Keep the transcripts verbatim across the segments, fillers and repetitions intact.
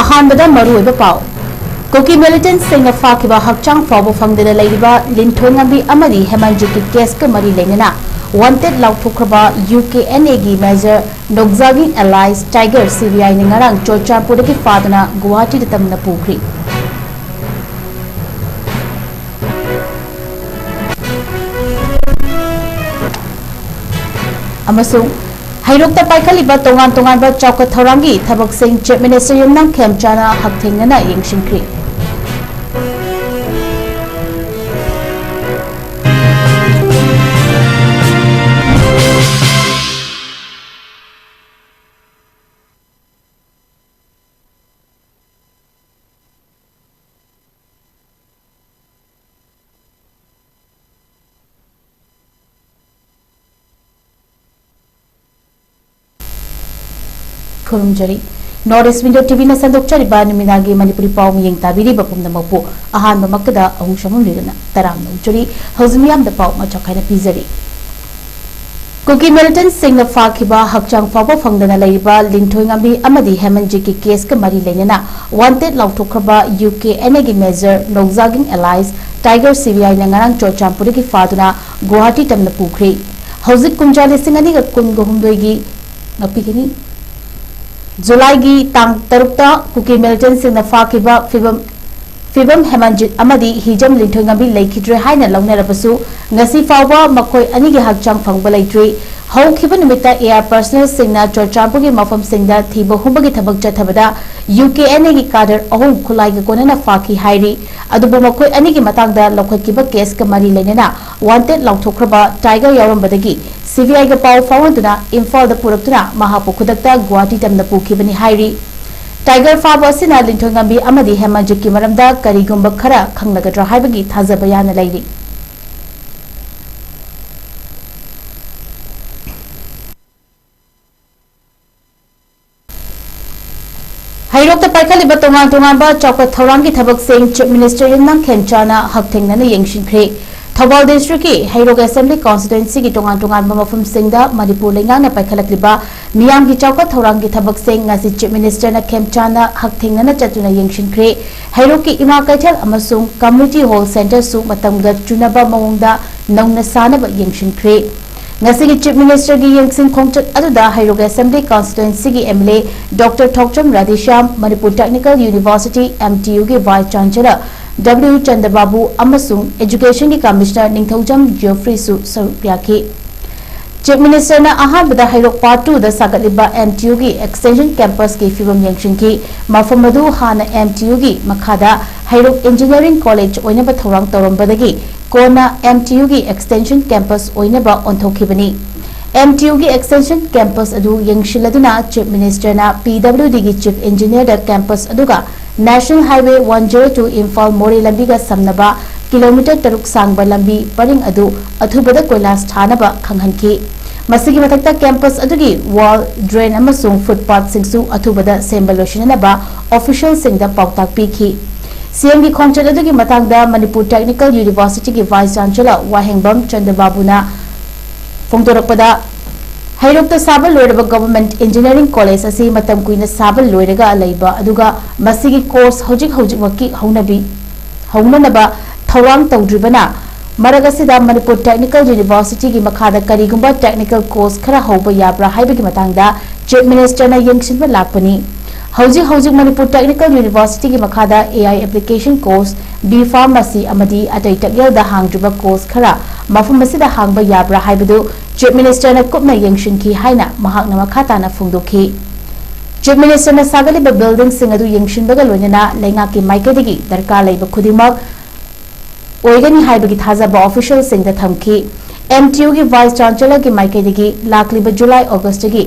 ꯑꯍꯥꯟꯕꯗ ꯃꯔꯨꯑꯣꯏꯕ ꯄꯥꯎ꯫ ꯀꯨꯀꯤ ꯃꯤꯂꯤꯇꯦꯟꯠꯁꯤꯡꯅ ꯐꯥꯈꯤꯕ ꯍꯛꯆꯥꯡ ꯐꯥꯎꯕ ꯐꯪꯗꯅ ꯂꯩꯔꯤꯕ ꯂꯤꯟꯊꯣꯏꯉꯝꯕꯤ ꯑꯃꯗꯤ ꯍꯦꯃꯟꯖꯤꯠꯀꯤ ꯀꯦꯁꯀ ꯃꯔꯤ ꯂꯩꯅꯅ ꯋꯥꯟꯇꯦꯗ ꯂꯥꯎꯊꯣꯛꯈ꯭ꯔꯕ ꯌꯨ ꯀꯦ ꯑꯦꯟ ꯑꯦꯒꯤ ꯃꯦꯖꯔ ꯅꯣꯛꯖꯥꯒꯤꯡ ꯑꯦꯂꯥꯏꯁ ꯇꯥꯏꯒꯔ ꯁꯤ ꯕꯤ ꯑꯥꯏꯅ ꯉꯔꯥꯡ ꯆꯨꯔꯆꯥꯟꯄꯨꯔꯗꯒꯤ ꯐꯥꯗꯨꯅ ꯒꯨꯋꯥꯍꯥꯇꯤꯗ ꯇꯝꯅ ꯄꯨꯈ꯭ꯔꯤ꯫ ꯑꯃꯁꯨꯡ ꯍꯩꯔꯣꯛꯇ ꯄꯥꯏꯈꯠꯂꯤꯕ ꯇꯣꯉꯥꯟ ꯇꯣꯉꯥꯟꯕ ꯆꯥꯎꯈꯠ ꯊꯧꯔꯥꯡꯒꯤ ꯊꯕꯛꯁꯤꯡ Chief Minister ꯌꯨꯝꯅꯥꯝ ꯈꯦꯝꯆꯥꯅ ꯍꯛꯊꯦꯡꯅꯅ ꯌꯦꯡꯁꯤꯟꯈ꯭ꯔꯤ꯫ ꯈꯨꯔꯨꯝꯖꯔꯤ꯫ North East Window T Vꯅ ꯁꯟꯗꯣꯛꯆꯔꯤꯕ ꯅꯨꯃꯤꯗꯥꯡꯒꯤ ꯃꯅꯤꯄꯨꯔꯤ ꯄꯥꯎ ꯃꯤꯌꯦꯡ ꯇꯥꯕꯤꯔꯤꯕ ꯄꯨꯝꯅꯃꯛꯄꯨ ꯑꯍꯥꯟꯕꯃꯛꯇꯗ ꯑꯍꯨꯝ ꯁꯃꯨꯝ ꯂꯤꯗꯨꯅ ꯇꯔꯥꯝꯅ ꯑꯣꯛꯆꯔꯤ꯫ ꯍꯧꯖꯤꯛ ꯃꯤꯌꯥꯝꯗ ꯄꯥꯎ ꯃꯆꯥ ꯈꯥꯏꯅ ꯄꯤꯖꯔꯤ꯫ ꯀꯨꯀꯤ ꯃꯤꯂꯤꯇꯦꯟꯠꯁꯤꯡꯅ ꯐꯥꯈꯤꯕ ꯍꯛꯆꯥꯡ ꯐꯥꯎꯕ ꯐꯪꯗꯅ ꯂꯩꯔꯤꯕ ꯂꯤꯟꯊꯣꯏꯉꯝꯕꯤ ꯑꯃꯗꯤ ꯍꯦꯃꯟꯖꯤꯠꯀꯤ ꯀꯦꯁꯀ ꯃꯔꯤ ꯂꯩꯅꯅ ꯋꯥꯟꯇꯦꯗ ꯂꯥꯎꯊꯣꯛꯈ꯭ꯔꯕ ꯌꯨ ꯀꯦ ꯑꯦꯟ ꯑꯦꯒꯤ ꯃꯦꯖꯔ ꯅꯣꯛꯖꯥꯒꯤꯡ ꯑꯦꯂꯥꯏꯁ ꯇꯥꯏꯒꯔ ꯁꯤ ꯕꯤ ꯑꯥꯏꯅ ꯉꯔꯥꯡ ꯆꯨꯔꯆꯥꯟꯄꯨꯔꯗꯒꯤ ꯐꯥꯗꯨꯅ ꯒꯨꯋꯥꯍꯥꯇꯤ ꯇꯝꯅ ꯄꯨꯈ꯭ꯔꯤ꯫ ꯍꯧꯖꯤꯛ ꯀꯨꯝꯖꯥ ꯂꯤꯁꯤꯡ ꯑꯅꯤꯒ ꯀꯨꯟꯒ ꯍꯨꯝꯗꯣꯏꯒꯤ ꯉꯥꯛꯄꯤꯒꯅꯤ꯫ ꯖꯨꯂꯥꯏꯒꯤ ꯇꯥꯡ ꯇꯔꯨꯛꯇ ꯀꯨꯀꯤ ꯃꯤꯂꯤꯇꯦꯟꯠꯁꯤꯡꯅ ꯐꯥꯈꯤꯕ ꯐꯤꯕꯝ, ꯐꯤꯕꯝ ꯍꯦꯃꯟꯖꯤꯠ ꯑꯃꯗꯤ ꯍꯤꯖꯝ ꯂꯤꯟꯊꯣꯏꯉꯝꯕꯤ ꯂꯩꯈꯤꯗ꯭ꯔꯦ ꯍꯥꯏꯅ ꯂꯧꯅꯔꯕꯁꯨ, ꯉꯁꯤ ꯐꯥꯎꯕ ꯃꯈꯣꯏ ꯑꯅꯤꯒꯤ ꯍꯛꯆꯥꯡ ꯐꯪꯕ ꯂꯩꯇ꯭ꯔꯤ꯫ ꯍꯧꯈꯤꯕ ꯅꯨꯃꯤꯠꯇ ꯑꯦ ꯑꯥꯔ ꯄꯔꯁꯅꯦꯜꯁꯤꯡꯅ ꯆꯨꯔꯆꯥꯟꯄꯨꯔꯒꯤ ꯃꯐꯝꯁꯤꯡꯗ ꯊꯤꯕ ꯍꯨꯝꯕꯒꯤ ꯊꯕꯛ ꯆꯠꯊꯕꯗ ꯌꯨ ꯀꯦ ꯑꯦꯟ ꯑꯦꯒꯤ ꯀꯥꯗꯔ ꯑꯍꯨꯝ ꯈꯨꯠꯂꯥꯏꯒ ꯀꯣꯟꯅꯅ ꯐꯥꯈꯤ ꯍꯥꯏꯔꯤ꯫ ꯑꯗꯨꯕꯨ ꯃꯈꯣꯏ ꯑꯅꯤꯒꯤ ꯃꯇꯥꯡꯗ ꯂꯧꯈꯠꯈꯤꯕ ꯀꯦꯁꯀ ꯃꯔꯤ ꯂꯩꯅꯅ ꯋꯥꯟꯇꯦꯗ ꯂꯥꯎꯊꯣꯛꯈ꯭ꯔꯕ ꯇꯥꯏꯒꯔ ꯌꯥꯎꯔꯝꯕꯗꯒꯤ ꯁꯤ ꯕꯤ ꯑꯥꯏꯒ ꯄꯥꯎ ꯐꯥꯎꯅꯗꯨꯅ ꯏꯝꯐꯥꯜꯗ ꯄꯨꯔꯛꯇꯨꯅ ꯃꯍꯥꯛꯄꯨ ꯈꯨꯗꯛꯇ ꯒꯨꯋꯥꯍꯥꯇꯤ ꯇꯝꯅ ꯄꯨꯈꯤꯕꯅꯤ ꯍꯥꯏꯔꯤ꯫ ꯇꯥꯏꯒꯔ ꯐꯥꯕ ꯑꯁꯤꯅ ꯂꯤꯟꯊꯣꯏꯉꯝꯕꯤ ꯑꯃꯗꯤ ꯍꯦꯃꯟꯖꯤꯠꯀꯤ ꯃꯔꯝꯗ ꯀꯔꯤꯒꯨꯝꯕ ꯈꯔ ꯈꯪꯂꯒꯗ꯭ꯔꯥ ꯍꯥꯏꯕꯒꯤ ꯊꯥꯖꯕ ꯌꯥꯅ ꯂꯩꯔꯤ꯫ ꯍꯩꯔꯣꯛꯇ ꯄꯥꯏꯈꯠꯂꯤꯕ ꯇꯣꯉꯥꯟ ꯇꯣꯉꯥꯟꯕ ꯆꯥꯎꯈꯠ ꯊꯧꯔꯥꯡꯒꯤ ꯊꯕꯛꯁꯤꯡ Chief Minister ꯌꯨꯝꯅꯥꯝ ꯈꯦꯝꯆꯥꯅ ꯍꯛꯊꯦꯡꯅꯅ ꯌꯦꯡꯁꯤꯟꯈ꯭ꯔꯦ꯫ ꯊꯧꯕꯥꯜ ꯗꯤꯁꯇ꯭ꯔꯤꯛꯀꯤ ꯍꯩꯔꯣꯛ ꯑꯦꯁꯦꯝꯕ꯭ꯂꯤ ꯀꯣꯟꯁꯇꯤꯇ꯭ꯋꯦꯟꯁꯤꯒꯤ ꯇꯣꯉꯥꯟ ꯇꯣꯉꯥꯟꯕ ꯃꯐꯝꯁꯤꯡꯗ ꯃꯅꯤꯄꯨꯔ ꯂꯩꯉꯥꯛꯅ ꯄꯥꯏꯈꯠꯂꯛꯂꯤꯕ ꯃꯤꯌꯥꯝꯒꯤ ꯆꯥꯎꯈꯠ ꯊꯧꯔꯥꯡꯒꯤ ꯊꯕꯛꯁꯤꯡ ꯉꯁꯤ ꯆꯤꯐ ꯃꯤꯅꯤꯁꯇꯔꯅ ꯈꯦꯝꯆꯥꯟꯅ ꯍꯛꯊꯦꯡꯅꯅ ꯆꯠꯇꯨꯅ ꯌꯦꯡꯁꯤꯟꯈ꯭ꯔꯦ꯫ ꯍꯩꯔꯣꯛꯀꯤ ꯏꯃꯥ ꯀꯩꯊꯦꯜ ꯑꯃꯁꯨꯡ ꯀꯝꯃ꯭ꯌꯨꯅꯤꯇꯤ ꯍꯣꯜ ꯁꯦꯟꯇꯔꯁꯨ ꯃꯇꯝꯒ ꯆꯨꯅꯕ ꯃꯑꯣꯡꯗ ꯅꯧꯅ ꯁꯥꯅꯕ ꯌꯦꯡꯁꯤꯟꯈ꯭ꯔꯦ꯫ ꯉꯁꯤꯒꯤ ꯆꯤꯐ ꯃꯤꯅꯤꯁꯇꯔꯒꯤ ꯌꯦꯡꯁꯤꯟ ꯈꯣꯡꯆꯠ ꯑꯗꯨꯗ ꯍꯩꯔꯣꯛ ꯑꯦꯁꯦꯝꯕ꯭ꯂꯤ ꯀꯣꯟꯁꯇꯤꯇ꯭ꯋꯦꯟꯁꯤꯒꯤ M L A doctor Thokchom Radheshyam, Manipur technical university, M T ꯌꯨꯒꯤ ꯚꯥꯏꯁ ꯆꯥꯟꯁꯦꯂꯔ ꯗꯕ꯭ꯂꯤꯎ ꯆꯟꯗ꯭ꯔꯕꯥꯕꯨ ꯑꯃꯁꯨꯡ ꯑꯦꯖꯨꯀꯦꯁꯟꯒꯤ ꯀꯃꯤꯁꯅꯔ ꯅꯤꯡꯊꯧꯖꯝ ꯖꯤꯑꯣꯐ꯭ꯔꯤꯁꯨ ꯁꯔꯨꯛ ꯌꯥꯈꯤ꯫ ꯆꯤꯐ ꯃꯤꯅꯤꯁꯇꯔꯅ ꯑꯍꯥꯟꯕꯗ ꯍꯩꯔꯣꯛ ꯄꯥꯔꯠ ꯇꯨꯗ ꯁꯥꯒꯠꯂꯤꯕ ꯑꯦꯝ ꯇꯤ ꯌꯨꯒꯤ ꯑꯦꯛꯁꯇꯦꯟꯁꯟ ꯀꯦꯝꯄꯁꯀꯤ ꯐꯤꯕꯝ ꯌꯦꯡꯁꯤꯟꯈꯤ꯫ ꯃꯐꯝ ꯑꯗꯨ ꯍꯥꯟꯅ ꯑꯦꯝ ꯇꯤ ꯌꯨꯒꯤ ꯃꯈꯥꯗ ꯍꯩꯔꯣꯛ ꯏꯟꯖꯤꯅꯤꯌꯥꯔꯤꯡ ꯀꯣꯂꯦꯖ ꯑꯣꯏꯅꯕ ꯊꯧꯔꯥꯡ ꯇꯧꯔꯝꯕꯗꯒꯤ ꯀꯣꯟꯅ ꯑꯦꯝ ꯇꯤ ꯌꯨꯒꯤ ꯑꯦꯛꯁꯇꯦꯟꯁꯟ ꯀꯦꯝꯄꯁ ꯑꯣꯏꯅꯕ ꯑꯣꯟꯊꯣꯛꯈꯤꯕꯅꯤ꯫ ꯑꯦꯝ ꯇꯤ ꯌꯨꯒꯤ ꯑꯦꯛꯁꯇꯦꯟꯁꯟ ꯀꯦꯝꯄꯁ ꯑꯗꯨ ꯌꯦꯡꯁꯤꯜꯂꯗꯨꯅ ꯆꯤꯐ ꯃꯤꯅꯤꯁꯇꯔꯅ ꯄꯤ ꯗꯕ꯭ꯂꯤꯎ ꯗꯤꯒꯤ ꯆꯤꯐ ꯏꯟꯖꯤꯅꯤꯌꯔꯗ ꯀꯦꯝꯄꯁ ꯑꯗꯨꯒ national highway one zero two Imphal ꯃꯣꯔꯦ ꯂꯝꯕꯤꯒ ꯁꯝꯅꯕ ꯀꯤꯂꯣꯃꯤꯇꯔ ꯇꯔꯨꯛ ꯁꯥꯡꯕ ꯂꯝꯕꯤ ꯄꯔꯤꯡ ꯑꯗꯨ ꯑꯊꯨꯕꯗ ꯀꯣꯏꯂꯥꯁ ꯊꯥꯅꯕ ꯈꯪꯍꯟꯈꯤ꯫ ꯃꯁꯤꯒꯤ ꯃꯊꯛꯇ ꯀꯦꯝꯄꯁ ꯑꯗꯨꯒꯤ ꯋꯥꯜ, ꯗ꯭ꯔꯦꯟ ꯑꯃꯁꯨꯡ ꯐꯨꯠꯄꯥꯠꯁꯤꯡꯁꯨ ꯑꯊꯨꯕꯗ ꯁꯦꯝꯕ ꯂꯣꯏꯁꯤꯟꯅꯅꯕ ꯑꯣꯐꯤꯁꯤꯌꯦꯜꯁꯤꯡꯗ ꯄꯥꯎꯇꯥꯛ ꯄꯤꯈꯤ꯫ ꯁꯤ ꯑꯦꯝꯒꯤ ꯈꯣꯡꯆꯠ ꯑꯗꯨꯒꯤ ꯃꯇꯥꯡꯗ ꯃꯅꯤꯄꯨꯔ ꯇꯦꯛꯅꯤꯀꯦꯜ ꯌꯨꯅꯤꯚꯔꯁꯤꯇꯤꯒꯤ ꯚꯥꯏꯁ ꯆꯥꯟꯁꯦꯂꯔ ꯋꯥꯍꯦꯡꯕꯝ ꯆꯟꯗ꯭ꯔꯕꯥꯕꯨꯅ ꯐꯣꯡꯗꯣꯔꯛꯄꯗ, ꯍꯩꯔꯣꯛꯇ ꯁꯥꯕ ꯂꯣꯏꯔꯕ ꯒꯚꯔꯟꯃꯦꯟꯠ ꯏꯟꯖꯤꯅꯤꯌꯥꯔꯤꯡ ꯀꯣꯂꯦꯖ ꯑꯁꯤ ꯃꯇꯝ ꯀꯨꯏꯅ ꯁꯥꯕ ꯂꯣꯏꯔꯒ ꯂꯩꯕ, ꯑꯗꯨꯒ ꯃꯁꯤꯒꯤ ꯀꯣꯔꯁ ꯍꯧꯖꯤꯛ ꯍꯧꯖꯤꯛꯃꯛꯀꯤ ꯍꯧꯅꯕꯤ, ꯍꯧꯅꯅꯕ ꯊꯧꯔꯥꯡ ꯇꯧꯗ꯭ꯔꯤꯕꯅ ꯃꯔꯛ ꯑꯁꯤꯗ ꯃꯅꯤꯄꯨꯔ ꯇꯦꯛꯅꯤꯀꯦꯜ ꯌꯨꯅꯤꯚꯔꯁꯤꯇꯤꯒꯤ ꯃꯈꯥꯗ ꯀꯔꯤꯒꯨꯝꯕ ꯇꯦꯛꯅꯤꯀꯦꯜ ꯀꯣꯔꯁ ꯈꯔ ꯍꯧꯕ ꯌꯥꯕ꯭ꯔꯥ ꯍꯥꯏꯕꯒꯤ ꯃꯇꯥꯡꯗ ꯆꯤꯐ ꯃꯤꯅꯤꯁꯇꯔꯅ ꯌꯦꯡꯁꯤꯟꯕ ꯂꯥꯛꯄꯅꯤ꯫ ꯍꯧꯖꯤꯛ ꯍꯧꯖꯤꯛ ꯃꯅꯤꯄꯨꯔ ꯇꯦꯛꯅꯤꯀꯦꯜ ꯌꯨꯅꯤꯚꯔꯁꯤꯇꯤꯒꯤ ꯃꯈꯥꯗ A I application course, B pharmacy ꯑꯃꯗꯤ ꯑꯇꯩ ꯇꯛꯌꯦꯜꯗ ꯍꯥꯡꯗ꯭ꯔꯤꯕ ꯀꯣꯔꯁ ꯈꯔ ꯃꯐꯝ ꯑꯁꯤꯗ ꯍꯥꯡꯕ ꯌꯥꯕ꯭ꯔꯥ ꯍꯥꯏꯕꯗꯨ ꯆꯤꯐ ꯃꯤꯅꯤꯁꯇꯔꯅ ꯀꯨꯞꯅ ꯌꯦꯡꯁꯤꯟꯈꯤ ꯍꯥꯏꯅ ꯃꯍꯥꯛꯅ ꯃꯈꯥ ꯇꯥꯅ ꯐꯣꯡꯗꯣꯛꯈꯤ꯫ ꯆꯤꯐ ꯃꯤꯅꯤꯁꯇꯔꯅ ꯁꯥꯒꯠꯂꯤꯕ ꯕꯤꯜꯗꯤꯡꯁꯤꯡ ꯑꯗꯨ ꯌꯦꯡꯁꯤꯟꯕꯒ ꯂꯣꯏꯅꯅ ꯂꯩꯉꯥꯛꯀꯤ ꯃꯥꯏꯀꯩꯗꯒꯤ ꯗꯔꯀꯥꯔ ꯂꯩꯕ ꯈꯨꯗꯤꯡꯃꯛ ꯑꯣꯏꯒꯅꯤ ꯍꯥꯏꯕꯒꯤ ꯊꯥꯖꯕ ꯑꯣꯐꯤꯁꯤꯌꯦꯜꯁꯤꯡꯗ ꯊꯝꯈꯤ꯫ ꯑꯦꯝ ꯇꯤ ꯌꯨꯒꯤ ꯚꯥꯏꯁ ꯆꯥꯟꯁꯦꯂꯔꯒꯤ ꯃꯥꯏꯀꯩꯗꯒꯤ ꯂꯥꯛꯂꯤꯕ ꯖꯨꯂꯥꯏ ꯑꯣꯒꯁꯇꯒꯤ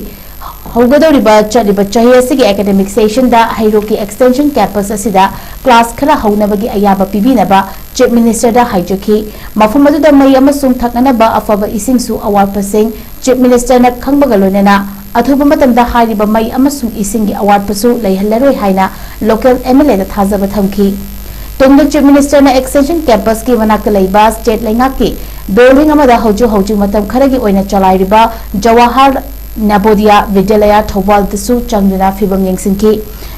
ꯍꯧꯒꯗꯧꯔꯤꯕ ꯆꯠꯂꯤꯕ ꯆꯍꯤ ꯑꯁꯤꯒꯤ ꯑꯦꯀꯥꯗꯦꯃꯤꯛ ꯁꯦꯁꯟꯗ ꯍꯩꯔꯣꯛꯀꯤ ꯑꯦꯛꯁꯇꯦꯟꯁꯟ ꯀꯦꯝꯄꯁ ꯑꯁꯤꯗ ꯀ꯭ꯂꯥꯁ ꯈꯔ ꯍꯧꯅꯕꯒꯤ ꯑꯌꯥꯕ ꯄꯤꯕꯤꯅꯕ ꯆꯤꯐ ꯃꯤꯅꯤꯁꯇꯔꯗ ꯍꯥꯏꯖꯈꯤ꯫ ꯃꯐꯝ ꯑꯗꯨꯗ ꯃꯩ ꯑꯃꯁꯨꯡ ꯊꯛꯅꯅꯕ ꯑꯐꯕ ꯏꯁꯤꯡꯁꯨ ꯑꯋꯥꯠꯄꯁꯤꯡ ꯆꯤꯐ ꯃꯤꯅꯤꯁꯇꯔꯅ ꯈꯪꯕꯒ ꯂꯣꯏꯅꯅ ꯑꯊꯨꯕ ꯃꯇꯝꯗ ꯍꯥꯏꯔꯤꯕ ꯃꯩ ꯑꯃꯁꯨꯡ ꯏꯁꯤꯡꯒꯤ ꯑꯋꯥꯠꯄꯁꯨ ꯂꯩꯍꯜꯂꯔꯣꯏ ꯍꯥꯏꯅ ꯂꯣꯀꯦꯜ ꯑꯦꯝ ꯑꯦꯜ ꯑꯦꯗ ꯊꯥꯖꯕ ꯊꯝꯈꯤ꯫ ꯇꯨꯡꯗ Chief Minister ꯅ Extension Campus ꯀꯤ ꯃꯅꯥꯛꯇ ꯂꯩꯕ state ꯂꯩꯉꯥꯛꯀꯤ building ꯑꯃꯗ ꯍꯧꯖꯤꯛ ꯍꯧꯖꯤꯛ ꯃꯇꯝ ꯈꯔꯒꯤ ꯑꯣꯏꯅ ꯆꯂꯥꯏꯔꯤꯕ ꯖꯋꯥꯍꯔ ꯅꯕꯣꯗꯤꯌꯥ ꯕꯤꯗ꯭ꯌꯥꯂꯌꯥ ꯊꯧꯕꯥꯜꯗꯁꯨ ꯆꯪꯗꯨꯅ ꯐꯤꯕꯝ ꯌꯦꯡꯁꯤꯟꯈꯤ꯫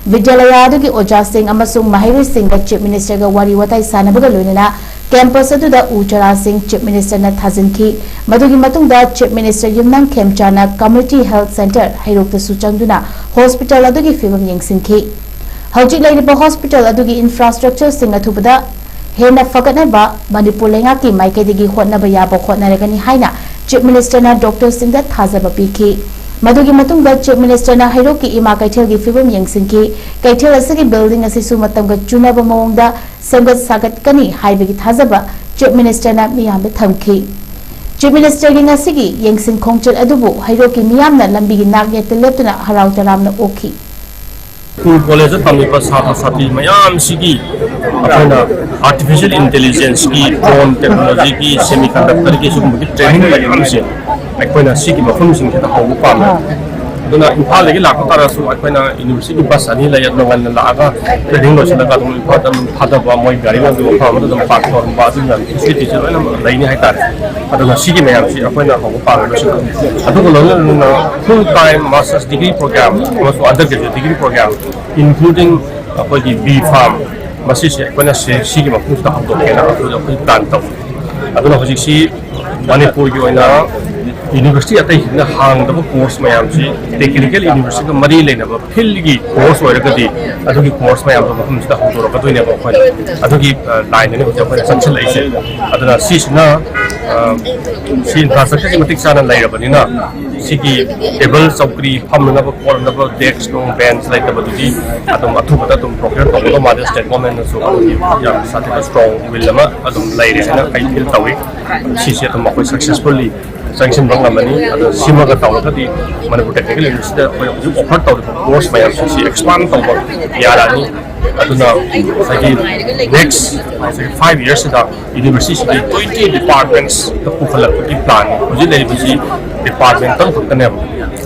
ꯕꯤꯗ꯭ꯌꯥꯂꯌꯥ ꯑꯗꯨꯒꯤ ꯑꯣꯖꯥꯁꯤꯡ ꯑꯃꯁꯨꯡ ꯃꯍꯩꯔꯣꯏꯁꯤꯡꯒ Chief Minister ꯒ ꯋꯥꯔꯤ ꯋꯥꯇꯥꯏ ꯁꯥꯟꯅꯕꯒ ꯂꯣꯏꯅꯅ campus ꯑꯗꯨꯗ ꯎ ꯆꯥꯔꯥꯁꯤꯡ Chief Minister ꯅ ꯊꯥꯖꯤꯟꯈꯤ꯫ ꯃꯗꯨꯒꯤ ꯃꯇꯨꯡꯗ Chief Minister ꯌꯨꯝꯅꯥꯝ ꯈꯦꯝꯆꯥꯅ Community Health Centre ꯍꯩꯔꯣꯛꯇꯁꯨ ꯆꯪꯗꯨꯅ hospital ꯑꯗꯨꯒꯤ ꯐꯤꯕꯝ ꯌꯦꯡꯁꯤꯟꯈꯤ꯫ ꯍꯧꯖꯤꯛ ꯂꯩꯔꯤꯕ hospital ꯑꯗꯨꯒꯤ infrastructure ꯁꯤꯡ ꯑꯊꯨꯕꯗ ꯍꯦꯟꯅ ꯐꯒꯠꯅꯕ ꯃꯅꯤꯄꯨꯔ ꯂꯩꯉꯥꯛꯀꯤ ꯃꯥꯏꯀꯩꯗꯒꯤ ꯍꯣꯠꯅꯕ ꯌꯥꯕ ꯍꯣꯠꯅꯔꯒꯅꯤ ꯍꯥꯏꯅ Chief Minister ꯅ doctor ꯁꯤꯡꯗ ꯊꯥꯖꯕ ꯄꯤꯈꯤ꯫ ꯃꯗꯨꯒꯤ ꯃꯇꯨꯡꯗ Chief Minister ꯅ ꯍꯩꯔꯣꯛꯀꯤ ꯏꯃꯥ ꯀꯩꯊꯦꯜꯒꯤ ꯐꯤꯕꯝ ꯌꯦꯡꯁꯤꯟꯈꯤ꯫ ꯀꯩꯊꯦꯜ ꯑꯁꯤꯒꯤ building ꯑꯁꯤꯁꯨ ꯃꯇꯝꯒ ꯆꯨꯅꯕ ꯃꯑꯣꯡꯗ ꯁꯦꯝꯒꯠ ꯁꯥꯒꯠꯀꯅꯤ ꯍꯥꯏꯕꯒꯤ ꯊꯥꯖꯕ Chief Minister ꯅ ꯃꯤꯌꯥꯝꯗ ꯊꯝꯈꯤ꯫ Chief Minister ꯒꯤ ꯉꯁꯤꯒꯤ ꯌꯦꯡꯁꯤꯟ ꯈꯣꯡꯆꯠ ꯑꯗꯨꯕꯨ ꯍꯩꯔꯣꯛꯀꯤ ꯃꯤꯌꯥꯝꯅ ꯂꯝꯕꯤꯒꯤ ꯅꯥꯛ ꯌꯦꯠꯇ ꯂꯦꯞꯇꯨꯅ ꯍꯔꯥꯎ ꯇꯔꯥꯝꯅ ꯑꯣꯛꯈꯤ꯫ ꯁ꯭ꯀꯨꯜ ꯀꯣꯂꯦꯖꯇ ꯇꯝꯂꯤꯕ ꯁꯥꯇ꯭ꯔ ꯁꯥꯇ꯭ꯔꯤ ꯃꯌꯥꯝꯁꯤꯒꯤ ꯑꯩꯈꯣꯏꯅ artificial intelligence ꯀꯤ, drone technology ꯒꯤ, semiconductor ꯒꯤ ꯁꯤꯒꯨꯝꯕꯒꯤ training ꯂꯩꯕꯁꯦ ꯑꯩꯈꯣꯏꯅ ꯁꯤꯒꯤ ꯃꯐꯝꯁꯤꯡꯁꯤꯗ ꯍꯧꯕ ꯄꯥꯝꯃꯦ꯫ ꯑꯗꯨꯅ ꯏꯝꯐꯥꯜꯗꯒꯤ ꯂꯥꯛꯄ ꯇꯥꯔꯁꯨ ꯑꯩꯈꯣꯏꯅ university ꯒꯤ bus ꯑꯅꯤ ꯂꯩ, ꯑꯗꯨꯅ ꯉꯟꯅ ꯂꯥꯛꯑꯒ training ꯂꯣꯏꯁꯤꯜꯂꯒ ꯑꯗꯨꯝ ꯏꯝꯐꯥꯜꯗ ꯑꯗꯨꯝ ꯊꯥꯗꯕ, ꯃꯣꯏ ꯒꯥꯔꯤ ꯂꯧꯕ ꯃꯐꯝ ꯑꯃꯗ ꯑꯗꯨꯝ park ꯇꯧꯔꯝꯕ, ꯑꯗꯨꯒꯤ ꯌꯥꯝ facility ꯁꯦ ꯂꯣꯏꯅꯃꯛ ꯂꯩꯅꯤ ꯍꯥꯏꯇꯥꯔꯦ꯫ ꯑꯗꯨꯅ ꯁꯤꯒꯤ ꯃꯌꯥꯝꯁꯤ ꯑꯩꯈꯣꯏꯅ ꯍꯧꯕ ꯄꯥꯝꯃꯦ꯫ ꯑꯗꯨꯒ ꯂꯣꯏꯅꯅ full time master's degree program ꯑꯃꯁꯨꯡ undergraduate degree program, including ꯑꯩꯈꯣꯏꯒꯤ B Pharm, ꯃꯁꯤꯁꯦ ꯑꯩꯈꯣꯏꯅ ꯁꯤ-, ꯁꯤꯒꯤ ꯃꯐꯝꯁꯤꯗ ꯍꯧꯗꯣꯛꯀꯦꯅ ꯑꯩꯈꯣꯏ, ꯑꯩꯈꯣꯏ plan ꯇꯧꯏ꯫ ꯑꯗꯨꯅ ꯍꯧꯖꯤꯛꯁꯤ ꯃꯅꯤꯄꯨꯔꯒꯤ ꯑꯣꯏꯅ university ꯑꯇꯩꯁꯤꯡꯅ ꯍꯥꯡꯗꯕ course ꯃꯌꯥꯝꯁꯤ, technical university ꯒ ꯃꯔꯤ ꯂꯩꯅꯕ field ꯒꯤ course ꯑꯣꯏꯔꯒꯗꯤ, ꯑꯗꯨꯒꯤ course ꯃꯌꯥꯝꯗꯣ ꯃꯐꯝꯁꯤꯗ ꯍꯧꯗꯣꯔꯛꯀꯗꯣꯏꯅꯦꯕ ꯑꯩꯈꯣꯏꯅ꯫ ꯑꯗꯨꯒꯤ, ꯑ, line ꯗꯅꯤ ꯍꯧꯖꯤꯛ ꯑꯩꯈꯣꯏꯅ ꯆꯪꯁꯤꯜꯂꯛꯏꯁꯦ꯫ ꯑꯗꯨꯅ ꯁꯤꯁꯤꯅ, ꯑ, ꯁꯤ infrastructure ꯁꯤ ꯃꯇꯤꯛ ꯆꯥꯅ ꯂꯩꯔꯕꯅꯤꯅ, ꯁꯤꯒꯤ table, ꯆꯧꯀ꯭ꯔꯤ, ꯐꯝꯅꯅꯕ ꯈꯣꯠꯅꯅꯕ, desk ꯅꯨꯡ, bench ꯂꯩꯇꯕꯗꯨꯗꯤ ꯑꯗꯨꯝ ꯑꯊꯨꯕꯗ ꯑꯗꯨꯝ procure ꯇꯧꯒꯗꯧ ꯃꯥꯜꯂꯦ꯫ State government ꯅꯁꯨ ꯑꯗꯨꯒꯤ ꯌꯥꯝ ꯁꯥꯊꯤꯅ strong will ꯑꯃ ꯑꯗꯨꯝ ꯂꯩꯔꯦ ꯍꯥꯏꯅ ꯑꯩ feel ꯇꯧꯏ꯫ ꯁꯤꯁꯦ ꯑꯗꯨꯝ ꯑꯩꯈꯣꯏ successfully ꯆꯪꯁꯤꯟꯕ ꯉꯝꯃꯅꯤ꯫ ꯑꯗꯣ ꯁꯤꯃꯒ ꯇꯧꯔꯒꯗꯤ ꯃꯅꯤꯄꯨꯔ Technical University ꯗ ꯑꯩꯈꯣꯏ ꯍꯧꯖꯤꯛ offer ꯇꯧꯔꯤꯕ course ꯃꯌꯥꯝꯁꯤꯡꯁꯤ expand ꯇꯧꯕ ꯌꯥꯔꯛꯑꯅꯤ꯫ ꯑꯗꯨꯅ ꯉꯁꯥꯏꯒꯤ next, ꯉꯁꯥꯏꯒꯤ five years ꯁꯤꯗ university ꯁꯤꯒꯤ twenty departments ꯇ ꯄꯨꯈꯠꯂꯛꯄꯒꯤ plan ꯅꯤ꯫ ꯍꯧꯖꯤꯛ ꯂꯩꯔꯤꯕꯁꯤ ꯗꯤꯄꯥꯔꯠꯃꯦꯟ ꯇꯔꯨꯛ ꯈꯛꯇꯅꯦꯕ꯫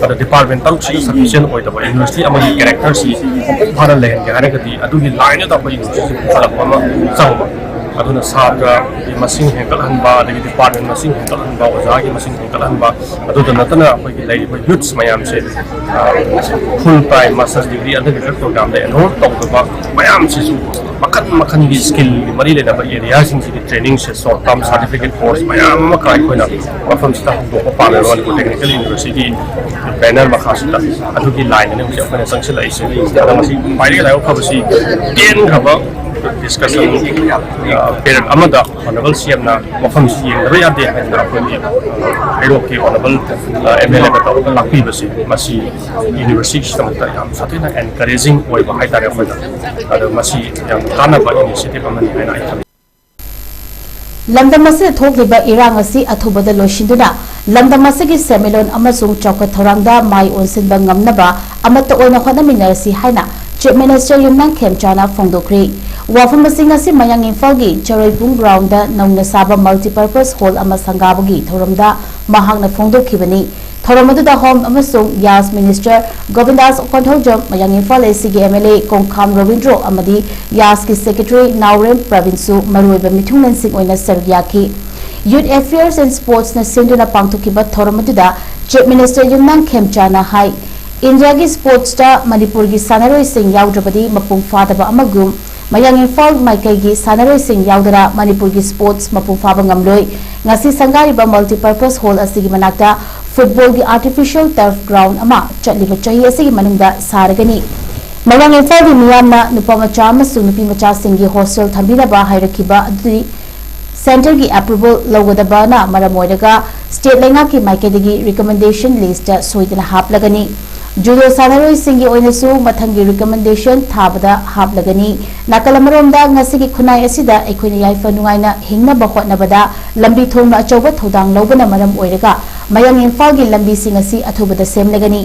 ꯑꯗꯣ ꯗꯤꯄꯥꯔꯠꯃꯦꯟ ꯇꯔꯨꯛꯁꯤꯗ ꯁꯐꯤꯁꯤꯌꯦꯟ ꯑꯣꯏꯗꯕ, ꯌꯨꯅꯤꯚꯔꯁꯤꯇꯤ ꯑꯃꯒꯤ ꯀꯦꯔꯦꯛꯇꯔꯁꯤ ꯃꯄꯨꯡ ꯐꯥꯅ ꯂꯩꯍꯟꯒꯦ ꯍꯥꯏꯔꯒꯗꯤ ꯑꯗꯨꯒꯤ ꯂꯥꯏꯟꯗꯨꯗ ꯑꯩꯈꯣꯏ ꯌꯨꯅꯤꯚꯔꯁꯤꯇꯤꯁꯤ ꯄꯨꯈꯠꯂꯛꯄ ꯑꯃ ꯆꯪꯕ꯫ ꯑꯗꯨꯅ ꯁꯥꯇ꯭ꯔꯒꯤ ꯃꯁꯤꯡ ꯍꯦꯟꯒꯠꯍꯟꯕ, ꯑꯗꯒꯤ ꯗꯤꯄꯥꯔꯠꯃꯦꯟ ꯃꯁꯤꯡ ꯍꯦꯟꯒꯠꯍꯟꯕ, ꯑꯣꯖꯥꯒꯤ ꯃꯁꯤꯡ ꯍꯦꯟꯒꯠꯍꯟꯕ, ꯑꯗꯨꯗ ꯅꯠꯇꯅ ꯑꯩꯈꯣꯏꯒꯤ ꯂꯩꯔꯤꯕ ꯌꯨꯠꯁ ꯃꯌꯥꯝꯁꯦ, full time masters degree under graduate ꯄ꯭ꯔꯣꯒ꯭ꯔꯥꯝꯗ ꯑꯦꯟꯔꯣꯜ ꯇꯧꯗꯕ ꯃꯌꯥꯝꯁꯤꯁꯨ ꯃꯈꯟ ꯃꯈꯟꯒꯤ ꯁ꯭ꯀꯤꯜꯒꯤ ꯃꯔꯤ ꯂꯩꯅꯕ ꯑꯦꯔꯤꯌꯥꯁꯤꯡꯁꯤꯒꯤ ꯇ꯭ꯔꯦꯅꯤꯡꯁꯦ, ꯁꯣꯔꯠ ꯇꯥꯔꯝ ꯁꯥꯔꯇꯤꯐꯤꯀꯦꯠ ꯀꯣꯔꯁ ꯃꯌꯥꯝ ꯑꯃ ꯑꯩꯈꯣꯏꯅ ꯃꯐꯝꯁꯤꯗ ꯍꯧꯗꯣꯛꯄ ꯄꯥꯝꯃꯦꯕ ꯃꯅꯤꯄꯨꯔ ꯇꯦꯛꯅꯤꯀꯦꯜ ꯌꯨꯅꯤꯚꯔꯁꯤꯇꯤ ꯕꯦꯅꯔ ꯃꯈꯥꯁꯤꯗ꯫ ꯑꯗꯨꯒꯤ ꯂꯥꯏꯟꯗꯅꯤ ꯍꯧꯖꯤꯛ ꯑꯩꯈꯣꯏꯅ ꯆꯪꯁꯤꯜꯂꯛꯏꯁꯦ꯫ ꯑꯗꯣ ꯃꯁꯤ ꯈ꯭ꯋꯥꯏꯗꯒꯤ ꯂꯥꯏꯕꯛ ꯐꯕꯁꯤ ꯇꯦꯟꯈ꯭ꯔꯕ ꯗꯤꯁꯀꯁꯟ ꯄꯦꯔꯦꯠ ꯑꯃꯗ ꯑꯣꯅꯔꯦꯕꯜ ꯁꯤ ꯑꯦꯝꯅ ꯃꯐꯝꯁꯤ ꯌꯦꯡꯗꯕ ꯌꯥꯗꯦ ꯍꯥꯏꯗꯅ ꯑꯩꯈꯣꯏꯒꯤ ꯍꯩꯔꯣꯛꯀꯤ ꯑꯣꯅꯔꯦꯕꯜ ꯑꯦꯝ ꯑꯦꯜ ꯑꯦꯒ ꯇꯧꯔꯒ ꯂꯥꯛꯄꯤꯕꯁꯤ, ꯃꯁꯤ ꯌꯨꯅꯤꯚꯔꯁꯤꯇꯤꯒꯤꯗꯃꯛꯇ ꯌꯥꯝ ꯁꯥꯊꯤꯅ ꯑꯦꯟꯀꯔꯦꯖꯤꯡ ꯑꯣꯏꯕ ꯍꯥꯏꯇꯥꯔꯦ ꯑꯩꯈꯣꯏꯗ꯫ ꯑꯗꯣ ꯃꯁꯤ ꯌꯥꯝ ꯀꯥꯟꯅꯕ ꯏꯅꯤꯁꯤꯌꯦꯇꯤꯚ ꯑꯃꯅꯤ ꯍꯥꯏꯅ ꯑꯩ ꯈꯜꯂꯤ꯫ ꯂꯝꯗꯝ ꯑꯁꯤꯗ ꯊꯣꯛꯂꯤꯕ ꯏꯔꯥꯡ ꯑꯁꯤ ꯑꯊꯨꯕꯗ ꯂꯣꯏꯁꯤꯟꯗꯨꯅ ꯂꯝꯗꯝ ꯑꯁꯤꯒꯤ ꯁꯦꯟꯃꯤꯠꯂꯣꯟ ꯑꯃꯁꯨꯡ ꯆꯥꯎꯈꯠ ꯊꯧꯔꯥꯡꯗ ꯃꯥꯏ ꯑꯣꯟꯁꯤꯟꯕ ꯉꯝꯅꯕ ꯑꯃꯠꯇ ꯑꯣꯏꯅ ꯍꯣꯠꯅꯃꯤꯟꯅꯔꯁꯤ ꯍꯥꯏꯅ Chief Minister ꯌꯨꯝꯅꯥꯝ ꯈꯦꯝꯆꯥꯅ ꯐꯣꯡꯗꯣꯛꯈ꯭ꯔꯦ꯫ ꯋꯥꯐꯝ ꯑꯁꯤ ꯉꯁꯤ ꯃꯌꯥꯡ ꯏꯝꯐꯥꯜꯒꯤ ꯆꯔꯣꯏꯄꯨꯡ ground ꯅꯧꯅ ꯁꯥꯕ multipurpose hall ꯑꯃ ꯁꯪꯒꯥꯕꯒꯤ ꯊꯧꯔꯝꯗ ꯃꯍꯥꯛꯅ ꯐꯣꯡꯗꯣꯛꯈꯤꯕꯅꯤ꯫ ꯊꯧꯔꯝ ꯑꯗꯨꯗ Home ꯑꯃꯁꯨꯡ ꯌꯥꯁ Minister ꯒꯣꯕꯤꯟꯗꯥꯁ ꯀꯣꯟꯊꯧꯖꯝ, ꯃꯌꯥꯡ ꯏꯝꯐꯥꯜ A C ꯒꯤ M L A ꯀꯣꯡꯈꯥꯝ ꯔꯣꯕꯤꯟꯗ꯭ꯔꯣ ꯑꯃꯗꯤ ꯌꯥꯁꯀꯤ Secretary ꯅꯥꯎꯔꯦꯝ ꯄ꯭ꯔꯕꯤꯟꯁꯨ ꯃꯔꯨꯑꯣꯏꯕ ꯃꯤꯊꯨꯡꯂꯦꯟꯁꯤꯡ ꯑꯣꯏꯅ ꯁꯔꯨꯛ ꯌꯥꯈꯤ꯫ Youth Affairs and Sports ꯅ ꯁꯤꯟꯗꯨꯅ ꯄꯥꯡꯊꯣꯛꯈꯤꯕ ꯊꯧꯔꯝ ꯑꯗꯨꯗ Chief Minister ꯌꯨꯝꯅꯥꯝ ꯈꯦꯝꯆꯥꯅ ꯍꯥꯏ, ꯏꯟꯗꯤꯌꯥꯒꯤ sports ꯇ ꯃꯅꯤꯄꯨꯔꯒꯤ ꯁꯥꯟꯅꯔꯣꯏꯁꯤꯡ ꯌꯥꯎꯗ꯭ꯔꯕꯗꯤ ꯃꯄꯨꯡ ꯐꯥꯗꯕ ꯑꯃꯒꯨꯝ, ꯃꯌꯥꯡ ꯏꯝꯐꯥꯜ ꯃꯥꯏꯀꯩꯒꯤ ꯁꯥꯟꯅꯔꯣꯏꯁꯤꯡ ꯌꯥꯎꯗꯅ ꯃꯅꯤꯄꯨꯔꯒꯤ sports ꯃꯄꯨꯡ ꯐꯥꯕ ꯉꯝꯂꯣꯏ꯫ ꯉꯁꯤ ꯁꯪꯒꯥꯔꯤꯕ multipurpose hall ꯑꯁꯤꯒꯤ ꯃꯅꯥꯛꯇ football ꯒꯤ artificial turf ground ꯑꯃ ꯆꯠꯂꯤꯕ ꯆꯍꯤ ꯑꯁꯤꯒꯤ ꯃꯅꯨꯡꯗ ꯁꯥꯔꯒꯅꯤ꯫ ꯃꯌꯥꯡ ꯏꯝꯐꯥꯜꯒꯤ ꯃꯤꯌꯥꯝꯅ ꯅꯨꯄꯥ ꯃꯆꯥ ꯑꯃꯁꯨꯡ ꯅꯨꯄꯤ ꯃꯆꯥꯁꯤꯡꯒꯤ hostel ꯊꯝꯕꯤꯅꯕ ꯍꯥꯏꯔꯛꯈꯤꯕ ꯑꯗꯨꯗꯤ centre ꯒꯤ approval ꯂꯧꯒꯗꯕꯅ ꯃꯔꯝ ꯑꯣꯏꯔꯒ state ꯂꯩꯉꯥꯛꯀꯤ ꯃꯥꯏꯀꯩꯗꯒꯤ recommendation list ꯁꯣꯏꯗꯅ ꯍꯥꯞꯂꯒꯅꯤ꯫ Judo ꯁꯥꯟꯅꯔꯣꯏꯁꯤꯡꯒꯤ ꯑꯣꯏꯅꯁꯨ ꯃꯊꯪꯒꯤ recommendation ꯊꯥꯕꯗ ꯍꯥꯞꯂꯒꯅꯤ꯫ ꯅꯥꯀꯜ ꯑꯃꯔꯣꯝꯗ, ꯉꯁꯤꯒꯤ ꯈꯨꯟꯅꯥꯏ ꯑꯁꯤꯗ ꯑꯩꯈꯣꯏꯅ ꯌꯥꯏꯐ ꯅꯨꯡꯉꯥꯏꯅ ꯍꯤꯡꯅꯕ ꯍꯣꯠꯅꯕꯗ ꯂꯝꯕꯤ ꯊꯣꯡꯅ ꯑꯆꯧꯕ ꯊꯧꯗꯥꯡ ꯂꯧꯕꯅ ꯃꯔꯝ ꯑꯣꯏꯔꯒ ꯃꯌꯥꯡ ꯏꯝꯐꯥꯜꯒꯤ ꯂꯝꯕꯤꯁꯤꯡ ꯑꯁꯤ ꯑꯊꯨꯕꯗ ꯁꯦꯝꯂꯒꯅꯤ꯫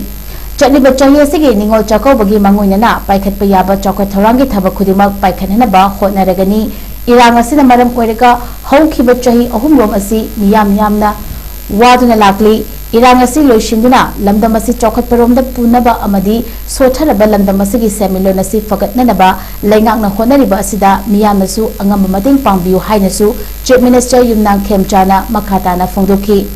ꯆꯠꯂꯤꯕ ꯆꯍꯤ ꯑꯁꯤꯒꯤ ꯅꯤꯉꯣꯜ ꯆꯥꯛꯀꯧꯕꯒꯤ ꯃꯥꯡꯑꯣꯏꯅꯅ ꯄꯥꯏꯈꯠꯄ ꯌꯥꯕ ꯆꯥꯎꯈꯠ ꯊꯧꯔꯥꯡꯒꯤ ꯊꯕꯛ ꯈꯨꯗꯤꯡꯃꯛ ꯄꯥꯏꯈꯠꯅꯅꯕ ꯍꯣꯠꯅꯔꯒꯅꯤ꯫ ꯏꯔꯥꯡ ꯑꯁꯤꯅ ꯃꯔꯝ ꯑꯣꯏꯔꯒ ꯍꯧꯈꯤꯕ ꯆꯍꯤ ꯑꯍꯨꯝꯔꯣꯝ ꯑꯁꯤ ꯃꯤꯌꯥꯝ ꯌꯥꯝꯅ ꯋꯥꯗꯨꯅ ꯂꯥꯛꯂꯤ꯫ ꯏꯔꯥꯡ ꯑꯁꯤ ꯂꯣꯏꯁꯤꯟꯗꯨꯅ ꯂꯝꯗꯝ ꯑꯁꯤ ꯆꯥꯎꯈꯠꯄꯔꯣꯝꯗ ꯄꯨꯅꯕ ꯑꯃꯗꯤ ꯁꯣꯠꯊꯔꯕ ꯂꯝꯗꯝ ꯑꯁꯤꯒꯤ ꯁꯦꯟꯃꯤꯠꯂꯣꯟ ꯑꯁꯤ ꯐꯒꯠꯅꯅꯕ ꯂꯩꯉꯥꯛꯅ ꯍꯣꯠꯅꯔꯤꯕ ꯑꯁꯤꯗ ꯃꯤꯌꯥꯝꯅꯁꯨ ꯑꯉꯝꯕ ꯃꯇꯦꯡ ꯄꯥꯡꯕꯤꯌꯨ ꯍꯥꯏꯅꯁꯨ Chief Minister ꯌꯨꯝꯅꯥꯝ ꯈꯦꯝꯆꯥꯅ ꯃꯈꯥ ꯇꯥꯅ ꯐꯣꯡꯗꯣꯛꯈꯤ꯫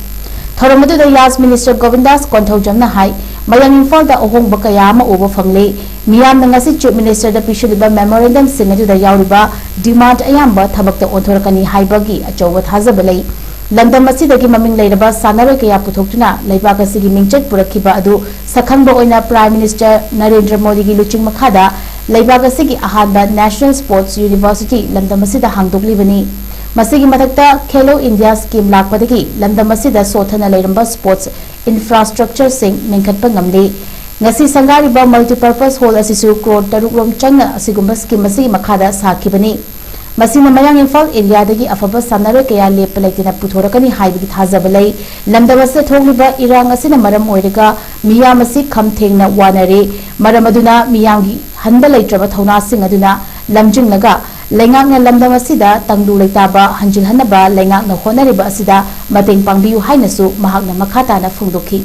ꯊꯧꯔꯝ ꯑꯗꯨꯗ ꯌꯥꯁ Minister ꯒꯣꯕꯤꯟꯗꯥꯁ ꯀꯣꯟꯊꯧꯖꯝꯅ ꯍꯥꯏ, ꯃꯌꯥꯡ ꯏꯝꯐꯥꯜꯗ ꯑꯍꯣꯡꯕ ꯀꯌꯥ ꯑꯃ ꯎꯕ ꯐꯪꯂꯦ꯫ ꯃꯤꯌꯥꯝꯅ ꯉꯁꯤ Chief Minister ꯗ ꯄꯤꯁꯤꯜꯂꯤꯕ memorandum ꯁꯤꯡ ꯑꯗꯨꯗ ꯌꯥꯎꯔꯤꯕ demand ꯑꯌꯥꯝꯕ ꯊꯕꯛꯇ ꯑꯣꯟꯊꯣꯔꯛꯀꯅꯤ ꯍꯥꯏꯕꯒꯤ ꯑꯆꯧꯕ ꯊꯥꯖꯕ ꯂꯩ꯫ ꯂꯝꯗꯝ ꯑꯁꯤꯗꯒꯤ ꯃꯃꯤꯡ ꯂꯩꯔꯕ ꯁꯥꯟꯅꯔꯣꯏ ꯀꯌꯥ ꯄꯨꯊꯣꯛꯇꯨꯅ ꯂꯩꯕꯥꯛ ꯑꯁꯤꯒꯤ ꯃꯤꯡꯆꯠ ꯄꯨꯔꯛꯈꯤꯕ ꯑꯗꯨ ꯁꯛꯈꯪꯕ ꯑꯣꯏꯅ Prime Minister ꯅꯔꯦꯟꯗ꯭ꯔ ꯃꯣꯗꯤꯒꯤ ꯂꯨꯆꯤꯡ ꯃꯈꯥꯗ ꯂꯩꯕꯥꯛ ꯑꯁꯤꯒꯤ ꯑꯍꯥꯟꯕ National Sports University ꯂꯝꯗꯝ ꯑꯁꯤꯗ ꯍꯥꯡꯗꯣꯛꯂꯤꯕꯅꯤ꯫ ꯃꯁꯤꯒꯤ ꯃꯊꯛꯇ Khelo India scheme ꯂꯥꯛꯄꯗꯒꯤ ꯂꯝꯗꯝ ꯑꯁꯤꯗ ꯁꯣꯠꯊꯅ ꯂꯩꯔꯝꯕ sports infrastructure ꯁꯤꯡ ꯃꯦꯟꯈꯠꯄ ꯉꯝꯂꯤ꯫ ꯉꯁꯤ ꯁꯪꯒꯥꯔꯤꯕ Multipurpose Hall ꯑꯁꯤꯁꯨ ꯀ꯭ꯔꯣꯔ ꯇꯔꯨꯛ ꯔꯣꯝ ꯆꯪꯅ ꯑꯁꯤꯒꯨꯝꯕ scheme ꯑꯁꯤꯒꯤ ꯃꯈꯥꯗ ꯁꯥꯈꯤꯕꯅꯤ꯫ ꯃꯁꯤꯅ ꯃꯌꯥꯡ ꯏꯝꯐꯥꯜ area ꯗꯒꯤ ꯑꯐꯕ ꯁꯥꯟꯅꯔꯣꯏ ꯀꯌꯥ ꯂꯦꯞꯄ ꯂꯩꯇꯅ ꯄꯨꯊꯣꯔꯛꯀꯅꯤ ꯍꯥꯏꯕꯒꯤ ꯊꯥꯖꯕ ꯂꯩ꯫ ꯂꯝꯗꯝ ꯑꯁꯤꯗ ꯊꯣꯛꯂꯤꯕ ꯏꯔꯥꯡ ꯑꯁꯤꯅ ꯃꯔꯝ ꯑꯣꯏꯔꯒ ꯃꯤꯌꯥꯝ ꯑꯁꯤ ꯈꯝ ꯊꯦꯡꯅ ꯋꯥꯅꯔꯦ꯫ ꯃꯔꯝ ꯑꯗꯨꯅ ꯃꯤꯌꯥꯝꯒꯤ ꯍꯟꯕ ꯂꯩꯇ꯭ꯔꯕ ꯊꯧꯅꯥꯁꯤꯡ ꯑꯗꯨꯅ ꯂꯝꯖꯤꯡꯂꯒ ꯂꯩꯉꯥꯛꯅ ꯂꯝꯗꯝ ꯑꯁꯤꯗ ꯇꯪꯗꯨ ꯂꯩꯇꯥꯕ ꯍꯟꯖꯤꯜꯍꯟꯅꯕ ꯂꯩꯉꯥꯛꯅ ꯍꯣꯠꯅꯔꯤꯕ ꯑꯁꯤꯗ ꯃꯇꯦꯡ ꯄꯥꯡꯕꯤꯌꯨ ꯍꯥꯏꯅꯁꯨ ꯃꯍꯥꯛꯅ ꯃꯈꯥ ꯇꯥꯅ ꯐꯣꯡꯗꯣꯛꯈꯤ꯫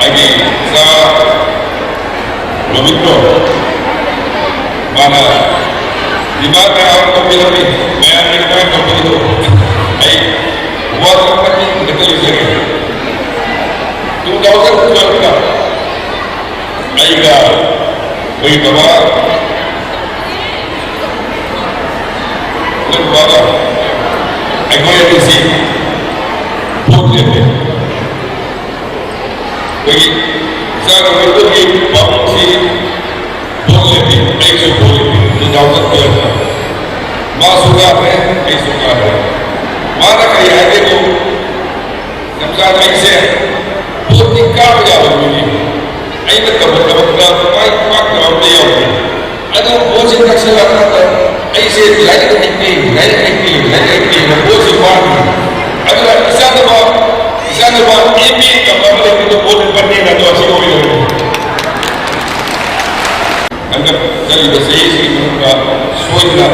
ꯑꯩꯒꯤ ꯏꯆꯥ ꯔꯣꯕꯤꯟꯗ꯭ꯔꯣ, ꯃꯥꯅ ꯗꯤꯃꯥꯟ ꯃꯌꯥꯝ ꯑꯃ ꯇꯧꯕꯤꯔꯝꯃꯤ, ꯃꯌꯥꯝꯒꯤ ꯀꯃꯥꯏꯅ ꯇꯧꯕꯤꯔꯤꯗꯣ ꯑꯩ ꯋꯥ ꯈꯛꯇ ꯂꯩꯖꯒꯦ꯫ Two thousand twelve ꯗ ꯑꯩꯒ ꯑꯩꯈꯣꯏ ꯕꯕꯥ ꯅꯪ ꯕꯥꯕꯥ, ꯑꯩꯈꯣꯏ ꯑꯅꯤꯁꯤ ꯚꯣꯠ ꯂꯦꯞꯄꯦ꯫ ꯑꯩꯈꯣꯏꯒꯤ ꯏꯆꯥꯅꯨꯄꯤꯗꯨꯒꯤ ꯄꯥꯕꯨꯡꯁꯤ ꯚꯣꯠ ꯂꯦꯞꯄꯤ, ꯑꯩꯁꯨ ꯚꯣꯠ ꯂꯦꯞꯄꯤ, two thousand twelve ꯗ꯫ ꯃꯥꯁꯨ ꯀꯥꯈ꯭ꯔꯦ, ꯑꯩꯁꯨ ꯀꯥꯈ꯭ꯔꯦ꯫ ꯃꯥꯅ ꯀꯔꯤ ꯍꯥꯏꯒꯦꯗꯣ, ꯌꯥꯝ ꯆꯥꯅ ꯑꯩꯁꯦ ꯚꯣꯠꯇꯤ ꯀꯥꯕ ꯌꯥꯕ ꯃꯤꯅꯤ꯫ ꯑꯩꯅ ꯇꯧꯕ ꯊꯕꯛꯇ ꯃꯥꯏ ꯄꯥꯛꯇꯕ ꯑꯝꯇ ꯌꯥꯎꯗꯦ꯫ ꯑꯗꯣ ꯚꯣꯠꯁꯤ ꯅꯛꯁꯤꯜꯂꯛꯑꯀꯥꯟꯗ ꯑꯩꯁꯦ ꯂꯥꯏꯔꯤꯛ ꯍꯩꯇꯦ, ꯂꯥꯏꯔꯤꯛ ꯍꯩꯇꯦ, ꯂꯥꯏꯔꯤꯛ ꯍꯩꯇꯦꯅ ꯚꯣꯠꯁꯤ ꯃꯥꯡꯈꯤ꯫ ꯑꯗꯨꯅ ꯏꯆꯥꯅꯨꯄꯥ, ꯏꯆꯥꯅꯨꯄꯥ M A ꯇꯝꯕ ꯑꯃ ꯂꯩꯕꯗꯣ ꯚꯣꯠ ꯄꯟꯅꯦꯅ ꯑꯗꯣ ꯑꯁꯤ ꯑꯣꯏꯗꯧꯔꯤꯅꯤ꯫ ꯍꯟꯗꯛ ꯆꯠꯂꯤꯕ ꯆꯍꯤꯁꯤꯒꯤ ꯃꯅꯨꯡꯗ ꯁꯣꯏꯗꯅ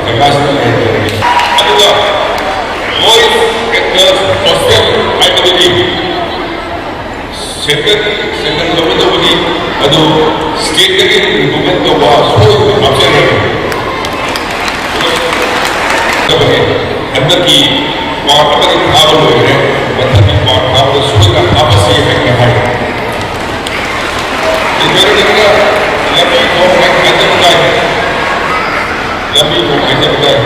ꯀꯦꯄꯥꯁꯤꯇꯤ ꯂꯩꯍꯟꯒꯗꯕꯅꯤ꯫ ꯑꯗꯨꯒ ꯚꯣꯏꯁ ꯑꯦꯟ ꯍꯣꯁꯇꯦꯜ ꯍꯥꯏꯕꯗꯨꯗꯤ ꯁꯦꯟꯇꯔꯒꯤ ꯁꯦꯟꯇꯔ ꯂꯧꯒꯗꯧꯕꯅꯤ꯫ ꯑꯗꯨ ꯁ꯭ꯇꯦꯠꯇꯒꯤ ꯔꯤꯀ꯭ꯔꯨꯠꯃꯦꯟ ꯇꯧꯕ ꯁꯣꯏꯗꯅ ꯍꯥꯞꯆꯔꯒꯦ꯫ ꯍꯟꯗꯛꯀꯤ ꯄꯥꯔꯠ ꯑꯃꯗꯤ ꯊꯥꯕ ꯂꯣꯏꯈ꯭ꯔꯦ꯫ ꯃꯊꯪꯒꯤ ꯄꯥꯔꯠ ꯊꯥꯕꯗ ꯁꯣꯏꯗꯅ ꯍꯥꯞꯄꯁꯤ ꯍꯥꯏꯅ ꯍꯥꯏ꯫ ꯂꯝꯕꯤ ꯊꯣꯡ ꯍꯥꯏꯖꯕ ꯇꯥꯏ꯫ ꯂꯝꯕꯤ ꯊꯣꯡ ꯍꯥꯏꯖꯕ ꯇꯥꯏ꯫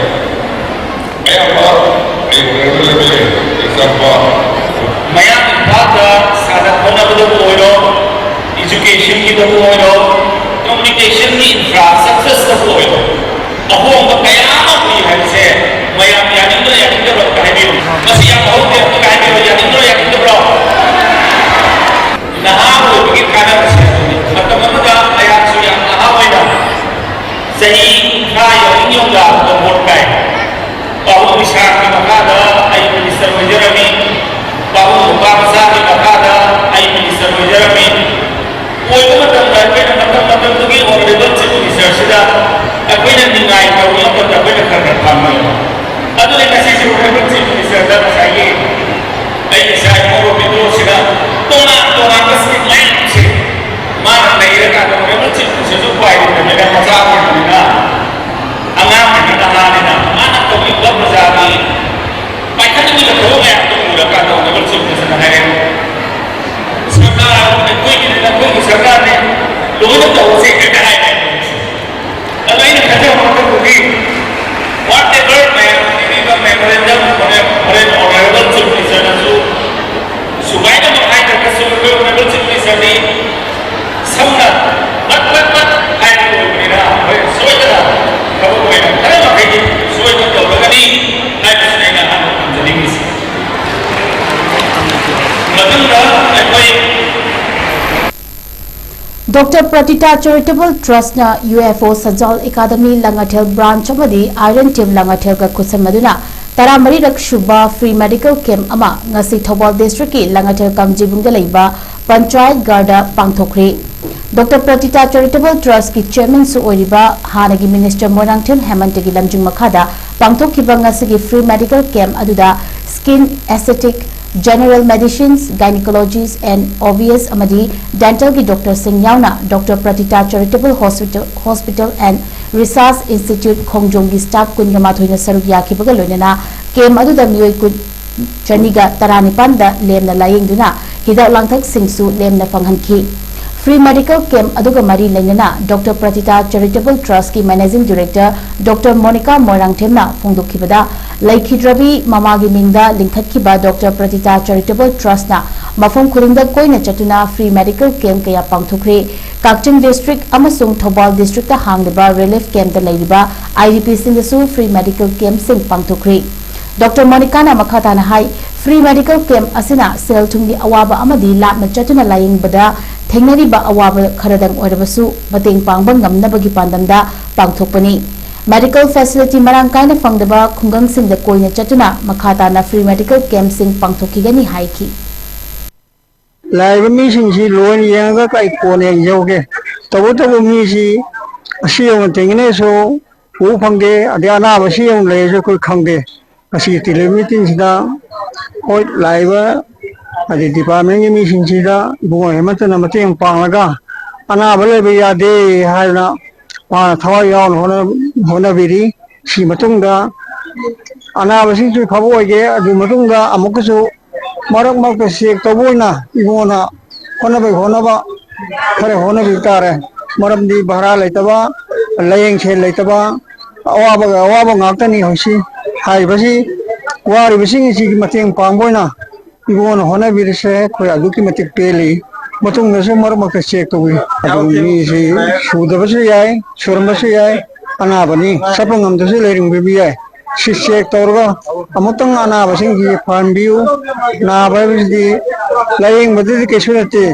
ꯑꯌꯥꯝꯕ ꯑꯩ ꯎꯅꯔꯕ ꯂꯩꯕ ꯂꯩ꯫ ꯑꯦꯛꯖꯥꯝꯄꯜ, ꯃꯌꯥꯡ ꯏꯝꯐꯥꯜꯗ ꯁꯥꯟꯅ ꯈꯣꯠꯅꯕꯗꯕꯨ ꯑꯣꯏꯔꯣ, ꯏꯖꯨꯀꯦꯁꯟꯒꯤꯗꯕꯨ ꯑꯣꯏꯔꯣ, ꯀꯝꯃ꯭ꯌꯨꯅꯤꯀꯦꯁꯟꯒꯤ ꯏꯟꯐ꯭ꯔꯥꯁ꯭ꯇ꯭ꯔꯛꯆꯔꯁꯇꯕꯨ ꯑꯣꯏꯔꯣ, ꯑꯍꯣꯡꯕ ꯀꯌꯥ ꯑꯃ ꯎꯏ ꯍꯥꯏꯕꯁꯦ ꯃꯌꯥꯝ ꯌꯥꯅꯤꯡꯕ꯭ꯔꯥ ꯌꯥꯅꯤꯡꯗꯕ꯭ꯔꯥ ꯑꯝꯇ ꯍꯥꯏꯕꯤꯌꯨ꯫ ꯃꯁꯤ ꯌꯥꯝ ꯑꯍꯣꯡꯕ ꯑꯝꯇ ꯍꯥꯏꯕꯤꯌꯨ, ꯌꯥꯅꯤꯡꯕ꯭ꯔꯣ ꯌꯥꯅꯤꯡꯗꯕ꯭ꯔꯣ? ꯅꯍꯥ ꯑꯣꯏꯕꯒꯤ ꯀꯥꯟꯅꯕꯁꯦ ꯑꯗꯨꯅꯤ꯫ ꯃꯇꯝ ꯑꯃꯗ ꯑꯩꯍꯥꯛꯁꯨ ꯌꯥꯝ ꯅꯍꯥ ꯑꯣꯏꯅ ꯆꯍꯤ ꯀꯨꯟꯊ꯭ꯔꯥ ꯌꯧꯅꯤꯡ ꯌꯧꯅ ꯚꯣꯠ ꯀꯥꯏ꯫ ꯄꯥꯕꯨꯡ ꯏꯁꯥꯒꯤ ꯃꯈꯥꯗ ꯑꯩ ꯃꯤꯅꯤꯁꯇꯔ ꯑꯣꯏꯖꯔꯝꯃꯤ꯫ ꯄꯥꯕꯨꯡ ꯅꯨꯄꯥ ꯃꯆꯥꯒꯤ ꯃꯈꯥꯗ ꯑꯩ ꯃꯤꯅꯤꯁꯇꯔ ꯑꯣꯏꯖꯔꯝꯃꯤ꯫ ꯑꯣꯏꯕ ꯃꯇꯝꯗ ꯑꯩꯈꯣꯏꯅ ꯃꯇꯝ ꯃꯇꯝꯗꯨꯒꯤ ꯑꯣꯅꯔꯦꯕꯜ ꯆꯤꯐ ꯃꯤꯅꯤꯁꯇꯔꯁꯤꯗ ꯑꯩꯈꯣꯏꯅ ꯅꯤꯡꯉꯥꯏ ꯇꯧꯕ ꯃꯇꯝꯗ ꯑꯩꯈꯣꯏꯅ ꯈꯔ ꯈꯔ ꯐꯪꯉꯦꯕ꯫ ꯑꯗꯨꯅ ꯉꯁꯤꯁꯨ ꯑꯣꯅꯔꯦꯕꯜ ꯆꯤꯐ ꯃꯤꯅꯤꯁꯇꯔꯗ ꯉꯁꯥꯏꯒꯤ ꯑꯩ ꯏꯆꯥ ꯏꯃꯧ ꯔꯣꯕꯤꯟꯗ꯭ꯔꯣꯁꯤꯅ ꯇꯣꯉꯥꯟ ꯇꯣꯉꯥꯟꯕ ꯁ꯭ꯀꯤꯝ ꯃꯌꯥꯝꯁꯦ ꯃꯥꯅ ꯂꯩꯔꯀꯥꯟꯗ ꯑꯣꯅꯔꯦꯕꯜ ꯆꯤꯐ ꯃꯤꯅꯤꯁꯇꯔꯁꯨ ꯎꯄꯥꯏ ꯂꯩꯇꯕꯅꯤꯅ ꯃꯆꯥ ꯑꯣꯏꯕꯅꯤꯅ ꯑꯉꯥꯡꯅꯤꯅ ꯅꯍꯥꯅꯤꯅ ꯃꯥꯅ ꯇꯧꯔꯤꯕ ꯄ꯭ꯔꯖꯥꯒꯤ ꯄꯥꯏꯈꯠꯅꯤꯡꯉꯤꯕ ꯊꯕꯛ ꯃꯌꯥꯝꯗꯣ ꯎꯔꯀꯥꯟꯗ ꯑꯣꯅꯔꯦꯕꯜ ꯆꯤꯐ ꯃꯤꯅꯤꯁꯇꯔꯅ ꯍꯥꯏꯔꯦ, "ꯁꯔꯀꯥꯔ ꯑꯩꯈꯣꯏꯒꯤꯅꯤ, ꯅꯈꯣꯏꯒꯤ ꯁꯔꯀꯥꯔꯅꯤ, ꯂꯣꯏꯅ ꯇꯧꯔꯁꯦ" ꯍꯦꯛꯇ ꯍꯥꯏꯔꯦ꯫ ꯑꯗꯣ ꯑꯩꯅ ꯈꯟꯖꯕ ꯃꯇꯝꯗꯗꯤ whatever ꯃꯌꯥꯝ ꯄꯤꯕꯤꯕ memorandum ꯍꯣꯔꯦꯟ ꯍꯣꯔꯦꯟ ꯑꯣꯅꯔꯦꯕꯜ ꯆꯤꯐ ꯃꯤꯅꯤꯁꯇꯔꯅꯁꯨ ꯁꯨꯒꯥꯏꯅꯃꯛ ꯍꯥꯏꯗ꯭ꯔꯒꯁꯨ ꯑꯩꯈꯣꯏ ꯑꯣꯅꯔꯦꯕꯜ ꯆꯤꯐ ꯃꯤꯅꯤꯁꯇꯔꯗꯤ ꯁꯝꯅ ꯐꯠ ꯐꯠ ꯐꯠ ꯍꯥꯏꯕ ꯑꯣꯏꯕꯅꯤꯅ ꯍꯣꯔꯦꯟ ꯁꯣꯏꯗꯅ ꯊꯕꯛ ꯑꯣꯏꯅ ꯈꯔ ꯃꯈꯩꯗꯤ ꯁꯣꯏꯗꯅ ꯇꯧꯔꯒꯅꯤ ꯍꯥꯏꯕꯁꯤꯅꯤ ꯑꯩꯅ ꯑꯍꯥꯟꯕ ꯊꯝꯖꯅꯤꯡꯉꯤꯁꯤ꯫ ꯃꯊꯪꯗ ꯑꯩꯈꯣꯏ Doctor Pratita Charitable Trustꯅ U F O Sanjal academy Langathel branch ꯑꯃꯗꯤ ꯑꯥꯏꯔꯟ ꯇꯤꯝ ꯂꯥꯡꯉꯊꯦꯜꯒ ꯈꯨꯠꯁꯝꯅꯗꯨꯅ ꯇꯔꯥꯃꯔꯤꯔꯛ ꯁꯨꯕ free medical camp ꯑꯃ ꯉꯁꯤ ꯊꯧꯕꯥꯜ districtꯀꯤ ꯂꯥꯡꯉꯊꯦꯜ ꯀꯥꯝꯖꯤꯕꯨꯡꯗ ꯂꯩꯕ ꯄꯟꯆꯥꯌꯠ ꯒꯥꯔꯗ ꯄꯥꯡꯊꯣꯛꯈ꯭ꯔꯦ꯫ ꯗꯣꯛꯇꯔ ꯄ꯭ꯔꯇꯤꯇꯥ ꯆꯦꯔꯤꯇꯦꯕꯜ ꯇ꯭ꯔꯁꯀꯤ ꯆꯦꯌꯔꯃꯦꯟꯁꯨ ꯑꯣꯏꯔꯤꯕ ꯍꯥꯟꯅꯒꯤ ꯃꯤꯅꯤꯁꯇꯔ ꯃꯣꯏꯔꯥꯡꯊꯦꯝ ꯍꯦꯃꯟꯇꯒꯤ ꯂꯝꯖꯤꯡ ꯃꯈꯥꯗ ꯄꯥꯡꯊꯣꯛꯈꯤꯕ ꯉꯁꯤꯒꯤ ꯐ꯭ꯔꯤ ꯃꯦꯗꯤꯀꯦꯜ ꯀꯦꯝꯞ ꯑꯗꯨꯗ skin, aesthetic, general medicines, gynaecologist and O B S ꯑꯃꯗꯤ ꯗꯦꯟꯇꯦꯜꯒꯤ ꯗꯣꯛꯇꯔꯁꯤꯡ ꯌꯥꯎꯅ doctor Pratita charitable hospital, hospital and research institute ꯈꯣꯡꯖꯣꯝꯒꯤ ꯁ꯭ꯇꯥꯐ ꯀꯨꯟꯒ ꯃꯥꯊꯣꯏꯅ ꯁꯔꯨꯛ ꯌꯥꯈꯤꯕꯒ ꯂꯣꯏꯅꯅ ꯀꯦꯝꯞ ꯑꯗꯨꯗ ꯃꯤꯑꯣꯏ ꯀꯨꯟ, ꯆꯅꯤꯒ ꯇꯔꯥꯅꯤꯄꯥꯟꯗ ꯂꯦꯝꯅ ꯂꯥꯌꯦꯡꯗꯨꯅ ꯍꯤꯗꯥꯛ ꯂꯥꯡꯊꯛꯁꯤꯡꯁꯨ ꯂꯦꯝꯅ ꯐꯪꯍꯟꯈꯤ꯫ ꯐ꯭ꯔꯤ ꯃꯦꯗꯤꯀꯦꯜ ꯀꯦꯝꯞ ꯑꯗꯨꯒ ꯃꯔꯤ ꯂꯩꯅꯅ ꯗꯣꯛꯇꯔ ꯄ꯭ꯔꯇꯤꯇꯥ ꯆꯦꯔꯤꯇꯦꯕꯜ ꯇ꯭ꯔꯁꯀꯤ ꯃꯦꯅꯦꯖꯤꯡ ꯗꯤꯔꯦꯛꯇꯔ ꯗꯣꯛꯇꯔ ꯃꯣꯅꯤꯀꯥ ꯃꯣꯏꯔꯥꯡꯊꯦꯝꯅ ꯐꯣꯡꯗꯣꯛꯈꯤꯕꯗ, ꯂꯩꯈꯤꯗ꯭ꯔꯕꯤ ꯃꯃꯥꯒꯤ ꯃꯤꯡꯗ ꯂꯤꯡꯈꯠꯈꯤꯕ ꯗꯣꯛꯇꯔ ꯄ꯭ꯔꯇꯤꯇꯥ ꯆꯦꯔꯤꯇꯦꯕꯜ ꯇ꯭ꯔꯁꯅ ꯃꯐꯝ ꯈꯨꯗꯤꯡꯗ ꯀꯣꯏꯅ ꯆꯠꯇꯨꯅ ꯐ꯭ꯔꯤ ꯃꯦꯗꯤꯀꯦꯜ ꯀꯦꯝꯞ ꯀꯌꯥ ꯄꯥꯡꯊꯣꯛꯈ꯭ꯔꯦ꯫ ꯀꯛꯆꯤꯡ ꯗꯤꯁꯇ꯭ꯔꯤꯛ ꯑꯃꯁꯨꯡ ꯊꯧꯕꯥꯜ ꯗꯤꯁꯇ꯭ꯔꯤꯛꯇ ꯍꯥꯡꯂꯤꯕ ꯔꯤꯂꯤꯐ ꯀꯦꯝꯞꯇ ꯂꯩꯔꯤꯕ ꯑꯥꯏ ꯗꯤ ꯄꯤꯁꯤꯡꯗꯁꯨ ꯐ꯭ꯔꯤ ꯃꯦꯗꯤꯀꯦꯜ ꯀꯦꯝꯞꯁꯤꯡ ꯄꯥꯡꯊꯣꯛꯈ꯭ꯔꯤ꯫ ꯗꯣꯛꯇꯔ ꯃꯣꯅꯤꯀꯥꯅ ꯃꯈꯥ ꯇꯥꯅ ꯍꯥꯏ, ꯐ꯭ꯔꯤ ꯃꯦꯗꯤꯀꯦꯜ ꯀꯦꯝꯞ ꯑꯁꯤꯅ ꯁꯦꯜ ꯊꯨꯝꯒꯤ ꯑꯋꯥꯕ ꯑꯃꯗꯤ ꯂꯥꯞꯅ ꯆꯠꯇꯨꯅ ꯂꯥꯌꯦꯡꯕꯗ ꯊꯦꯡꯅꯔꯤꯕ ꯑꯋꯥꯕ ꯈꯔꯗꯪ ꯑꯣꯏꯔꯕꯁꯨ ꯃꯇꯦꯡ ꯄꯥꯡꯕ ꯉꯝꯅꯕꯒꯤ ꯄꯥꯟꯗꯝꯗ ꯄꯥꯡꯊꯣꯛꯄꯅꯤ꯫ ꯃꯦꯗꯤꯀꯦꯜ ꯐꯦꯁꯤꯂꯤꯇꯤ ꯃꯔꯥꯡ ꯀꯥꯏꯅ ꯐꯪꯗꯕ ꯈꯨꯡꯒꯪꯁꯤꯡꯗ ꯀꯣꯏꯅ ꯆꯠꯇꯨꯅ ꯃꯈꯥ ꯇꯥꯅ ꯐ꯭ꯔꯤ ꯃꯦꯗꯤꯀꯦꯜ ꯀꯦꯝꯞꯁꯤꯡ ꯄꯥꯡꯊꯣꯛꯈꯤꯒꯅꯤ ꯍꯥꯏꯈꯤ꯫ ꯂꯥꯛꯏꯕ ꯃꯤꯁꯤꯡꯁꯤ ꯂꯣꯏꯅ ꯌꯦꯡꯉꯒ ꯑꯩ ꯀꯣꯟꯅ ꯌꯦꯡꯖꯍꯧꯒꯦ꯫ ꯇꯧꯕꯇꯕꯨ ꯃꯤꯁꯤ ꯑꯁꯤ ꯌꯧꯅ ꯊꯦꯡꯅꯩꯁꯨ ꯎ ꯐꯪꯗꯦ, ꯑꯗꯩ ꯑꯅꯥꯕ ꯁꯤ ꯌꯧꯅ ꯂꯩꯔꯁꯨ ꯑꯩꯈꯣꯏ ꯈꯪꯗꯦ꯫ ꯉꯁꯤ ꯇꯦꯂꯤꯃꯤꯇꯤꯡꯁꯤꯗ ꯍꯣꯏ ꯂꯥꯛꯏꯕ ꯍꯥꯏꯗꯤ ꯗꯤꯄꯥꯔꯠꯃꯦꯟꯒꯤ ꯃꯤꯁꯤꯡꯁꯤꯗ ꯏꯕꯨꯡꯉꯣ ꯍꯦꯃꯟꯇꯅ ꯃꯇꯦꯡ ꯄꯥꯡꯂꯒ ꯑꯅꯥꯕ ꯂꯩꯕ ꯌꯥꯗꯦ ꯍꯥꯏꯗꯅ ꯃꯥꯅ ꯊꯋꯥꯏ ꯌꯥꯎꯅ ꯍꯣꯠꯅ-, ꯍꯣꯠꯅꯕꯤꯔꯤ꯫ ꯁꯤ ꯃꯇꯨꯡꯗ ꯑꯅꯥꯕꯁꯤꯡꯁꯨ ꯐꯕ ꯑꯣꯏꯒꯦ, ꯑꯗꯨ ꯃꯇꯨꯡꯗ ꯑꯃꯨꯛꯀꯁꯨ ꯃꯔꯛ ꯃꯔꯛꯇ ꯆꯦꯛ ꯇꯧꯕ ꯑꯣꯏꯅ ꯏꯕꯨꯡꯉꯣꯅ ꯍꯣꯠꯅꯕꯒꯤ ꯍꯣꯠꯅꯕ ꯈꯔ ꯍꯣꯠꯅꯕꯤꯕ ꯇꯥꯔꯦ꯫ ꯃꯔꯝꯗꯤ ꯚꯔꯥ ꯂꯩꯇꯕ, ꯂꯥꯌꯦꯡ ꯁꯦꯜ ꯂꯩꯇꯕ, ꯑꯋꯥꯕꯒ ꯑꯋꯥꯕ ꯉꯥꯛꯇꯅꯤ ꯍꯧꯖꯤꯛ ꯍꯥꯏꯔꯤꯕꯁꯤ꯫ ꯋꯥꯔꯤꯕꯁꯤꯡ ꯑꯁꯤꯒꯤ ꯃꯇꯦꯡ ꯄꯥꯡꯕ ꯑꯣꯏꯅ ꯏꯕꯨꯡꯉꯣꯅ ꯍꯣꯠꯅꯕꯤꯔꯤꯁꯦ ꯑꯩꯈꯣꯏ ꯑꯗꯨꯛꯀꯤ ꯃꯇꯤꯛ ꯄꯦꯜꯂꯤ꯫ ꯃꯇꯨꯡꯗꯁꯨ ꯃꯔꯛ ꯃꯔꯛꯇ ꯆꯦꯛ ꯇꯧꯏ꯫ ꯑꯗꯨ ꯃꯤꯁꯤ ꯁꯨꯗꯕꯁꯨ ꯌꯥꯏ, ꯁꯨꯔꯝꯕꯁꯨ ꯌꯥꯏ, ꯑꯅꯥꯕꯅꯤ, ꯆꯠꯄ ꯉꯝꯗꯕꯁꯨ ꯂꯩꯔꯝꯕ ꯌꯥꯏ꯫ ꯁꯤ ꯆꯦꯛ ꯇꯧꯔꯒ ꯑꯃꯨꯛꯇꯪ ꯑꯅꯥꯕꯁꯤꯡꯁꯤ ꯐꯍꯟꯕꯤꯌꯨ꯫ ꯅꯥꯕ ꯍꯥꯏꯕꯁꯤꯗꯤ ꯂꯥꯌꯦꯡꯕꯗꯗꯤ ꯀꯩꯁꯨ ꯅꯠꯇꯦ,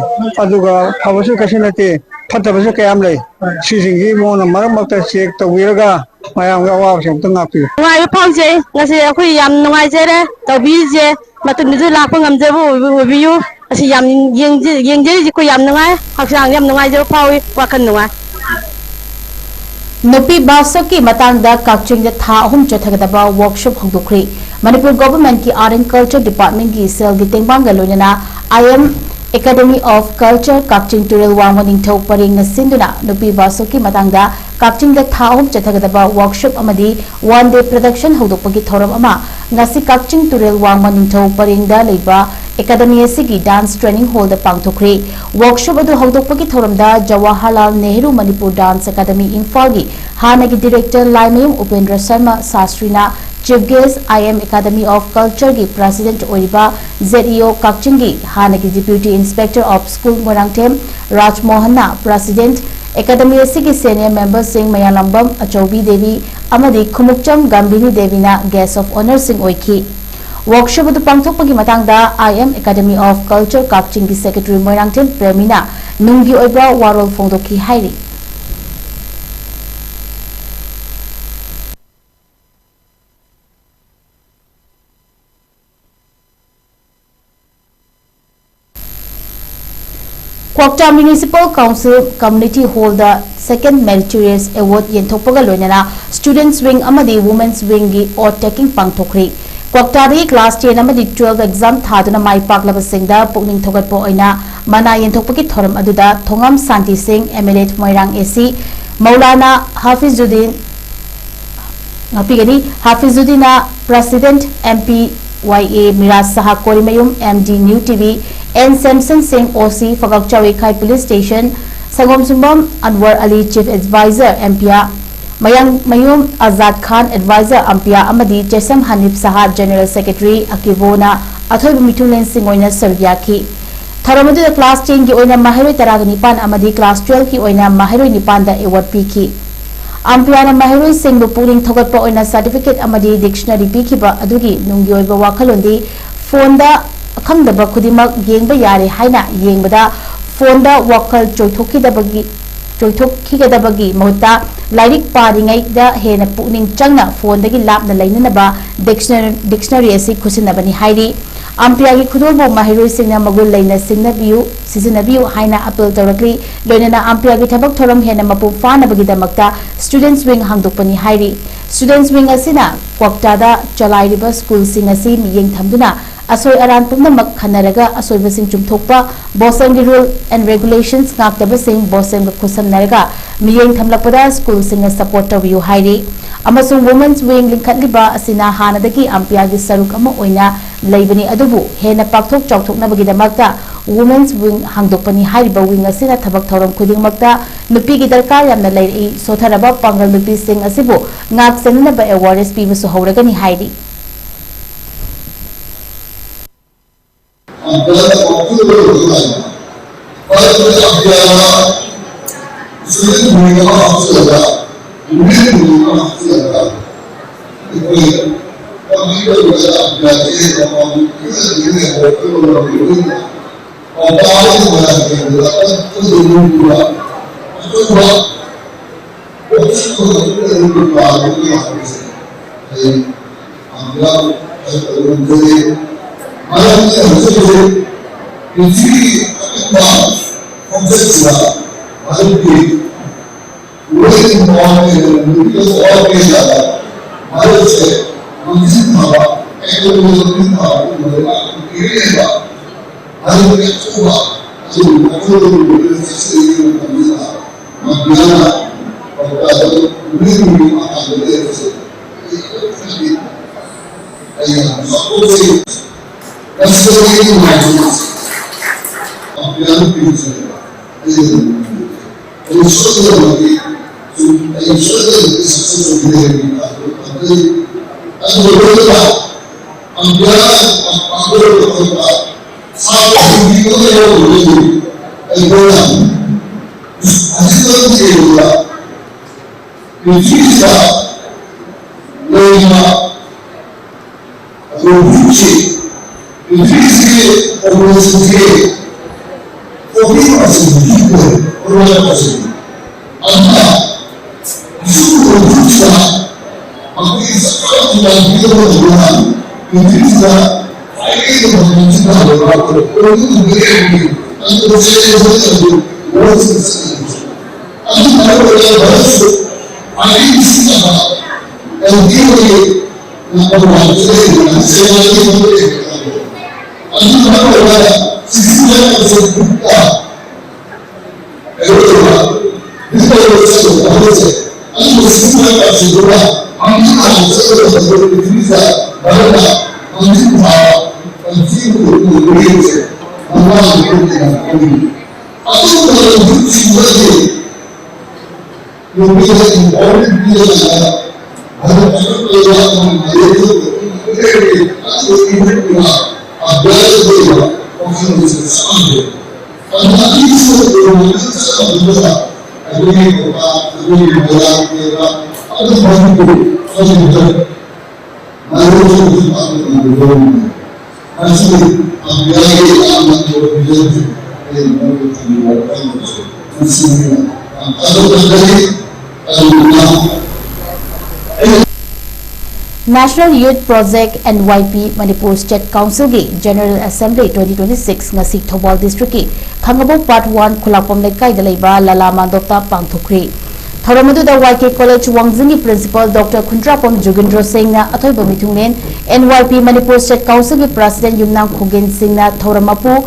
ꯑꯗꯨꯒ ꯐꯕꯁꯨ ꯀꯩꯁꯨ ꯅꯠꯇꯦ, ꯐꯠꯇꯕꯁꯨ ꯀꯌꯥꯝ ꯂꯩ꯫ ꯁꯤꯁꯤꯡꯁꯤ ꯃꯉꯣꯟꯗ ꯃꯔꯛ ꯃꯔꯛꯇ ꯆꯦꯛ ꯇꯧꯕꯤꯔꯒ ꯃꯌꯥꯝꯒꯤ ꯑꯋꯥꯕꯁꯦ ꯑꯃꯨꯛꯇꯪ ꯉꯥꯛꯄꯤꯌꯨ꯫ ꯅꯨꯡꯉꯥꯏꯕ ꯐꯥꯎꯖꯩ꯫ ꯉꯁꯤ ꯑꯩꯈꯣꯏ ꯌꯥꯝ ꯅꯨꯡꯉꯥꯏꯖꯔꯦ ꯇꯧꯕꯤꯔꯤꯁꯦ꯫ ꯃꯇꯨꯡꯗꯁꯨ ꯂꯥꯛꯄ ꯉꯝꯖꯕ ꯑꯣꯏꯕ-, ꯑꯣꯏꯕꯤꯌꯨ꯫ ꯑꯁꯤ ꯌꯥꯝ ꯌꯦꯡꯖ-, ꯌꯦꯡꯖꯔꯤꯁꯤ ꯑꯩꯈꯣꯏ ꯌꯥꯝ ꯅꯨꯡꯉꯥꯏ, ꯍꯛꯆꯥꯡ ꯌꯥꯝ ꯅꯨꯡꯉꯥꯏꯖꯕ ꯐꯥꯎꯏ, ꯋꯥꯈꯜ ꯅꯨꯡꯉꯥꯏ꯫ ꯅꯨꯄꯤ ꯕꯥꯁꯣꯛꯀꯤ ꯃꯇꯥꯡꯗ ꯀꯛꯆꯤꯡꯗ ꯊꯥ ꯑꯍꯨꯝ ꯆꯠꯊꯒꯗꯕ ꯋꯥꯔꯛꯁꯣꯞ ꯍꯧꯗꯣꯛꯈ꯭ꯔꯦ꯫ ꯃꯅꯤꯄꯨꯔ ꯒꯣꯚꯔꯟꯃꯦꯟꯠꯀꯤ ꯑꯥꯔꯠ ꯑꯦꯟ ꯀꯜꯆꯔ ꯗꯤꯄꯥꯔꯠꯃꯦꯟꯠꯀꯤ ꯁꯦꯜꯒꯤ ꯇꯦꯡꯕꯥꯡꯒ ꯂꯣꯏꯅꯅ I M academy of culture ꯀꯛꯆꯤꯡ ꯇꯨꯔꯦꯜ ꯋꯥꯡꯃ ꯅꯤꯡꯊꯧ ꯄꯔꯦꯡꯅ ꯁꯤꯟꯗꯨꯅ ꯅꯨꯄꯤ ꯕꯥꯁꯣꯛꯀꯤ ꯃꯇꯥꯡꯗ ꯀꯛꯆꯤꯡꯗ ꯊꯥ ꯑꯍꯨꯝ ꯆꯠꯊꯒꯗꯕ ꯋꯥꯔꯛꯁꯣꯞ ꯑꯃꯗꯤ ꯋꯥꯟ ꯗꯦ ꯄ꯭ꯔꯗꯛꯁꯟ ꯍꯧꯗꯣꯛꯄꯒꯤ ꯊꯧꯔꯝ ꯑꯃ ꯉꯁꯤ ꯀꯛꯆꯤꯡ ꯇꯨꯔꯦꯜ ꯋꯥꯡꯃ ꯅꯤꯡꯊꯧ ꯄꯔꯦꯡꯗ ꯂꯩꯕ ꯑꯦꯀꯥꯗꯃꯤ ꯑꯁꯤꯒꯤ ꯗꯥꯟꯁ ꯇ꯭ꯔꯦꯅꯤꯡ ꯍꯣꯜꯗ ꯄꯥꯡꯊꯣꯛꯈ꯭ꯔꯦ꯫ ꯋꯥꯔꯛꯁꯣꯞ ꯑꯗꯨ ꯍꯧꯗꯣꯛꯄꯒꯤ ꯊꯧꯔꯝꯗ ꯖꯋꯥꯍꯔꯂꯥꯜ ꯅꯦꯍꯔꯨ ꯃꯅꯤꯄꯨꯔ ꯗꯥꯟꯁ ꯑꯦꯀꯥꯗꯃꯤ ꯏꯝꯐꯥꯜꯒꯤ ꯍꯥꯟꯅꯒꯤ ꯗꯤꯔꯦꯛꯇꯔ ꯂꯥꯏꯃꯌꯨꯝ ꯎꯄꯦꯟꯗ꯭ꯔ ꯁꯔꯃ ꯁꯥꯁꯇ꯭ꯔꯤꯅ chief guest, I M academy of ꯀꯜꯆꯔꯒꯤ ꯄ꯭ꯔꯦꯁꯤꯗꯦꯟꯠ ꯑꯣꯏꯔꯤꯕ ꯖꯦꯠ ꯏ ꯑꯣ ꯀꯛꯆꯤꯡꯒꯤ ꯍꯥꯟꯅꯒꯤ deputy inspector of school Moirangthem ꯔꯥꯖꯃꯣꯍꯟꯅ ꯄ꯭ꯔꯦꯁꯤꯗꯦꯟꯠ, ꯑꯦꯀꯥꯗꯃꯤ ꯑꯁꯤꯒꯤ ꯁꯦꯅꯤꯌꯔ ꯃꯦꯝꯕꯔꯁꯤꯡ ꯃꯌꯥꯂꯝꯕꯝ ꯑꯆꯧꯕꯤ ꯗꯦꯕꯤ ꯑꯃꯗꯤ ꯈꯨꯃꯨꯛꯆꯝ ꯒꯝꯚꯤꯅꯤ ꯗꯦꯕꯤꯅ ꯒꯦꯁ ꯑꯣꯐ ꯑꯣꯅꯔꯁꯤꯡ ꯑꯣꯏꯈꯤ꯫ ꯋꯥꯔꯛꯁꯣꯞ ꯑꯗꯨ ꯄꯥꯡꯊꯣꯛꯄꯒꯤ ꯃꯇꯥꯡꯗ ꯑꯥꯏ ꯑꯦꯝ ꯑꯦꯀꯥꯗꯃꯤ ꯑꯣꯐ ꯀꯜꯆꯔ ꯀꯛꯆꯤꯡꯒꯤ ꯁꯦꯀ꯭ꯔꯦꯇꯔꯤ ꯃꯣꯏꯔꯥꯡꯊꯦꯝ ꯄ꯭ꯔꯦꯃꯤꯅ ꯅꯨꯡꯒꯤ ꯑꯣꯏꯕ ꯋꯥꯔꯣꯜ ꯐꯣꯡꯗꯣꯛꯈꯤ ꯍꯥꯏꯔꯤ꯫ ꯀ꯭ꯋꯥꯛꯇꯥ ꯃ꯭ꯌꯨꯅꯤꯁꯤꯄꯥꯜ ꯀꯥꯎꯟꯁꯤꯜ ꯀꯝꯃ꯭ꯌꯨꯅꯤꯇꯤ ꯍꯣꯜꯗ ꯁꯦꯀꯦꯟ ꯃꯦꯔꯤꯇꯣꯔꯤꯌꯁ ꯑꯦꯋꯥꯔꯗ ꯌꯦꯟꯊꯣꯛꯄꯒ ꯂꯣꯏꯅꯅ ꯁ꯭ꯇꯨꯗꯦꯟꯠꯁ ꯋꯤꯡ ꯑꯃꯗꯤ ꯋꯨꯃꯦꯟꯁ ꯋꯤꯡꯒꯤ ꯑꯣꯠ ꯇꯦꯀꯤꯡ ꯄꯥꯡꯊꯣꯛꯈ꯭ꯔꯦ꯫ ꯀ꯭ꯋꯥꯛꯇꯥꯗꯒꯤ ꯀ꯭ꯂꯥꯁ ꯇꯦꯟ ꯑꯃꯗꯤ ꯇꯨꯋꯦꯜꯐ ꯑꯦꯛꯖꯥꯝ ꯊꯥꯗꯨꯅ ꯃꯥꯏ ꯄꯥꯛꯂꯕꯁꯤꯡꯗ ꯄꯨꯛꯅꯤꯡ ꯊꯧꯒꯠꯄ ꯑꯣꯏꯅ ꯃꯅꯥ ꯌꯦꯟꯊꯣꯛꯄꯒꯤ ꯊꯧꯔꯝ ꯑꯗꯨꯗ ꯊꯣꯉꯥꯝ ꯁꯥꯟꯇꯤ ꯁꯤꯡ, M L A Moirang A C, Maulana Hafizuddin, ꯉꯥꯛꯄꯤꯒꯅꯤ꯫ ꯍꯥꯐꯤꯖꯨꯗꯤꯟꯅ president, M P Y A Miraj Shah Korimayum, M D new T V, N Samson Singh, O C Phougak Chaoikhai police station, Sangomsumbam Anwar Ali, chief adviser, M P R, ꯃꯌꯥꯡꯃꯌꯨꯝ ꯑꯖꯥꯗ ꯈꯥꯟ, ꯑꯦꯗꯚꯥꯏꯖꯔ, ꯑꯝꯄꯤꯌꯥ ꯑꯃꯗꯤ ꯆꯦꯁꯝ ꯍꯅꯤꯐ ꯁꯍꯥ, ꯖꯦꯅꯔꯦꯜ ꯁꯦꯀ꯭ꯔꯦꯇꯔꯤ, ꯑꯀꯤꯕꯣꯅ ꯑꯊꯣꯏꯕ ꯃꯤꯊꯨꯡꯂꯦꯟꯁꯤꯡ ꯑꯣꯏꯅ ꯁꯔꯨꯛ ꯌꯥꯈꯤ꯫ ꯊꯧꯔꯝ ꯑꯗꯨꯗ ꯀ꯭ꯂꯥꯁ ꯇꯦꯟꯒꯤ ꯑꯣꯏꯅ ꯃꯍꯩꯔꯣꯏ ꯇꯔꯥꯒ ꯅꯤꯄꯥꯟ ꯑꯃꯗꯤ ꯀ꯭ꯂꯥꯁ ꯇꯨꯋꯦꯜꯐꯀꯤ ꯑꯣꯏꯅ ꯃꯍꯩꯔꯣꯏ ꯅꯤꯄꯥꯟꯗ ꯑꯦꯋꯥꯔꯗ ꯄꯤꯈꯤ꯫ ꯑꯝꯄꯤꯌꯥꯅ ꯃꯍꯩꯔꯣꯏꯁꯤꯡꯕꯨ ꯄꯨꯛꯅꯤꯡ ꯊꯧꯒꯠꯄ ꯑꯣꯏꯅ ꯁꯥꯔꯇꯤꯐꯤꯀꯦꯠ ꯑꯃꯗꯤ ꯗꯤꯛꯁꯅꯔꯤ ꯄꯤꯈꯤꯕ ꯑꯗꯨꯒꯤ ꯅꯨꯡꯒꯤ ꯑꯣꯏꯕ ꯋꯥꯈꯜꯂꯣꯟꯗꯤ ꯐꯣꯟꯗ ꯑꯈꯪꯗꯕ ꯈꯨꯗꯤꯡꯃꯛ ꯌꯦꯡꯕ ꯌꯥꯔꯦ ꯍꯥꯏꯅ ꯌꯦꯡꯕꯗ ꯐꯣꯟꯗ ꯋꯥꯈꯜ ꯆꯣꯏꯊꯣꯛꯈꯤꯗꯕꯒꯤ, ꯆꯣꯏꯊꯣꯛꯈꯤꯒꯗꯕꯒꯤ ꯃꯍꯨꯠꯇ ꯂꯥꯏꯔꯤꯛ ꯄꯥꯔꯤꯉꯩꯗ ꯍꯦꯟꯅ ꯄꯨꯛꯅꯤꯡ ꯆꯪꯅ ꯐꯣꯟꯗꯒꯤ ꯂꯥꯞꯅ ꯂꯩꯅꯅꯕ ꯗꯤꯛꯁꯅꯔꯤ, ꯗꯤꯛꯁꯅꯔꯤ ꯑꯁꯤ ꯈꯨꯠꯁꯤꯟꯅꯕꯅꯤ ꯍꯥꯏꯔꯤ꯫ ꯑꯝꯄꯤꯌꯥꯒꯤ ꯈꯨꯗꯣꯜꯕꯨ ꯃꯍꯩꯔꯣꯏꯁꯤꯡꯅ ꯃꯒꯨꯟ ꯂꯩꯅ ꯁꯤꯡꯅꯕꯤꯌꯨ, ꯁꯤꯖꯤꯟꯅꯕꯤꯌꯨ ꯍꯥꯏꯅ ꯑꯄꯤꯜ ꯇꯧꯔꯛꯂꯤ꯫ ꯂꯣꯏꯅꯅ ꯑꯝꯄꯤꯌꯥꯒꯤ ꯊꯕꯛ ꯊꯧꯔꯝ ꯍꯦꯟꯅ ꯃꯄꯨꯡ ꯐꯥꯅꯕꯒꯤꯗꯃꯛꯇ Students Wing ꯍꯥꯡꯗꯣꯛꯄꯅꯤ ꯍꯥꯏꯔꯤ꯫ Students Wing ꯑꯁꯤꯅ ꯀ꯭ꯋꯥꯛꯇꯥꯗ ꯆꯂꯥꯏꯔꯤꯕ ꯁ꯭ꯀꯨꯜꯁꯤꯡ ꯑꯁꯤ ꯃꯤꯠꯌꯦꯡ ꯊꯝꯗꯨꯅ ꯑꯁꯣꯏ ꯑꯔꯥꯟ ꯄꯨꯝꯅꯃꯛ ꯈꯟꯅꯔꯒ ꯑꯁꯣꯏꯕꯁꯤꯡ ꯆꯨꯝꯊꯣꯛꯄ, ꯕꯣꯁꯦꯝꯒꯤ Rule and Regulations ꯉꯥꯛꯇꯕꯁꯤꯡ ꯕꯣꯁꯦꯝꯒ ꯈꯨꯠꯁꯝꯅꯔꯒ ꯃꯤꯠꯌꯦꯡ ꯊꯝꯂꯛꯄꯗ ꯁ꯭ꯀꯨꯜꯁꯤꯡꯅ support ꯇꯧꯕꯤꯌꯨ ꯍꯥꯏꯔꯤ꯫ ꯑꯃꯁꯨꯡ Women's Wing ꯂꯤꯡꯈꯠꯂꯤꯕ ꯑꯁꯤꯅ ꯍꯥꯟꯅꯗꯒꯤ ꯑꯝꯄꯤꯌꯥꯒꯤ ꯁꯔꯨꯛ ꯑꯃ ꯑꯣꯏꯅ ꯂꯩꯕꯅꯤ, ꯑꯗꯨꯕꯨ ꯍꯦꯟꯅ ꯄꯥꯛꯊꯣꯛ ꯆꯥꯎꯊꯣꯛꯅꯕꯒꯤꯗꯃꯛꯇ Women's Wing ꯍꯥꯡꯗꯣꯛꯄꯅꯤ꯫ ꯍꯥꯏꯔꯤꯕ wing ꯑꯁꯤꯅ ꯊꯕꯛ ꯊꯧꯔꯝ ꯈꯨꯗꯤꯡꯃꯛꯇ ꯅꯨꯄꯤꯒꯤ ꯗꯔꯀꯥꯔ ꯌꯥꯝꯅ ꯂꯩꯔꯛꯏ꯫ ꯁꯣꯊꯔꯕ ꯄꯥꯡꯒꯜ ꯅꯨꯄꯤꯁꯤꯡ ꯑꯁꯤꯕꯨ ꯉꯥꯛ ꯁꯦꯟꯅꯅꯕ awareness ꯄꯤꯕꯁꯨ ꯍꯧꯔꯒꯅꯤ ꯍꯥꯏꯔꯤ꯫ ꯃꯔꯝꯗꯤ ꯍꯧꯖꯤꯛ ꯍꯧꯖꯤꯛ ꯄ꯭ꯔꯤꯊꯤꯕꯤ ꯑꯄꯤꯛꯄ ꯈꯣꯡꯆꯠꯁꯤꯗ ꯃꯔꯨꯞꯀꯤ ꯋꯦꯗꯤꯡ ꯄꯥꯎꯟ ꯅꯨꯄꯤꯗꯁꯨ ꯑꯣꯏꯔꯛꯄ ꯌꯥꯕ ꯃꯔꯨꯞꯁꯦ ꯃꯥꯡꯖꯤꯟ ꯊꯥꯕ, ꯑꯦꯀꯣꯃꯤꯗꯦꯁꯟ ꯊꯥꯕ ꯃꯔꯨꯞ ꯄꯤꯔꯛꯏꯕ ꯃꯔꯨꯞꯀꯤ ꯑꯆꯧꯕ ꯑꯗꯨꯒꯨꯝꯕ ꯑꯆꯧꯕ ꯃꯔꯨꯞ ꯆꯠꯆꯔꯤꯕ ꯃꯇꯝꯁꯤꯗ ꯃꯗꯨꯅ ꯄꯥꯎꯇꯥꯛ ꯑꯗꯨ ꯅꯨꯃꯤꯠ ꯅꯨꯃꯤꯠ ꯃꯇꯝꯗ ꯂꯩꯔꯤꯕꯁꯦ ꯑꯩ ꯌꯥꯝ ꯆꯥꯎꯊꯣꯛꯆꯩ꯫ ꯃꯁꯤꯗ ꯑꯩꯒꯤ ꯅꯨꯡꯉꯥꯏꯖꯕ ꯑꯝꯄꯤꯌꯥꯔ ꯅꯨꯄꯤꯁꯤꯡ ꯑꯩ ꯑꯩ ꯁꯣꯏꯗꯅꯃꯛꯀꯤ ꯑꯩ ꯁꯣꯏꯗꯅꯃꯛꯀꯤ success ꯑꯣꯏꯒꯅꯤ ꯍꯥꯏꯕꯒꯤ ꯋꯥꯈꯜ ꯊꯝꯖꯩ꯫ ꯑꯗꯨꯒ ꯂꯣꯏꯅꯅ ꯑꯝꯄꯤꯌꯥꯔ ꯑꯀꯣꯏꯕ ꯈꯣꯠꯄ ꯁꯥꯇ꯭ꯔꯁꯤꯡꯒꯤ ꯑꯣꯏꯅ ꯌꯥꯎꯔꯤꯕꯁꯤꯡ ꯑꯩꯈꯣꯏꯅ ꯍꯧꯖꯤꯛ ꯌꯦꯡꯕꯗ ꯄ꯭ꯔꯤꯊꯤꯕꯤꯗ ꯂꯩꯔꯤꯕ ꯔꯣꯕꯣꯠꯁꯤ ꯄ꯭ꯔꯤꯊꯤꯕꯤꯁꯤꯒꯤ populationꯁꯤ forty percent ꯑꯣꯏ, forty percent꯫ ꯑꯗꯨꯅ ꯑꯁꯤꯒꯨꯝꯕ ꯔꯣꯕꯣꯠꯁꯤꯅ ꯑꯩꯈꯣꯏꯒꯤ ꯆꯥꯎꯈꯠꯂꯛꯂꯤꯕ ꯄ꯭ꯔꯤꯊꯤꯕꯤꯁꯤꯗ National Youth Project, N Y P, Manipur State Council ꯒꯤ General Assembly twenty twenty-six ꯉꯁꯤ ꯊꯧꯕꯥꯜ District ꯀꯤ ꯈꯥꯡꯉꯕꯣꯛ Part one ꯈꯨꯂꯥꯛꯄꯝ ꯂꯩꯀꯥꯏꯗ ꯂꯩꯕ ꯂꯂꯥ ꯃꯥꯟꯗꯣꯞꯇ ꯄꯥꯡꯊꯣꯛꯈ꯭ꯔꯤ꯫ ꯊꯧꯔꯝ ꯑꯗꯨꯗ Y K College ꯋꯥꯡꯖꯤꯡꯒꯤ Principal Doctor ꯈꯨꯟꯗ꯭ꯔꯥꯛꯄꯝ ꯖꯨꯒꯤꯟꯗ꯭ꯔꯣ ꯁꯤꯡꯅ ꯑꯊꯣꯏꯕ ꯃꯤꯊꯨꯡꯂꯦꯟ, N Y P Manipur State Council ꯒꯤ President ꯌꯨꯝꯅꯥꯝ ꯈꯣꯡꯒꯦꯟ ꯁꯤꯡꯅ ꯊꯧꯔꯝ ꯃꯄꯨ,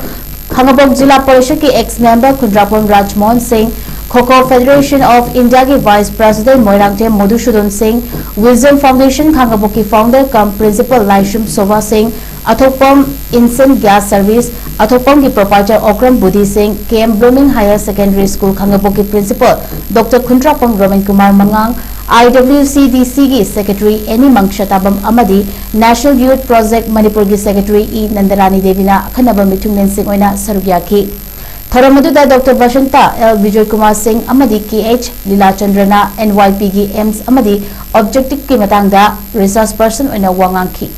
ꯈꯥꯡꯉꯕꯣꯛ ꯖꯤꯂꯥ ꯄꯔꯤꯁꯠꯀꯤ ex member ꯈꯨꯟꯗ꯭ꯔꯥꯛꯄꯝ ꯔꯥꯖꯃꯣꯍꯟ ꯁꯤꯡ, ꯈꯣ ꯈꯣ Federation of India ꯒꯤ Vice President ꯃꯣꯏꯔꯥꯡꯊꯦꯝ ꯃꯣꯗꯨꯁꯨꯗꯟ ꯁꯤꯡ, Wisdom Foundation ꯈꯥꯡꯉꯕꯣꯛꯀꯤ founder cum principal ꯂꯥꯏꯁ꯭ꯔꯝ ꯁꯣꯚꯥ ꯁꯤꯡ, ꯑꯊꯣꯛꯄꯝ Instant Gas Service, ꯑꯊꯣꯛꯄꯝꯒꯤ proprietor Okram ꯕꯨꯙꯤ ꯁꯤꯡ, K M Blooming Higher Secondary School ꯈꯥꯡꯉꯕꯣꯛꯀꯤ Principal Doctor Khundrakpam Roman Kumar ꯃꯉꯥꯡ, I W C D C ꯒꯤ Secretary ꯑꯦꯅꯤ ꯃꯪꯁꯇꯥꯕꯝ ꯑꯃꯗꯤ National Youth Project ꯃꯅꯤꯄꯨꯔꯒꯤ Secretary ꯏ ꯅꯟꯗꯔꯥꯅꯤ ꯗꯦꯕꯤꯅ ꯑꯈꯟꯅꯕ ꯃꯤꯊꯨꯡꯂꯦꯟꯁꯤꯡ ꯑꯣꯏꯅ ꯁꯔꯨꯛ ꯌꯥꯈꯤ꯫ ꯊꯧꯔꯝ ꯑꯗꯨꯗ Doctor ꯕꯁꯟꯇ, L ꯕꯤꯖꯣꯏ ꯀꯨꯃꯥꯔ ꯁꯤꯡ ꯑꯃꯗꯤ K H ꯂꯤꯂꯥꯆꯟꯗ꯭ꯔꯅ N Y P ꯒꯤ aims ꯑꯃꯗꯤ objective ꯀꯤ ꯃꯇꯥꯡꯗ resource person ꯑꯣꯏꯅ ꯋꯥ ꯉꯥꯡꯈꯤ꯫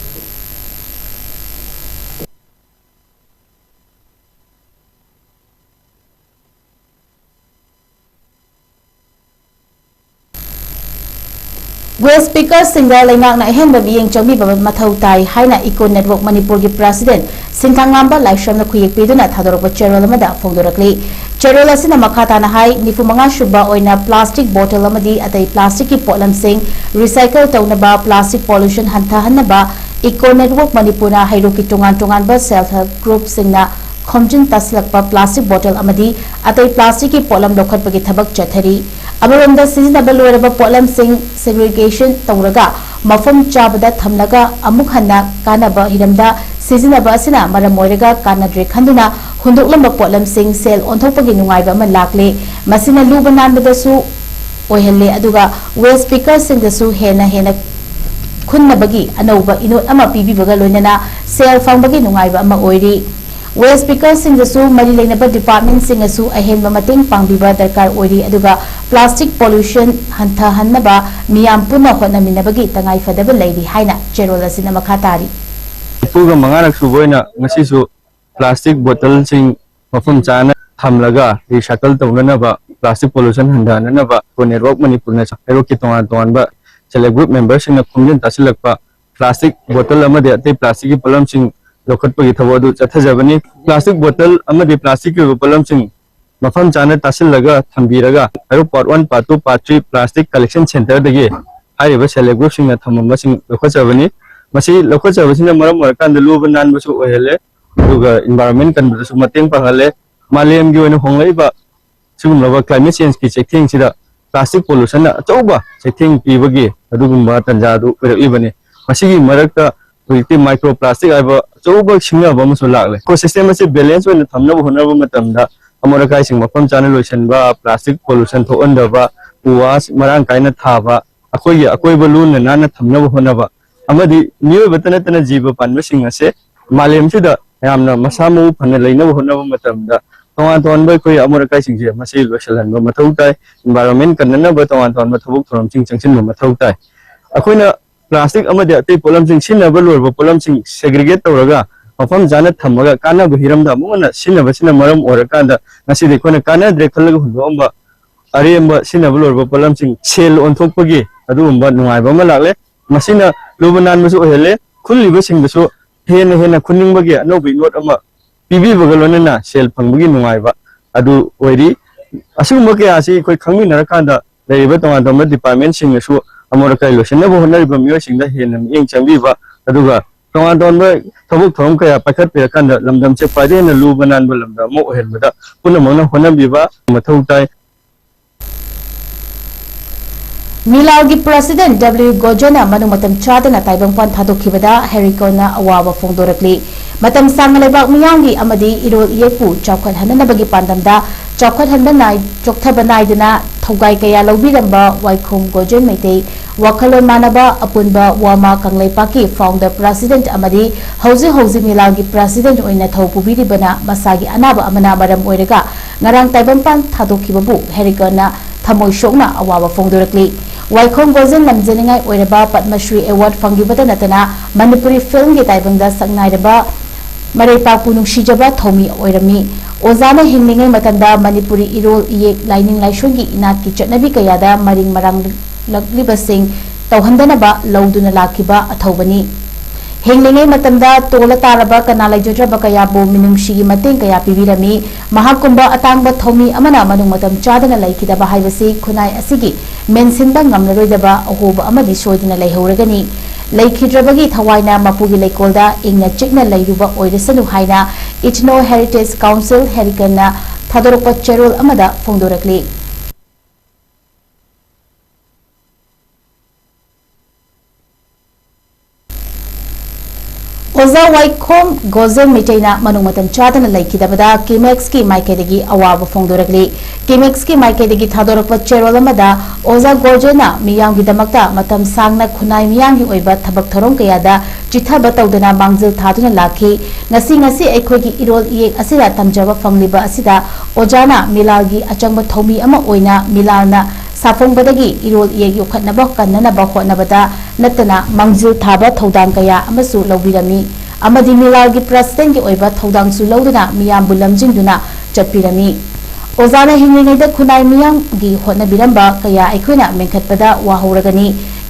Waste pickerꯁꯤꯡꯗ ꯂꯩꯉꯥꯛꯅ ꯑꯍꯦꯟꯕ ꯃꯤꯠꯌꯦꯡ ꯆꯪꯕꯤꯕ ꯃꯊꯧ ꯇꯥꯏ ꯍꯥꯏꯅ Eco Network ꯃꯅꯤꯄꯨꯔꯒꯤ president ꯁꯤꯟꯊꯥꯡꯂꯥꯝꯕ ꯂꯥꯏꯁ꯭ꯔꯝꯅ ꯈꯨꯌꯦꯛ ꯄꯤꯗꯨꯅ ꯊꯥꯗꯣꯔꯛꯄ ꯆꯦꯔꯣꯜ ꯑꯃꯗ ꯐꯣꯡꯗꯣꯔꯛꯂꯤ꯫ ꯆꯦꯔꯣꯜ ꯑꯁꯤꯅ ꯃꯈꯥ ꯇꯥꯅ ꯍꯥꯏ, ꯅꯤꯐꯨ ꯃꯉꯥ ꯁꯨꯕ ꯑꯣꯏꯅ plastic bottle ꯑꯃꯗꯤ ꯑꯇꯩ plasticꯀꯤ ꯄꯣꯠꯂꯝꯁꯤꯡ recycle ꯇꯧꯅꯕ, plastic pollution ꯍꯟꯊꯍꯟꯅꯕ Eco Network ꯃꯅꯤꯄꯨꯔꯅ ꯍꯩꯔꯣꯛꯀꯤ ꯇꯣꯉꯥꯟ ꯇꯣꯉꯥꯟꯕ self help groupꯁꯤꯡꯅ ꯈꯣꯝꯖꯤꯟ ꯇꯥꯁꯤꯜꯂꯛꯄ plastic bottle ꯑꯃꯗꯤ ꯑꯇꯩ plasticꯀꯤ ꯄꯣꯠꯂꯝ ꯂꯧꯈꯠꯄꯒꯤ ꯊꯕꯛ ꯆꯠꯊꯔꯤ꯫ ꯑꯃꯔꯣꯝꯗ ꯁꯤꯖꯤꯟꯅꯕ ꯂꯣꯏꯔꯕ ꯄꯣꯠꯂꯝꯁꯤꯡ segregation ꯇꯧꯔꯒ ꯃꯐꯝ ꯆꯥꯕꯗ ꯊꯝꯂꯒ ꯑꯃꯨꯛ ꯍꯟꯅ ꯀꯥꯟꯅꯕ ꯍꯤꯔꯝꯗ ꯁꯤꯖꯤꯟꯅꯕ ꯑꯁꯤꯅ ꯃꯔꯝ ꯑꯣꯏꯔꯒ ꯀꯥꯟꯅꯗ꯭ꯔꯦ ꯈꯟꯗꯨꯅ ꯍꯨꯟꯗꯣꯛꯂꯝꯕ ꯄꯣꯠꯂꯝꯁꯤꯡ ꯁꯦꯜ ꯑꯣꯟꯊꯣꯛꯄꯒꯤ ꯅꯨꯡꯉꯥꯏꯕ ꯑꯃ ꯂꯥꯛꯂꯦ꯫ ꯃꯁꯤꯅ ꯂꯨꯕ ꯅꯥꯟꯕꯗꯁꯨ ꯑꯣꯏꯍꯜꯂꯦ, ꯑꯗꯨꯒ waste pickerꯁꯤꯡꯗꯁꯨ ꯍꯦꯟꯅ ꯍꯦꯟꯅ ꯈꯨꯟꯅꯕꯒꯤ ꯑꯅꯧꯕ ꯏꯅꯣꯠ ꯑꯃ ꯄꯤꯕꯤꯕꯒ ꯂꯣꯏꯅꯅ ꯁꯦꯜ ꯐꯪꯕꯒꯤ ꯅꯨꯡꯉꯥꯏꯕ ꯑꯃ ꯑꯣꯏꯔꯤ꯫ Waste pickerꯁꯤꯡꯗꯁꯨ ꯃꯔꯤ ꯂꯩꯅꯕ departmentꯁꯤꯡꯅꯁꯨ ꯑꯍꯦꯟꯕ ꯃꯇꯦꯡ ꯄꯥꯡꯕꯤꯕ ꯗꯔꯀꯥꯔ ꯑꯣꯏꯔꯤ, ꯑꯗꯨꯒ plastic pollution ꯍꯟꯊꯍꯟꯅꯕ ꯃꯤꯌꯥꯝ ꯄꯨꯟꯅ ꯍꯣꯠꯅꯃꯤꯟꯅꯕꯒꯤ ꯇꯉꯥꯏꯐꯗꯕ ꯂꯩꯔꯤ ꯍꯥꯏꯅ ꯆꯦꯔꯣꯜ ꯑꯁꯤꯅ ꯃꯈꯥ ꯇꯥꯔꯤ꯫ ꯅꯤꯐꯨꯒ ꯃꯉꯥꯔꯛ ꯁꯨꯕ ꯑꯣꯏꯅ ꯉꯁꯤꯁꯨ plastic bottleꯁꯤꯡ ꯃꯐꯝ ꯆꯥꯅ ꯊꯝꯂꯒ recycle ꯇꯧꯅꯅꯕ, plastic pollution ꯍꯟꯊꯍꯟꯅꯅꯕ Eco Network ꯃꯅꯤꯄꯨꯔꯅ ꯍꯩꯔꯣꯛꯀꯤ ꯇꯣꯉꯥꯟ ꯇꯣꯉꯥꯟꯕ self help group memberꯁꯤꯡꯅ ꯈꯣꯝꯖꯤꯟ ꯇꯥꯁꯤꯜꯂꯛꯄ plastic bottle ꯑꯃꯗꯤ ꯑꯇꯩ plasticꯀꯤ ꯄꯣꯠꯂꯝꯁꯤꯡ ꯂꯧꯈꯠꯄꯒꯤ ꯊꯕꯛ ꯑꯗꯨ ꯆꯠꯊꯖꯕꯅꯤ꯫ Plastic bottle ꯑꯃꯗꯤ plasticꯀꯤ ꯑꯣꯏꯕ ꯄꯣꯠꯂꯝꯁꯤꯡ ꯃꯐꯝ ꯆꯥꯅ ꯇꯥꯁꯤꯜꯂꯒ ꯊꯝꯕꯤꯔꯒ ꯍꯩꯔꯣꯛ part one, part two, part three plastic collection centreꯗꯒꯤ ꯍꯥꯏꯔꯤꯕ self help groupꯁꯤꯡꯅ ꯊꯝꯃꯝꯕꯁꯤꯡ ꯂꯧꯈꯠꯆꯕꯅꯤ꯫ ꯃꯁꯤ ꯂꯧꯈꯠꯆꯕꯁꯤꯅ ꯃꯔꯝ ꯑꯣꯏꯔꯀꯥꯟꯗ ꯂꯨꯕ ꯅꯥꯟꯕꯁꯨ ꯑꯣꯏꯍꯜꯂꯦ, ꯑꯗꯨꯒ environment ꯀꯟꯕꯗꯁꯨ ꯃꯇꯦꯡ ꯄꯥꯡꯍꯜꯂꯦ꯫ ꯃꯥꯂꯦꯝꯒꯤ ꯑꯣꯏꯅ ꯍꯣꯡꯂꯛꯏꯕ ꯁꯤꯒꯨꯝꯂꯕ climate changeꯀꯤ ꯆꯩꯊꯦꯡꯁꯤꯗ plastic pollutionꯅ ꯑꯆꯧꯕ ꯆꯩꯊꯦꯡ ꯄꯤꯕꯒꯤ ꯑꯗꯨꯒꯨꯝꯕ ꯇꯥꯟꯖꯥ ꯑꯗꯨ ꯑꯣꯏꯔꯛꯂꯤꯕꯅꯤ꯫ ꯃꯁꯤꯒꯤ ꯃꯔꯛꯇ ꯍꯧꯖꯤꯛꯇꯤ micro plastic ꯍꯥꯏꯕ ꯑꯆꯧꯕ ꯁꯤꯡꯅꯕ ꯑꯃꯁꯨ ꯂꯥꯛꯂꯦ꯫ Ecosystem ꯑꯁꯤ balance ꯑꯣꯏꯅ ꯊꯝꯅꯕ ꯍꯣꯠꯅꯕ ꯃꯇꯝꯗ ꯑꯃꯣꯠ ꯑꯀꯥꯏꯁꯤꯡ ꯃꯐꯝ ꯆꯥꯅ ꯂꯣꯏꯁꯤꯟꯕ, plastic pollution ꯊꯣꯛꯍꯟꯗꯕ, ꯎ ꯋꯥ ꯃꯔꯥꯡ ꯀꯥꯏꯅ ꯊꯥꯕ, ꯑꯩꯈꯣꯏꯒꯤ ꯑꯀꯣꯏꯕ ꯂꯨꯅ ꯅꯥꯟꯅ ꯊꯝꯅꯕ ꯍꯣꯠꯅꯕ ꯑꯃꯗꯤ ꯃꯤꯑꯣꯏꯕꯇ ꯅꯠꯇꯅ ꯖꯤꯕ ꯄꯥꯟꯕꯁꯤꯡ ꯑꯁꯦ ꯃꯥꯂꯦꯝꯁꯤꯗ ꯌꯥꯝꯅ ꯃꯁꯥ ꯃꯎ ꯐꯅ ꯂꯩꯅꯕ ꯍꯣꯠꯅꯕ ꯃꯇꯝꯗ ꯇꯣꯉꯥꯟ ꯇꯣꯉꯥꯟꯕ ꯑꯩꯈꯣꯏ ꯑꯃꯣꯠ ꯑꯀꯥꯏꯁꯤꯡꯁꯦ ꯃꯁꯤ ꯂꯣꯏꯁꯤꯜꯍꯟꯕ ꯃꯊꯧ ꯇꯥꯏ꯫ Environment ꯀꯟꯅꯅꯕ ꯇꯣꯉꯥꯟ ꯇꯣꯉꯥꯟꯕ ꯊꯕꯛ ꯊꯧꯔꯝꯁꯤꯡ ꯆꯪꯁꯤꯟꯕ ꯃꯊꯧ ꯇꯥꯏ꯫ ꯑꯩꯈꯣꯏꯅ plastic ꯑꯃꯗꯤ ꯑꯇꯩ ꯄꯣꯠꯂꯝꯁꯤꯡ, ꯁꯤꯖꯤꯟꯅꯕ ꯂꯣꯏꯔꯕ ꯄꯣꯠꯂꯝꯁꯤꯡ segregate ꯇꯧꯔꯒ ꯃꯐꯝ ꯆꯥꯅ ꯊꯝꯃꯒ ꯀꯥꯟꯅꯕ ꯍꯤꯔꯝꯗ ꯑꯃꯨꯛ ꯍꯟꯅ ꯁꯤꯖꯤꯟꯅꯕꯁꯤꯅ ꯃꯔꯝ ꯑꯣꯏꯔꯀꯥꯟꯗ ꯉꯁꯤꯗꯤ ꯑꯩꯈꯣꯏꯅ ꯀꯥꯟꯅꯗ꯭ꯔꯦ ꯈꯜꯂꯒ ꯍꯨꯟꯗꯣꯛꯑꯝꯕ ꯑꯔꯦꯝꯕ ꯁꯤꯖꯤꯟꯅꯕ ꯂꯣꯏꯔꯕ ꯄꯣꯠꯂꯝꯁꯤꯡ ꯁꯦꯜ ꯑꯣꯟꯊꯣꯛꯄꯒꯤ ꯑꯗꯨꯒꯨꯝꯕ ꯅꯨꯡꯉꯥꯏꯕ ꯑꯃ ꯂꯥꯛꯂꯦ꯫ ꯃꯁꯤꯅ ꯂꯨꯕ ꯅꯥꯟꯕꯁꯨ ꯑꯣꯏꯍꯜꯂꯦ, ꯈꯨꯜꯂꯤꯕꯁꯤꯡꯗꯁꯨ ꯍꯦꯟꯅ ꯍꯦꯟꯅ ꯈꯨꯟꯅꯤꯡꯕꯒꯤ ꯑꯅꯧꯕ ꯏꯅꯣꯠ ꯑꯃ ꯄꯤꯕꯤꯕꯒ ꯂꯣꯏꯅꯅ ꯁꯦꯜ ꯐꯪꯕꯒꯤ ꯅꯨꯡꯉꯥꯏꯕ ꯑꯗꯨ ꯑꯣꯏꯔꯤ꯫ ꯑꯁꯤꯒꯨꯝꯕ ꯀꯌꯥ ꯑꯁꯤ ꯑꯩꯈꯣꯏ ꯈꯪꯃꯤꯟꯅꯔꯀꯥꯟꯗ ꯂꯩꯔꯤꯕ ꯇꯣꯉꯥꯟ ꯇꯣꯉꯥꯟꯕ departmentꯁꯤꯡꯅꯁꯨ ꯑꯃꯣꯠ ꯑꯀꯥꯏ ꯂꯣꯏꯁꯤꯟꯅꯕ ꯍꯣꯠꯅꯔꯤꯕ ꯃꯤꯑꯣꯏꯁꯤꯡꯗ ꯍꯦꯟꯅ ꯃꯤꯠꯌꯦꯡ ꯆꯪꯕꯤꯕ, ꯑꯗꯨꯒ ꯇꯣꯉꯥꯟ ꯇꯣꯉꯥꯟꯕ ꯊꯕꯛ ꯊꯧꯔꯝ ꯀꯌꯥ ꯄꯥꯏꯈꯠꯄꯤꯔꯀꯥꯟꯗ ꯂꯝꯗꯝꯁꯦ ꯈ꯭ꯋꯥꯏꯗꯒꯤ ꯍꯦꯟꯅ ꯂꯨꯕ ꯅꯥꯟꯕ ꯂꯝꯗꯝ ꯑꯃ ꯑꯣꯏꯍꯟꯕꯗ ꯄꯨꯝꯅꯃꯛꯅ ꯍꯣꯠꯅꯕꯤꯕ ꯃꯊꯧ ꯇꯥꯏ꯫ ꯃꯤꯂꯥꯜꯒꯤ president W ꯒꯣꯖꯦꯅ ꯃꯅꯨꯡ ꯃꯇꯝ ꯆꯥꯗꯅ ꯇꯥꯏꯕꯪꯄꯥꯟ ꯊꯥꯗꯣꯛꯈꯤꯕꯗ ꯍꯦꯔꯤꯀꯣꯟꯅ ꯑꯋꯥꯕ ꯐꯣꯡꯗꯣꯔꯛꯂꯤ꯫ ꯃꯇꯝ ꯁꯥꯡꯅ ꯂꯩꯕꯥꯛ ꯃꯤꯌꯥꯝꯒꯤ ꯑꯃꯗꯤ ꯏꯔꯣꯜ ꯏꯌꯦꯛꯄꯨ ꯆꯥꯎꯈꯠꯍꯟꯅꯅꯕꯒꯤ ꯄꯥꯟꯗꯝꯗ ꯆꯥꯎꯈꯠꯍꯟꯕ ꯅꯥꯏ-, ꯆꯣꯛꯊꯕ ꯅꯥꯏꯗꯅ ꯊꯧꯒꯥꯏ ꯀꯌꯥ ꯂꯧꯕꯤꯔꯝꯕ ꯋꯥꯏꯈꯣꯝ ꯒꯣꯖꯦꯟ ꯃꯩꯇꯩ ꯋꯥꯈꯜꯂꯣꯟ ꯃꯥꯟꯅꯕ ꯑꯄꯨꯟꯕ ꯋꯥꯃꯥ ꯀꯪꯂꯩꯄꯥꯛꯀꯤ founder president ꯑꯃꯗꯤ ꯍꯧꯖꯤꯛ ꯍꯧꯖꯤꯛ ꯃꯤꯂꯥꯜꯒꯤ president ꯑꯣꯏꯅ ꯊꯧ ꯄꯨꯕꯤꯔꯤꯕꯅ ꯃꯁꯥꯒꯤ ꯑꯅꯥꯕ ꯑꯃꯅ ꯃꯔꯝ ꯑꯣꯏꯔꯒ ꯉꯔꯥꯡ ꯇꯥꯏꯕꯪꯄꯥꯟ ꯊꯥꯗꯣꯛꯈꯤꯕꯕꯨ ꯍꯦꯔꯤꯀꯣꯟꯅ ꯊꯃꯣꯏ ꯁꯣꯛꯅ ꯑꯋꯥꯕ ꯐꯣꯡꯗꯣꯔꯛꯂꯤ꯫ ꯋꯥꯏꯈꯣꯝ ꯒꯣꯖꯦꯟ ꯂꯝꯖꯤꯡꯅꯤꯡꯉꯥꯏ ꯑꯣꯏꯔꯕ ꯄꯗꯃ ꯁ꯭ꯔꯤ award ꯐꯪꯈꯤꯕꯇ ꯅꯠꯇꯅ ꯃꯅꯤꯄꯨꯔꯤ filmꯒꯤ ꯇꯥꯏꯕꯪꯗ ꯁꯛꯅꯥꯏꯔꯕ ꯃꯔꯩꯄꯥꯛꯄꯨ ꯅꯨꯡꯁꯤꯖꯕ ꯊꯧꯃꯤ ꯑꯣꯏꯔꯝꯃꯤ꯫ ꯑꯣꯖꯥꯅ ꯍꯤꯡꯂꯤꯉꯩ ꯃꯇꯝꯗ ꯃꯅꯤꯄꯨꯔꯤ ꯏꯔꯣꯜ ꯏꯌꯦꯛ, ꯂꯥꯏꯅꯤꯡ ꯂꯥꯏꯁꯣꯟꯒꯤ ꯏꯅꯥꯠꯀꯤ ꯆꯠꯅꯕꯤ ꯀꯌꯥꯗ ꯃꯔꯤꯡ ꯃꯔꯥꯡꯂꯛꯂꯤꯕꯁꯤꯡ ꯇꯧꯍꯟꯗꯅꯕ ꯂꯧꯗꯨꯅ ꯂꯥꯛꯈꯤꯕ ꯑꯊꯧꯕꯅꯤ꯫ ꯍꯤꯡꯂꯤꯉꯩ ꯃꯇꯝꯗ ꯇꯣꯜꯂ ꯇꯥꯔꯕ ꯀꯅꯥ ꯂꯩꯖꯗ꯭ꯔꯕ ꯀꯌꯥꯕꯨ ꯃꯤꯅꯨꯡꯁꯤꯒꯤ ꯃꯇꯦꯡ ꯀꯌꯥ ꯄꯤꯕꯤꯔꯝꯃꯤ꯫ ꯃꯍꯥꯛꯀꯨꯝꯕ ꯑꯇꯥꯡꯕ ꯊꯧꯃꯤ ꯑꯃꯅ ꯃꯅꯨꯡ ꯃꯇꯝ ꯆꯥꯗꯅ ꯂꯩꯈꯤꯗꯕ ꯍꯥꯏꯕꯁꯤ ꯈꯨꯟꯅꯥꯏ ꯑꯁꯤꯒꯤ ꯃꯦꯟꯁꯤꯟꯕ ꯉꯝꯂꯔꯣꯏꯗꯕ ꯑꯍꯣꯕ ꯑꯃꯗꯤ ꯁꯣꯏꯗꯅ ꯂꯩꯍꯧꯔꯒꯅꯤ꯫ ꯂꯩꯈꯤꯗ꯭ꯔꯕꯒꯤ ꯊꯋꯥꯏꯅ ꯃꯄꯨꯒꯤ ꯂꯩꯀꯣꯜꯗ ꯏꯪꯅ ꯆꯤꯛꯅ ꯂꯩꯔꯨꯕ ꯑꯣꯏꯔꯁꯅꯨ ꯍꯥꯏꯅ Ethno Heritage Council ꯍꯦꯔꯤꯀꯟꯅ ꯊꯥꯗꯣꯔꯛꯄ ꯆꯦꯔꯣꯜ ꯑꯃꯗ ꯐꯣꯡꯗꯣꯔꯛꯂꯤ꯫ ꯑꯣꯖꯥ ꯋꯥꯏꯈꯣꯝ ꯒꯣꯖꯦꯟ ꯃꯩꯇꯩꯅ ꯃꯅꯨꯡ ꯃꯇꯝ ꯆꯥꯗꯅ ꯂꯩꯈꯤꯗꯕꯗ ꯀꯤꯃꯦꯛꯁꯀꯤ ꯃꯥꯏꯀꯩꯗꯒꯤ ꯑꯋꯥꯕ ꯐꯣꯡꯗꯣꯔꯛꯂꯤ꯫ ꯀꯤꯃꯦꯛꯁꯀꯤ ꯃꯥꯏꯀꯩꯗꯒꯤ ꯊꯥꯗꯣꯔꯛꯄ ꯆꯦꯔꯣꯜ ꯑꯃꯗ ꯑꯣꯖꯥ ꯒꯣꯖꯦꯟꯅ ꯃꯤꯌꯥꯝꯒꯤꯗꯃꯛꯇ ꯃꯇꯝ ꯁꯥꯡꯅ ꯈꯨꯟꯅꯥꯏ ꯃꯤꯌꯥꯝꯒꯤ ꯑꯣꯏꯕ ꯊꯕꯛ ꯊꯧꯔꯝ ꯀꯌꯥꯗ ꯆꯤꯊꯕ ꯇꯧꯗꯨꯅ ꯃꯥꯡꯖꯤꯜ ꯊꯥꯗꯨꯅ ꯂꯥꯛꯈꯤ꯫ ꯉꯁꯤ, ꯉꯁꯤ ꯑꯩꯈꯣꯏꯒꯤ ꯏꯔꯣꯜ ꯏꯌꯦꯛ ꯑꯁꯤꯗ ꯇꯝꯖꯕ ꯐꯪꯂꯤꯕ ꯑꯁꯤꯗ ꯑꯣꯖꯥꯅ ꯃꯤꯂꯥꯜꯒꯤ ꯑꯆꯪꯕ ꯊꯧꯃꯤ ꯑꯃ ꯑꯣꯏꯅ ꯃꯤꯂꯥꯜꯅ ꯁꯥꯐꯣꯡꯕꯗꯒꯤ ꯏꯔꯣꯜ ꯏꯌꯦꯛ ꯌꯣꯛꯈꯠꯅꯕ ꯀꯟꯅꯅꯕ ꯍꯣꯠꯅꯕꯗ ꯅꯠꯇꯅ ꯃꯥꯡꯖꯤꯜ ꯊꯥꯕ ꯊꯧꯗꯥꯡ ꯀꯌꯥ ꯑꯃꯁꯨ ꯂꯧꯕꯤꯔꯝꯃꯤ ꯑꯃꯗꯤ ꯃꯤꯂꯥꯜꯒꯤ presidentꯀꯤ ꯑꯣꯏꯕ ꯊꯧꯗꯥꯡꯁꯨ ꯂꯧꯗꯨꯅ ꯃꯤꯌꯥꯝꯕꯨ ꯂꯝꯖꯤꯡꯗꯨꯅ ꯆꯠꯄꯤꯔꯝꯃꯤ꯫ ꯑꯣꯖꯥꯅ ꯍꯤꯡꯂꯤꯉꯩꯗ ꯈꯨꯟꯅꯥꯏ ꯃꯤꯌꯥꯝꯒꯤ ꯍꯣꯠꯅꯕꯤꯔꯝꯕ ꯀꯌꯥ ꯑꯩꯈꯣꯏꯅ ꯃꯦꯟꯈꯠꯄꯗ ꯋꯥꯍꯧꯔꯒꯅꯤ꯫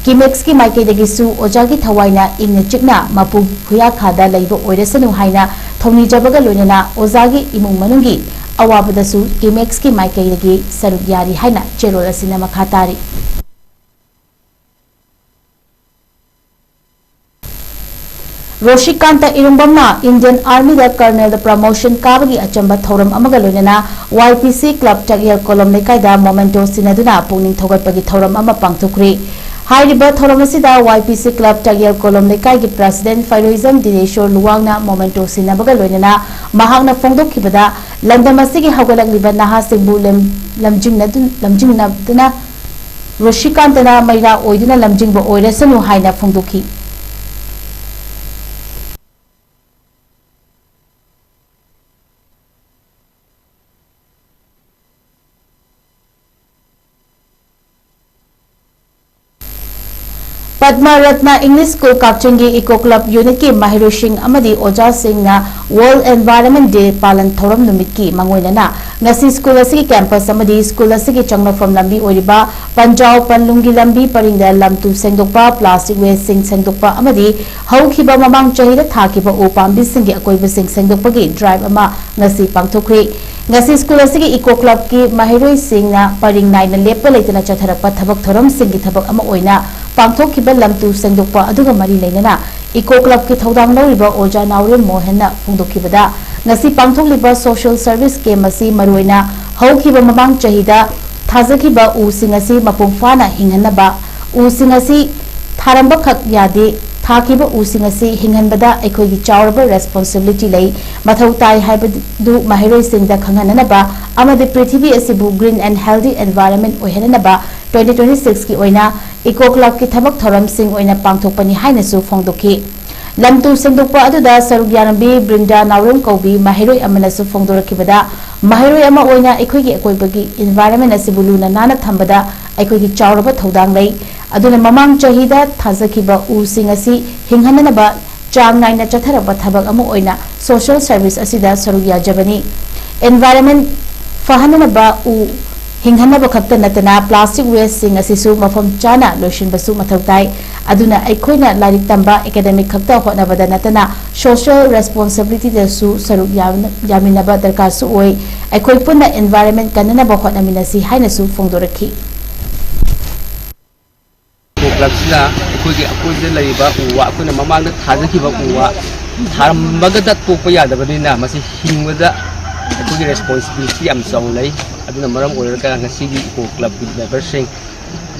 ꯀꯤꯃꯦꯛꯁꯀꯤ ꯃꯥꯏꯀꯩꯗꯒꯤꯁꯨ ꯑꯣꯖꯥꯒꯤ ꯊꯋꯥꯏꯅ ꯏꯪꯅ ꯆꯤꯛꯅ ꯃꯄꯨ ꯍꯨꯌꯥꯈꯥꯗ ꯂꯩꯕ ꯑꯣꯏꯔꯁꯅꯨ ꯍꯥꯏꯅ ꯊꯧꯅꯤꯖꯕꯒ ꯂꯣꯏꯅꯅ ꯑꯣꯖꯥꯒꯤ ꯏꯃꯨꯡ ꯃꯅꯨꯡꯒꯤ ꯑꯋꯥꯕꯗꯁꯨ ꯀꯤꯃꯦꯛꯁꯀꯤ ꯃꯥꯏꯀꯩꯗꯒꯤ ꯁꯔꯨꯛ ꯌꯥꯔꯤ ꯍꯥꯏꯅ ꯆꯦꯔꯣꯜ ꯑꯁꯤꯅ ꯃꯈꯥ ꯇꯥꯔꯤ꯫ ꯔꯣꯁꯤꯀꯥꯟꯇ ꯏꯔꯨꯡꯕꯝꯅ Indian Armyꯗ Colonelꯗ promotion ꯀꯥꯕꯒꯤ ꯑꯆꯝꯕ ꯊꯧꯔꯝ ꯑꯃꯒ ꯂꯣꯏꯅꯅ Y P C Club ꯆꯥꯛꯌꯦꯜ ꯀꯣꯂꯣꯝ ꯂꯩꯀꯥꯏꯗ memento ꯁꯤꯟꯅꯗꯨꯅ ꯄꯨꯛꯅꯤꯡ ꯊꯧꯒꯠꯄꯒꯤ ꯊꯧꯔꯝ ꯑꯃ ꯄꯥꯡꯊꯣꯛꯈ꯭ꯔꯤ꯫ ꯍꯥꯏꯔꯤꯕ ꯊꯧꯔꯝ ꯑꯁꯤꯗ Y P C Club ꯆꯥꯛꯌꯦꯜ ꯀꯣꯂꯣꯝ ꯂꯩꯀꯥꯏꯒꯤ President ꯐꯩꯔꯣꯏꯖꯝ ꯗꯤꯅꯦꯁꯣꯔ ꯂꯨꯋꯥꯡꯅ memento ꯁꯤꯟꯅꯕꯒ ꯂꯣꯏꯅꯅ ꯃꯍꯥꯛꯅ ꯐꯣꯡꯗꯣꯛꯈꯤꯕꯗ, ꯂꯝꯗꯝ ꯑꯁꯤꯒꯤ ꯍꯧꯒꯠꯂꯛꯂꯤꯕ ꯅꯍꯥꯁꯤꯡꯕꯨ ꯂꯝ-, ꯂꯝꯖꯤꯡꯅꯗꯨ-, ꯂꯝꯖꯤꯡꯅꯗꯨꯅ ꯔꯣꯁꯤꯀꯥꯟꯇꯅ ꯃꯩꯔꯥ ꯑꯣꯏꯗꯨꯅ ꯂꯝꯖꯤꯡꯕ ꯑꯣꯏꯔꯁꯅꯨ ꯍꯥꯏꯅ ꯐꯣꯡꯗꯣꯛꯈꯤ꯫ ꯄꯗꯃ ꯔꯠꯅ English School ꯀꯛꯆꯤꯡꯒꯤ Eco Club Unitꯀꯤ ꯃꯍꯩꯔꯣꯏꯁꯤꯡ ꯑꯃꯗꯤ ꯑꯣꯖꯥꯁꯤꯡꯅ World Environment Day ꯄꯥꯂꯟ ꯊꯧꯔꯝ ꯅꯨꯃꯤꯠꯀꯤ ꯃꯥꯡꯑꯣꯏꯅꯅ ꯉꯁꯤ ꯁ꯭ꯀꯨꯜ ꯑꯁꯤꯒꯤ campus ꯑꯃꯗꯤ ꯁ꯭ꯀꯨꯜ ꯑꯁꯤꯒꯤ ꯆꯪꯂꯛꯐꯝ ꯂꯝꯕꯤ ꯑꯣꯏꯔꯤꯕ ꯄꯟꯖꯥꯎ ꯄꯟꯂꯨꯡꯒꯤ ꯂꯝꯕꯤ ꯄꯔꯤꯡꯗ ꯂꯝ ꯇꯨ ꯁꯦꯡꯗꯣꯛꯄ, plastic wasteꯁꯤꯡ ꯁꯦꯡꯗꯣꯛꯄ ꯑꯃꯗꯤ ꯍꯧꯈꯤꯕ ꯃꯃꯥꯡ ꯆꯍꯤꯗ ꯊꯥꯈꯤꯕ ꯎ ꯄꯥꯝꯕꯤꯁꯤꯡꯒꯤ ꯑꯀꯣꯏꯕꯁꯤꯡ ꯁꯦꯡꯗꯣꯛꯄꯒꯤ drive ꯑꯃ ꯉꯁꯤ ꯄꯥꯡꯊꯣꯛꯈ꯭ꯔꯤ꯫ ꯉꯁꯤ ꯁ꯭ꯀꯨꯜ ꯑꯁꯤꯒꯤ Eco Clubꯀꯤ ꯃꯍꯩꯔꯣꯏꯁꯤꯡꯅ ꯄꯔꯤꯡ ꯅꯥꯏꯅ ꯂꯦꯞꯄ ꯂꯩꯇꯅ ꯆꯠꯊꯔꯛꯄ ꯊꯕꯛ ꯊꯧꯔꯝꯁꯤꯡꯒꯤ ꯊꯕꯛ ꯑꯃ ꯑꯣꯏꯅ ꯄꯥꯡꯊꯣꯛꯈꯤꯕ ꯂꯝ ꯇꯨ ꯁꯦꯡꯗꯣꯛꯄ ꯑꯗꯨꯒ ꯃꯔꯤ ꯂꯩꯅꯅ Eco Clubꯀꯤ ꯊꯧꯗꯥꯡ ꯂꯧꯔꯤꯕ ꯑꯣꯖꯥ ꯅꯥꯎꯔꯦꯝ ꯃꯣꯍꯟꯅ ꯐꯣꯡꯗꯣꯛꯈꯤꯕꯗ, ꯉꯁꯤ ꯄꯥꯡꯊꯣꯛꯂꯤꯕ social service camp ꯑꯁꯤ ꯃꯔꯨꯑꯣꯏꯅ ꯍꯧꯈꯤꯕ ꯃꯃꯥꯡ ꯆꯍꯤꯗ ꯊꯥꯖꯈꯤꯕ ꯎꯁꯤꯡ ꯑꯁꯤ ꯃꯄꯨꯡ ꯐꯥꯅ ꯍꯤꯡꯍꯟꯅꯕ, ꯎꯁꯤꯡ ꯑꯁꯤ ꯊꯥꯔꯝꯕꯈꯛ ꯌꯥꯗꯦ, ꯊꯥꯈꯤꯕ ꯎꯁꯤꯡ ꯑꯁꯤ ꯍꯤꯡꯍꯟꯕꯗ ꯑꯩꯈꯣꯏꯒꯤ ꯆꯥꯎꯔꯕ responsibility ꯂꯩ, ꯃꯊꯧ ꯇꯥꯏ ꯍꯥꯏꯕꯗꯨ ꯃꯍꯩꯔꯣꯏꯁꯤꯡꯗ ꯈꯪꯍꯟꯅꯅꯕ ꯑꯃꯗꯤ ꯄ꯭ꯔꯤꯊꯤꯕꯤ ꯑꯁꯤꯕꯨ green and healthy environment ꯑꯣꯏꯍꯟꯅꯅꯕ twenty twenty sixꯀꯤ ꯑꯣꯏꯅ Eco Clubꯀꯤ ꯊꯕꯛ ꯊꯧꯔꯝꯁꯤꯡ ꯑꯣꯏꯅ ꯄꯥꯡꯊꯣꯛꯄꯅꯤ ꯍꯥꯏꯅꯁꯨ ꯐꯣꯡꯗꯣꯛꯈꯤ꯫ ꯂꯝ ꯇꯨ ꯁꯦꯡꯗꯣꯛꯄ ꯑꯗꯨꯗ ꯁꯔꯨꯛ ꯌꯥꯔꯝꯕꯤ ꯕ꯭ꯔꯤꯟꯗꯥ ꯅꯥꯎꯔꯦꯝ ꯀꯧꯕꯤ ꯃꯍꯩꯔꯣꯏ ꯑꯃꯅꯁꯨ ꯐꯣꯡꯗꯣꯔꯛꯈꯤꯕꯗ, ꯃꯍꯩꯔꯣꯏ ꯑꯃ ꯑꯣꯏꯅ ꯑꯩꯈꯣꯏꯒꯤ ꯑꯀꯣꯏꯕꯒꯤ environment ꯑꯁꯤꯕꯨ ꯂꯨꯅ ꯅꯥꯟꯅ ꯊꯝꯕꯗ ꯑꯩꯈꯣꯏꯒꯤ ꯆꯥꯎꯔꯕ ꯊꯧꯗꯥꯡ ꯂꯩ꯫ ꯑꯗꯨꯅ ꯃꯃꯥꯡ ꯆꯍꯤꯗ ꯊꯥꯖꯈꯤꯕ ꯎꯁꯤꯡ ꯑꯁꯤ ꯍꯤꯡꯍꯟꯅꯅꯕ ꯆꯥꯡ ꯅꯥꯏꯅ ꯆꯠꯊꯔꯛꯄ ꯊꯕꯛ ꯑꯃ ꯑꯣꯏꯅ social service ꯑꯁꯤꯗ ꯁꯔꯨꯛ ꯌꯥꯖꯕꯅꯤ꯫ Environment ꯐꯍꯟꯅꯅꯕ ꯎ ꯍꯤꯡꯍꯟꯅꯕ ꯈꯛꯇ ꯅꯠꯇꯅ plastic wasteꯁꯤꯡ ꯑꯁꯤꯁꯨ ꯃꯐꯝ ꯆꯥꯅ ꯂꯣꯏꯁꯤꯟꯕꯁꯨ ꯃꯊꯧ ꯇꯥꯏ꯫ ꯑꯗꯨꯅ ꯑꯩꯈꯣꯏꯅ ꯂꯥꯏꯔꯤꯛ ꯇꯝꯕ, academic ꯈꯛꯇ ꯍꯣꯠꯅꯕꯗ ꯅꯠꯇꯅ social responsibilityꯗꯁꯨ ꯁꯔꯨꯛ ꯌꯥꯃꯤꯟꯅꯕ ꯗꯔꯀꯥꯔꯁꯨ ꯑꯣꯏ꯫ ꯑꯩꯈꯣꯏ ꯄꯨꯟꯅ environment ꯀꯟꯅꯅꯕ ꯍꯣꯠꯅꯃꯤꯟꯅꯁꯤ ꯍꯥꯏꯅꯁꯨ ꯐꯣꯡꯗꯣꯔꯛꯈꯤ꯫ ꯀ꯭ꯂꯕꯁꯤꯅ ꯑꯩꯈꯣꯏꯒꯤ ꯑꯀꯣꯏꯕꯗ ꯂꯩꯔꯤꯕ ꯎ ꯋꯥ, ꯑꯩꯈꯣꯏꯅ ꯃꯃꯥꯡꯗ ꯊꯥꯖꯈꯤꯕ ꯎ ꯋꯥ ꯊꯥꯔꯝꯃꯒꯗ ꯇꯣꯛꯄ ꯌꯥꯗꯕꯅꯤꯅ, ꯃꯁꯤ ꯍꯤꯡꯕꯗ ꯑꯩꯈꯣꯏꯒꯤ responsibility ꯌꯥꯝ ꯆꯥꯎꯅ ꯂꯩ꯫ ꯑꯗꯨꯅ ꯃꯔꯝ ꯑꯣꯏꯔꯒ ꯉꯁꯤꯒꯤ ꯏꯀꯣ ꯀ꯭ꯂꯕꯀꯤ memberꯁꯤꯡ,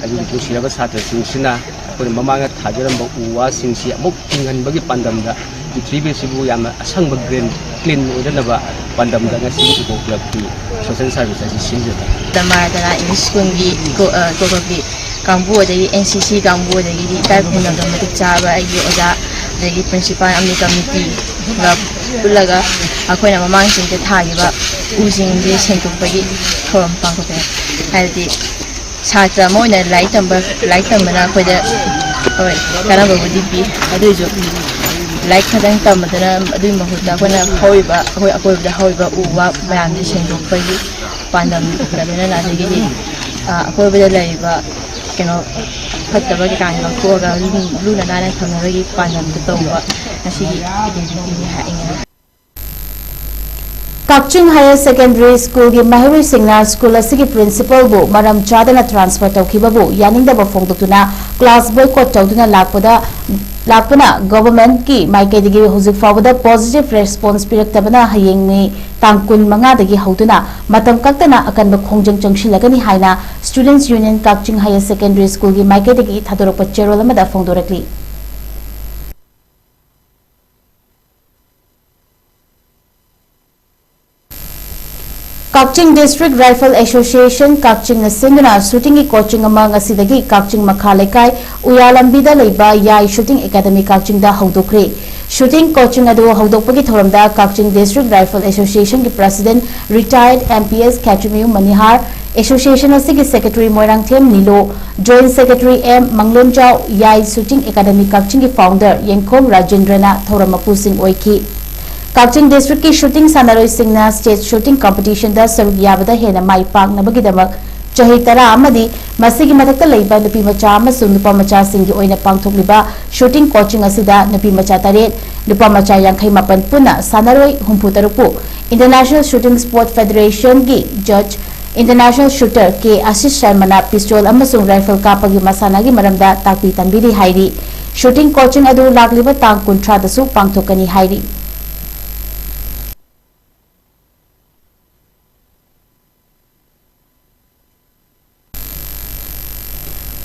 ꯑꯗꯨꯒ ꯅꯨꯡꯁꯤꯔꯕ ꯁꯥꯇ꯭ꯔꯁꯤꯡꯁꯤꯅ ꯑꯩꯈꯣꯏꯅ ꯃꯃꯥꯡꯗ ꯊꯥꯖꯔꯝꯕ ꯎ ꯋꯥꯁꯤꯡꯁꯤ ꯑꯃꯨꯛ ꯍꯤꯡꯍꯟꯕꯒꯤ ꯄꯥꯟꯗꯝꯗ, ꯄ꯭ꯔꯤꯊꯤꯕꯤ ꯑꯁꯤꯕꯨ ꯌꯥꯝꯅ ꯑꯁꯪꯕ green, clean ꯑꯣꯏꯅꯅꯕ ꯄꯥꯟꯗꯝꯗ ꯉꯁꯤ ꯏꯀꯣ ꯀ꯭ꯂꯕꯀꯤ social service ꯑꯁꯤ ꯁꯤꯟꯖꯕꯅꯤ꯫ ꯗꯃꯥꯔꯗꯅ ꯏꯪꯂꯤꯁ ꯁ꯭ꯀꯨꯜꯒꯤ ꯏꯀꯣ ꯀ꯭ꯂꯕꯀꯤ ꯀꯥꯡꯕꯨ, ꯑꯗꯒꯤ ꯑꯦꯟ ꯁꯤ ꯁꯤ ꯀꯥꯡꯕꯨ, ꯑꯗꯒꯤꯗꯤ ꯏꯀꯥꯏ ꯈꯨꯝꯅꯕ ꯃꯇꯤꯛ ꯆꯥꯕ ꯑꯩꯒꯤ ꯑꯣꯖꯥ, ꯑꯗꯒꯤ ꯄ꯭ꯔꯤꯟꯁꯤꯄꯥꯜ ꯑꯃꯗꯤ ꯀꯃꯤꯇꯤꯒ ꯄꯨꯜꯂꯒ ꯑꯩꯈꯣꯏꯅ ꯃꯃꯥꯡ ꯆꯍꯤꯗ ꯊꯥꯈꯤꯕ ꯎꯁꯤꯡꯁꯦ ꯁꯦꯡꯗꯣꯛꯄꯒꯤ ꯊꯧꯔꯝ ꯄꯥꯡꯊꯣꯛꯄꯅꯤ꯫ ꯍꯥꯏꯕꯗꯤ ꯁꯥꯇ꯭ꯔ ꯑꯃ ꯑꯣꯏꯅ ꯂꯥꯏꯔꯤꯛ ꯇꯝꯕ, ꯂꯥꯏꯔꯤꯛ ꯇꯝꯕꯅ ꯑꯩꯈꯣꯏꯗ, ꯍꯣꯏ, ꯀꯥꯟꯅꯕꯕꯨꯗꯤ ꯄꯤ꯫ ꯑꯗꯨ ꯑꯣꯏꯔꯁꯨ ꯂꯥꯏꯔꯤꯛ ꯈꯛꯇꯪ ꯇꯝꯕꯗꯅ, ꯑꯗꯨꯒꯤ ꯃꯍꯨꯠꯇ ꯑꯩꯈꯣꯏꯅ ꯍꯧꯔꯤꯕ, ꯑꯩꯈꯣꯏ ꯑꯀꯣꯏꯕꯗ ꯍꯧꯔꯤꯕ ꯎ ꯋꯥ ꯃꯌꯥꯝꯁꯤ ꯁꯦꯡꯗꯣꯛꯄꯒꯤ ꯄꯥꯟꯗꯝ, ꯂꯣꯏꯅꯅ ꯑꯗꯒꯤꯗꯤ, ꯑ, ꯑꯀꯣꯏꯕꯗ ꯂꯩꯔꯤꯕ ꯀꯩꯅꯣ ꯐꯠꯇꯕ ꯀꯩꯀꯥꯁꯦ ꯂꯧꯊꯣꯛꯑꯒ ꯂꯨ-, ꯂꯨꯅ ꯅꯥꯟꯅ ꯊꯝꯅꯕꯒꯤ ꯄꯥꯟꯗꯝꯗ ꯇꯧꯕ ꯉꯁꯤꯒꯤ activityꯅꯤ ꯍꯥꯏꯅꯤꯡꯉꯤ꯫ ꯀꯛꯆꯤꯡ Higher Secondary Schoolꯒꯤ ꯃꯍꯩꯔꯣꯏꯁꯤꯡꯅ ꯁ꯭ꯀꯨꯜ ꯑꯁꯤꯒꯤ ꯄ꯭ꯔꯤꯟꯁꯤꯄꯜꯕꯨ ꯃꯔꯝ ꯆꯥꯗꯅ transfer ꯇꯧꯈꯤꯕꯕꯨ ꯌꯥꯅꯤꯡꯗꯕ ꯐꯣꯡꯗꯣꯛꯇꯨꯅ class boycott ꯇꯧꯗꯨꯅ ꯂꯥꯛꯄꯗ, ꯂꯥꯛꯄꯅ governmentꯀꯤ ꯃꯥꯏꯀꯩꯗꯒꯤ ꯍꯧꯖꯤꯛ ꯐꯥꯎꯕꯗ positive response ꯄꯤꯔꯛꯇꯕꯅ ꯍꯌꯦꯡ ꯃꯦ ꯇꯥꯡ ꯀꯨꯟ ꯃꯉꯥꯗꯒꯤ ꯍꯧꯗꯨꯅ ꯃꯇꯝ ꯀꯛꯇꯅ ꯑꯀꯟꯕ ꯈꯣꯡꯖꯪ ꯆꯪꯁꯤꯜꯂꯒꯅꯤ ꯍꯥꯏꯅ Students Union ꯀꯛꯆꯤꯡ Higher Secondary Schoolꯒꯤ ꯃꯥꯏꯀꯩꯗꯒꯤ ꯊꯥꯗꯣꯔꯛꯄ ꯆꯦꯔꯣꯜ ꯑꯃꯗ ꯐꯣꯡꯗꯣꯔꯛꯂꯤ꯫ ꯀꯛꯆꯤꯡ District Rifle Association ꯀꯛꯆꯤꯡꯅ ꯁꯤꯟꯗꯨꯅ shootingꯒꯤ coaching ꯑꯃ ꯉꯁꯤꯗꯒꯤ ꯀꯛꯆꯤꯡ ꯃꯈꯥ ꯂꯩꯀꯥꯏ ꯎꯌꯥ ꯂꯝꯕꯤꯗ ꯂꯩꯕ ꯌꯥꯏ Shooting Academy ꯀꯛꯆꯤꯡꯗ ꯍꯧꯗꯣꯛꯈ꯭ꯔꯦ꯫ Shooting coaching ꯑꯗꯨ ꯍꯧꯗꯣꯛꯄꯒꯤ ꯊꯧꯔꯝꯗ ꯀꯛꯆꯤꯡ District Rifle Associationꯒꯤ President Retired M P S ꯈꯦꯇ꯭ꯔꯤꯃꯌꯨꯝ ꯃꯅꯤꯍꯥꯔ, Association ꯑꯁꯤꯒꯤ Secretary Moirangthem ꯅꯤꯂꯣ, Joint Secretary M ꯃꯪꯂꯦꯝꯖꯥꯎ, ꯌꯥꯏ Shooting Academy ꯀꯛꯆꯤꯡꯒꯤ founder ꯌꯦꯡꯈꯣꯝ ꯔꯥꯖꯦꯟꯗ꯭ꯔꯅ ꯊꯧꯔꯝ ꯃꯄꯨꯁꯤꯡ ꯑꯣꯏꯈꯤ꯫ ꯀꯛꯆꯤꯡ ꯗꯤꯁꯇ꯭ꯔꯤꯛꯀꯤ ꯁꯨꯇꯤꯡ ꯁꯥꯟꯅꯔꯣꯏꯁꯤꯡꯅ ꯁ꯭ꯇꯦꯠ ꯁꯨꯇꯤꯡ ꯀꯝꯄꯤꯇꯤꯁꯟꯗ ꯁꯔꯨꯛ ꯌꯥꯕꯗ ꯍꯦꯟꯅ ꯃꯥꯏ ꯄꯥꯛꯅꯕꯒꯤꯗꯃꯛ ꯆꯍꯤ ꯇꯔꯥ ꯑꯃꯗꯤ ꯃꯁꯤꯒꯤ ꯃꯊꯛꯇ ꯂꯩꯕ ꯅꯨꯄꯤ ꯃꯆꯥ ꯑꯃꯁꯨꯡ ꯅꯨꯄꯥ ꯃꯆꯥꯁꯤꯡꯒꯤ ꯑꯣꯏꯅ ꯄꯥꯡꯊꯣꯛꯂꯤꯕ ꯁꯨꯇꯤꯡ ꯀꯣꯆꯤꯡ ꯑꯁꯤꯗ ꯅꯨꯄꯤ ꯃꯆꯥ ꯇꯔꯦꯠ, ꯅꯨꯄꯥ ꯃꯆꯥ ꯌꯥꯡꯈꯩ ꯃꯥꯄꯟ ꯄꯨꯟꯅ ꯁꯥꯟꯅꯔꯣꯏ ꯍꯨꯝꯐꯨ ꯇꯔꯨꯛꯄꯨ International Shooting Sport Federationꯒꯤ ꯖꯖ, International Shooter ꯀꯦ ꯑꯥꯁꯤꯁ ꯁꯔꯃꯅ ꯄꯤꯁꯇꯣꯜ ꯑꯃꯁꯨꯡ ꯔꯥꯏꯐꯜ ꯀꯥꯞꯄꯒꯤ ꯃꯁꯥꯟꯅꯒꯤ ꯃꯔꯝꯗ ꯇꯥꯛꯄꯤ ꯇꯝꯕꯤꯔꯤ ꯍꯥꯏꯔꯤ꯫ ꯁꯨꯇꯤꯡ ꯀꯣꯆꯤꯡ ꯑꯗꯨ ꯂꯥꯛꯂꯤꯕ ꯇꯥꯡ ꯀꯨꯟꯊ꯭ꯔꯥꯗꯁꯨ ꯄꯥꯡꯊꯣꯛꯀꯅꯤ ꯍꯥꯏꯔꯤ꯫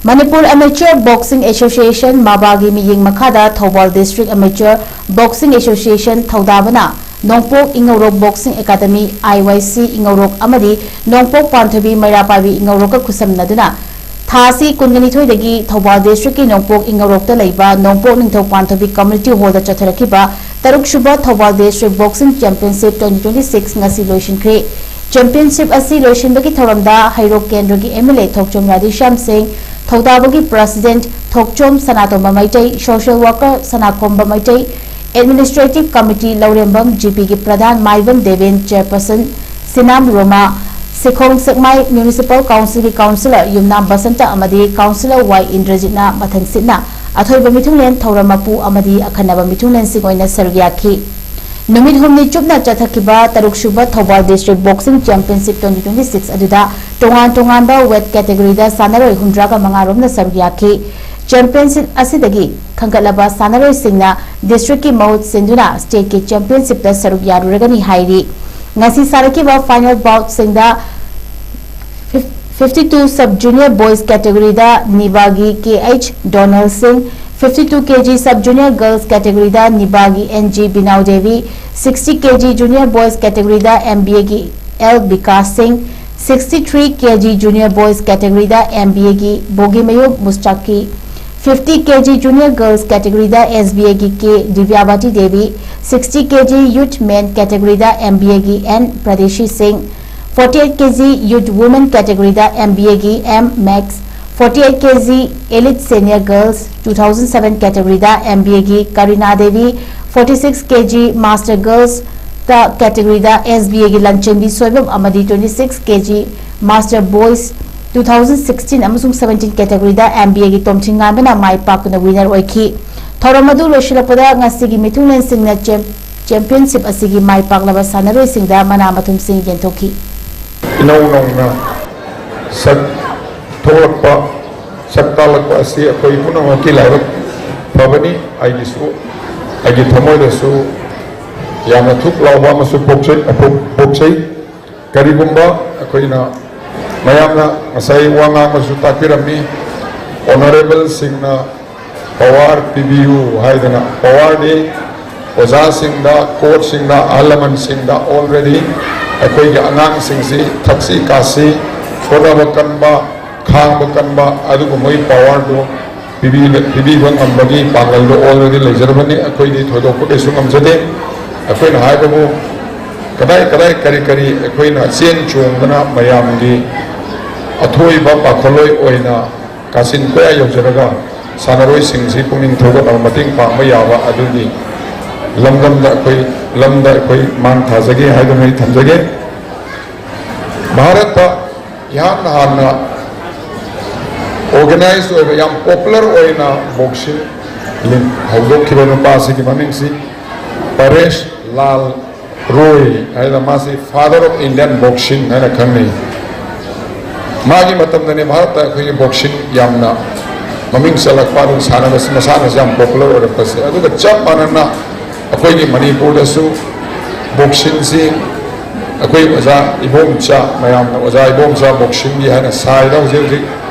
Manipur Amateur Boxing Association, ꯃꯕꯥꯒꯤ ꯃꯤꯠꯌꯦꯡ ꯃꯈꯥꯗ Thoubal District Amateur Boxing Association ꯊꯧꯗꯥꯕꯅ ꯅꯣꯡꯄꯣꯛ ꯏꯉꯧꯔꯣꯛ Boxing Academy, I Y C ꯏꯉꯧꯔꯣꯛ ꯑꯃꯗꯤ ꯅꯣꯡꯄꯣꯛ ꯄꯥꯟꯊꯣꯏꯕꯤ ꯃꯩꯔꯥ ꯄꯥꯏꯕꯤ ꯏꯉꯧꯔꯣꯛꯀ ꯈꯨꯠꯁꯝꯅꯗꯨꯅ ꯊꯥ ꯑꯁꯤ ꯀꯨꯟꯒ ꯅꯤꯊꯣꯏꯗꯒꯤ ꯊꯧꯕꯥꯜ Districtꯀꯤ ꯅꯣꯡꯄꯣꯛ ꯏꯉꯧꯔꯣꯛꯇ ꯂꯩꯕ ꯅꯣꯡꯄꯣꯛ ꯅꯤꯡꯊꯧ ꯄꯥꯟꯊꯣꯏꯕꯤ Community Hallꯗ ꯆꯠꯊꯔꯛꯈꯤꯕ ꯇꯔꯨꯛ ꯁꯨꯕ Thoubal District Boxing Championship twenty twenty-six ꯉꯁꯤ ꯂꯣꯏꯁꯤꯟꯈ꯭ꯔꯦ꯫ Championship ꯑꯁꯤ ꯂꯣꯏꯁꯤꯟꯕꯒꯤ ꯊꯧꯔꯝꯗ ꯍꯩꯔꯣꯛ ꯀꯦꯟꯗ꯭ꯔꯒꯤ M L A ꯊꯣꯛꯆꯣꯝ ꯔꯥꯙꯦꯁ꯭ꯌꯥꯝ ꯁꯤꯡ, ꯊꯧꯗꯥꯕꯒꯤ President ꯊꯣꯛꯆꯣꯝ ꯁꯅꯥꯇꯣꯝꯕ Meitei, Social Worker ꯁꯅꯥꯈꯣꯝꯕ Meitei, Administrative Committee ꯂꯧꯔꯦꯝꯕꯝ, G Pꯒꯤ ꯄ꯭ꯔꯙꯥꯟ ꯃꯥꯏꯕꯝ ꯗꯦꯕꯦꯟ, Chairperson ꯁꯤꯅꯥꯝ ꯔꯣꯃꯥ, ꯁꯤꯈꯣꯡ ꯁꯦꯛꯃꯥꯏ Municipal Councilꯒꯤ Councillor ꯌꯨꯝꯅꯥꯝ ꯕꯁꯟꯇ ꯑꯃꯗꯤ Councillor ꯋꯥꯏ ꯏꯟꯗ꯭ꯔꯖꯤꯠꯅ ꯃꯊꯪꯁꯤꯠꯅ ꯑꯊꯣꯏꯕ ꯃꯤꯊꯨꯡꯂꯦꯟ, ꯊꯧꯔꯝ ꯃꯄꯨ ꯑꯃꯗꯤ ꯑꯈꯟꯅꯕ ꯃꯤꯊꯨꯡꯂꯦꯟꯁꯤꯡ ꯑꯣꯏꯅ ꯁꯔꯨꯛ ꯌꯥꯈꯤ꯫ ꯅꯨꯃꯤꯠ ꯍꯨꯝꯅꯤ ꯆꯨꯞꯅ ꯆꯠꯊꯈꯤꯕ ꯇꯔꯨꯛ ꯁꯨꯕ Thoubal District Boxing Championship twenty twenty-six ꯑꯗꯨꯗ ꯇꯣꯉꯥꯟ ꯇꯣꯉꯥꯟꯕ weight categoryꯗ ꯁꯥꯟꯅꯔꯣꯏ ꯍꯨꯝꯗ꯭ꯔꯥꯒ ꯃꯉꯥ ꯔꯣꯝꯅ ꯁꯔꯨꯛ ꯌꯥꯈꯤ꯫ Championship ꯑꯁꯤꯗꯒꯤ ꯈꯟꯒꯠꯂꯕ ꯁꯥꯟꯅꯔꯣꯏꯁꯤꯡꯅ districtꯀꯤ ꯃꯍꯨꯠ ꯁꯤꯟꯗꯨꯅ stateꯀꯤ championshipꯇ ꯁꯔꯨꯛ ꯌꯥꯔꯨꯔꯒꯅꯤ ꯍꯥꯏꯔꯤ꯫ ꯉꯁꯤ ꯁꯥꯟꯅꯈꯤꯕ final boutꯁꯤꯡꯗ fifty-two sub junior boys categoryꯗ ꯅꯤꯕꯥꯒꯤ K H Donald ꯁꯤꯡ, fifty-two K G sub junior girls categoryꯗ ꯅꯤꯕꯥꯒꯤ N G ꯕꯤꯅꯥꯎ Devi, sixty K G junior boys categoryꯗ M B Aꯒꯤ L Vikas ꯁꯤꯡ, sixty-three K G junior boys categoryꯗ M B Aꯒꯤ ꯕꯣꯒꯤꯃꯌꯨꯝ ꯃꯨꯁꯇꯥꯀꯤ, fifty K G junior girls categoryꯗ S B Aꯒꯤ K ꯗꯤꯕ꯭ꯌꯥꯕꯇꯤ Devi, sixty K G youth men categoryꯗ M B Aꯒꯤ N ꯄ꯭ꯔꯗꯦꯁꯤ ꯁꯤꯡ, forty-eight K G youth women categoryꯗ M B Aꯒꯤ M max, forty eight kg Elite Senior Girls two thousand seven category the M B A ꯒꯤ Kareena Devi, forty six kg Master Girls ꯇ category the S B A ꯒꯤ ꯂꯟꯆꯦꯟꯕꯤ ꯁꯣꯏꯕꯝ ꯑꯃꯗꯤ twenty six kg Master Boys two thousand sixteen ꯑꯃꯁꯨꯡ seventeen category the M B A ꯒꯤ ꯇꯣꯝꯊꯤꯡꯉꯥꯟꯕꯅ ꯃꯥꯏ ꯄꯥꯛꯇꯨꯅ winner ꯑꯣꯏꯈꯤ꯫ ꯊꯧꯔꯝ ꯑꯗꯨ ꯂꯣꯏꯁꯤꯜꯂꯛꯄꯗ ꯉꯁꯤꯒꯤ ꯃꯤꯊꯨꯡꯂꯦꯟꯁꯤꯡꯅ ꯆꯦꯝ-, championship ꯑꯁꯤꯒꯤ ꯃꯥꯏ ꯄꯥꯛꯂꯕ ꯁꯥꯟꯅꯔꯣꯏꯁꯤꯡꯗ ꯃꯅꯥ ꯃꯊꯨꯝꯁꯤꯡ ꯌꯦꯟꯊꯣꯛꯈꯤ꯫ ꯏꯅꯧ ꯅꯧꯅ ꯁꯛ ꯊꯣꯛꯂꯛꯄ, ꯁꯛ ꯇꯥꯛꯂꯛꯄ ꯑꯁꯤ ꯑꯩꯈꯣꯏ ꯄꯨꯝꯅꯃꯛꯀꯤ ꯂꯥꯏꯕꯛ ꯐꯕꯅꯤ꯫ ꯑꯩꯒꯤꯁꯨ, ꯑꯩꯒꯤ ꯊꯃꯣꯏꯗꯁꯨ ꯌꯥꯝꯅ ꯊꯨꯛ ꯂꯥꯎꯕ ꯑꯃꯁꯨ ꯄꯣꯛꯆꯩ, ꯄꯣꯛ-, ꯄꯣꯛꯆꯩ꯫ ꯀꯔꯤꯒꯨꯝꯕ ꯑꯩꯈꯣꯏꯅ, ꯃꯌꯥꯝꯅ ꯉꯁꯥꯏ ꯋꯥ ꯉꯥꯡꯕꯁꯨ ꯇꯥꯛꯄꯤꯔꯝꯃꯤ, honourable ꯁꯤꯡꯅ power ꯄꯤꯕꯤꯌꯨ ꯍꯥꯏꯗꯅ꯫ Power ꯗꯤ ꯑꯣꯖꯥꯁꯤꯡꯗ, coach ꯁꯤꯡꯗ, ꯑꯍꯜ ꯂꯃꯟꯁꯤꯡꯗ already ꯑꯩꯈꯣꯏꯒꯤ ꯑꯉꯥꯡꯁꯤꯡꯁꯤ ꯊꯛꯁꯤ ꯈꯥꯁꯤ, ꯍꯣꯠꯅꯕ ꯀꯟꯕ, ꯈꯥꯡꯕ ꯀꯟꯕ, ꯑꯗꯨꯒꯨꯝꯕꯒꯤ power ꯗꯨ ꯄꯤꯕꯤ-, ꯄꯤꯕꯤꯕ ꯉꯝꯕꯒꯤ ꯄꯥꯡꯒꯜꯗꯨ already ꯂꯩꯖꯔꯕꯅꯤ꯫ ꯑꯩꯈꯣꯏꯗꯤ ꯊꯣꯏꯗꯣꯛꯄ ꯀꯩꯁꯨ ꯉꯝꯖꯗꯦ꯫ ꯑꯩꯈꯣꯏꯅ ꯍꯥꯏꯕꯕꯨ ꯀꯗꯥꯏ ꯀꯗꯥꯏ ꯀꯔꯤ ꯀꯔꯤ ꯑꯩꯈꯣꯏꯅ ꯆꯦꯟ ꯆꯣꯡꯗꯅ ꯃꯌꯥꯝꯒꯤ ꯑꯊꯣꯏꯕ ꯄꯥꯈꯜꯂꯣꯏ ꯑꯣꯏꯅ ꯀꯥꯆꯤꯟ ꯀꯣꯌꯥ ꯌꯧꯖꯔꯒ ꯁꯥꯟꯅꯔꯣꯏꯁꯤꯡꯁꯤ ꯄꯨꯛꯅꯤꯡ ꯊꯧꯒꯠꯅꯕ ꯃꯇꯦꯡ ꯄꯥꯡꯕ ꯌꯥꯕ ꯑꯗꯨꯒꯤ ꯂꯝꯗꯝꯗ ꯑꯩꯈꯣꯏ, ꯂꯝꯗ ꯑꯩꯈꯣꯏ ꯃꯥꯡ ꯊꯥꯖꯒꯦ ꯍꯥꯏꯗꯨꯅ ꯑꯩ ꯊꯝꯖꯒꯦ꯫ ꯚꯥꯔꯠꯇ ꯏꯍꯥꯟ ꯍꯥꯟꯅ organize ꯑꯣꯏꯕ, ꯌꯥꯝ popular ꯑꯣꯏꯅ boxing ꯍꯧꯗꯣꯛꯈꯤꯕ ꯅꯨꯄꯥꯁꯤꯒꯤ ꯃꯃꯤꯡꯁꯤ ꯄꯔꯦꯁ ꯂꯥꯜ ꯔꯣꯏ ꯍꯥꯏꯅ, ꯃꯥꯁꯤ father of Indian boxing ꯍꯥꯏꯅ ꯈꯪꯅꯩ꯫ ꯃꯥꯒꯤ ꯃꯇꯝꯗꯅꯦ ꯚꯥꯔꯠꯇ ꯑꯩꯈꯣꯏꯒꯤ boxing ꯌꯥꯝꯅ ꯃꯃꯤꯡ ꯆꯠꯂꯛꯄ, ꯑꯗꯨꯒ ꯁꯥꯟꯅꯕꯁꯤ, ꯃꯁꯥꯟꯅꯁꯤ ꯌꯥꯝ popular ꯑꯣꯏꯔꯛꯄꯁꯦ꯫ ꯑꯗꯨꯒ ꯆꯞ ꯃꯥꯟꯅꯅ ꯑꯩꯈꯣꯏꯒꯤ ꯃꯅꯤꯄꯨꯔꯗꯁꯨ boxing ꯁꯤ ꯑꯩꯈꯣꯏ ꯑꯣꯖꯥ ꯏꯕꯣꯝꯆꯥ, ꯃꯌꯥꯝꯅ ꯑꯣꯖꯥ ꯏꯕꯣꯝꯆꯥ boxing ꯒꯤ ꯍꯥꯏꯅ ꯁꯥꯏꯗ ꯍꯧꯖꯤꯛ ꯍꯧꯖꯤꯛ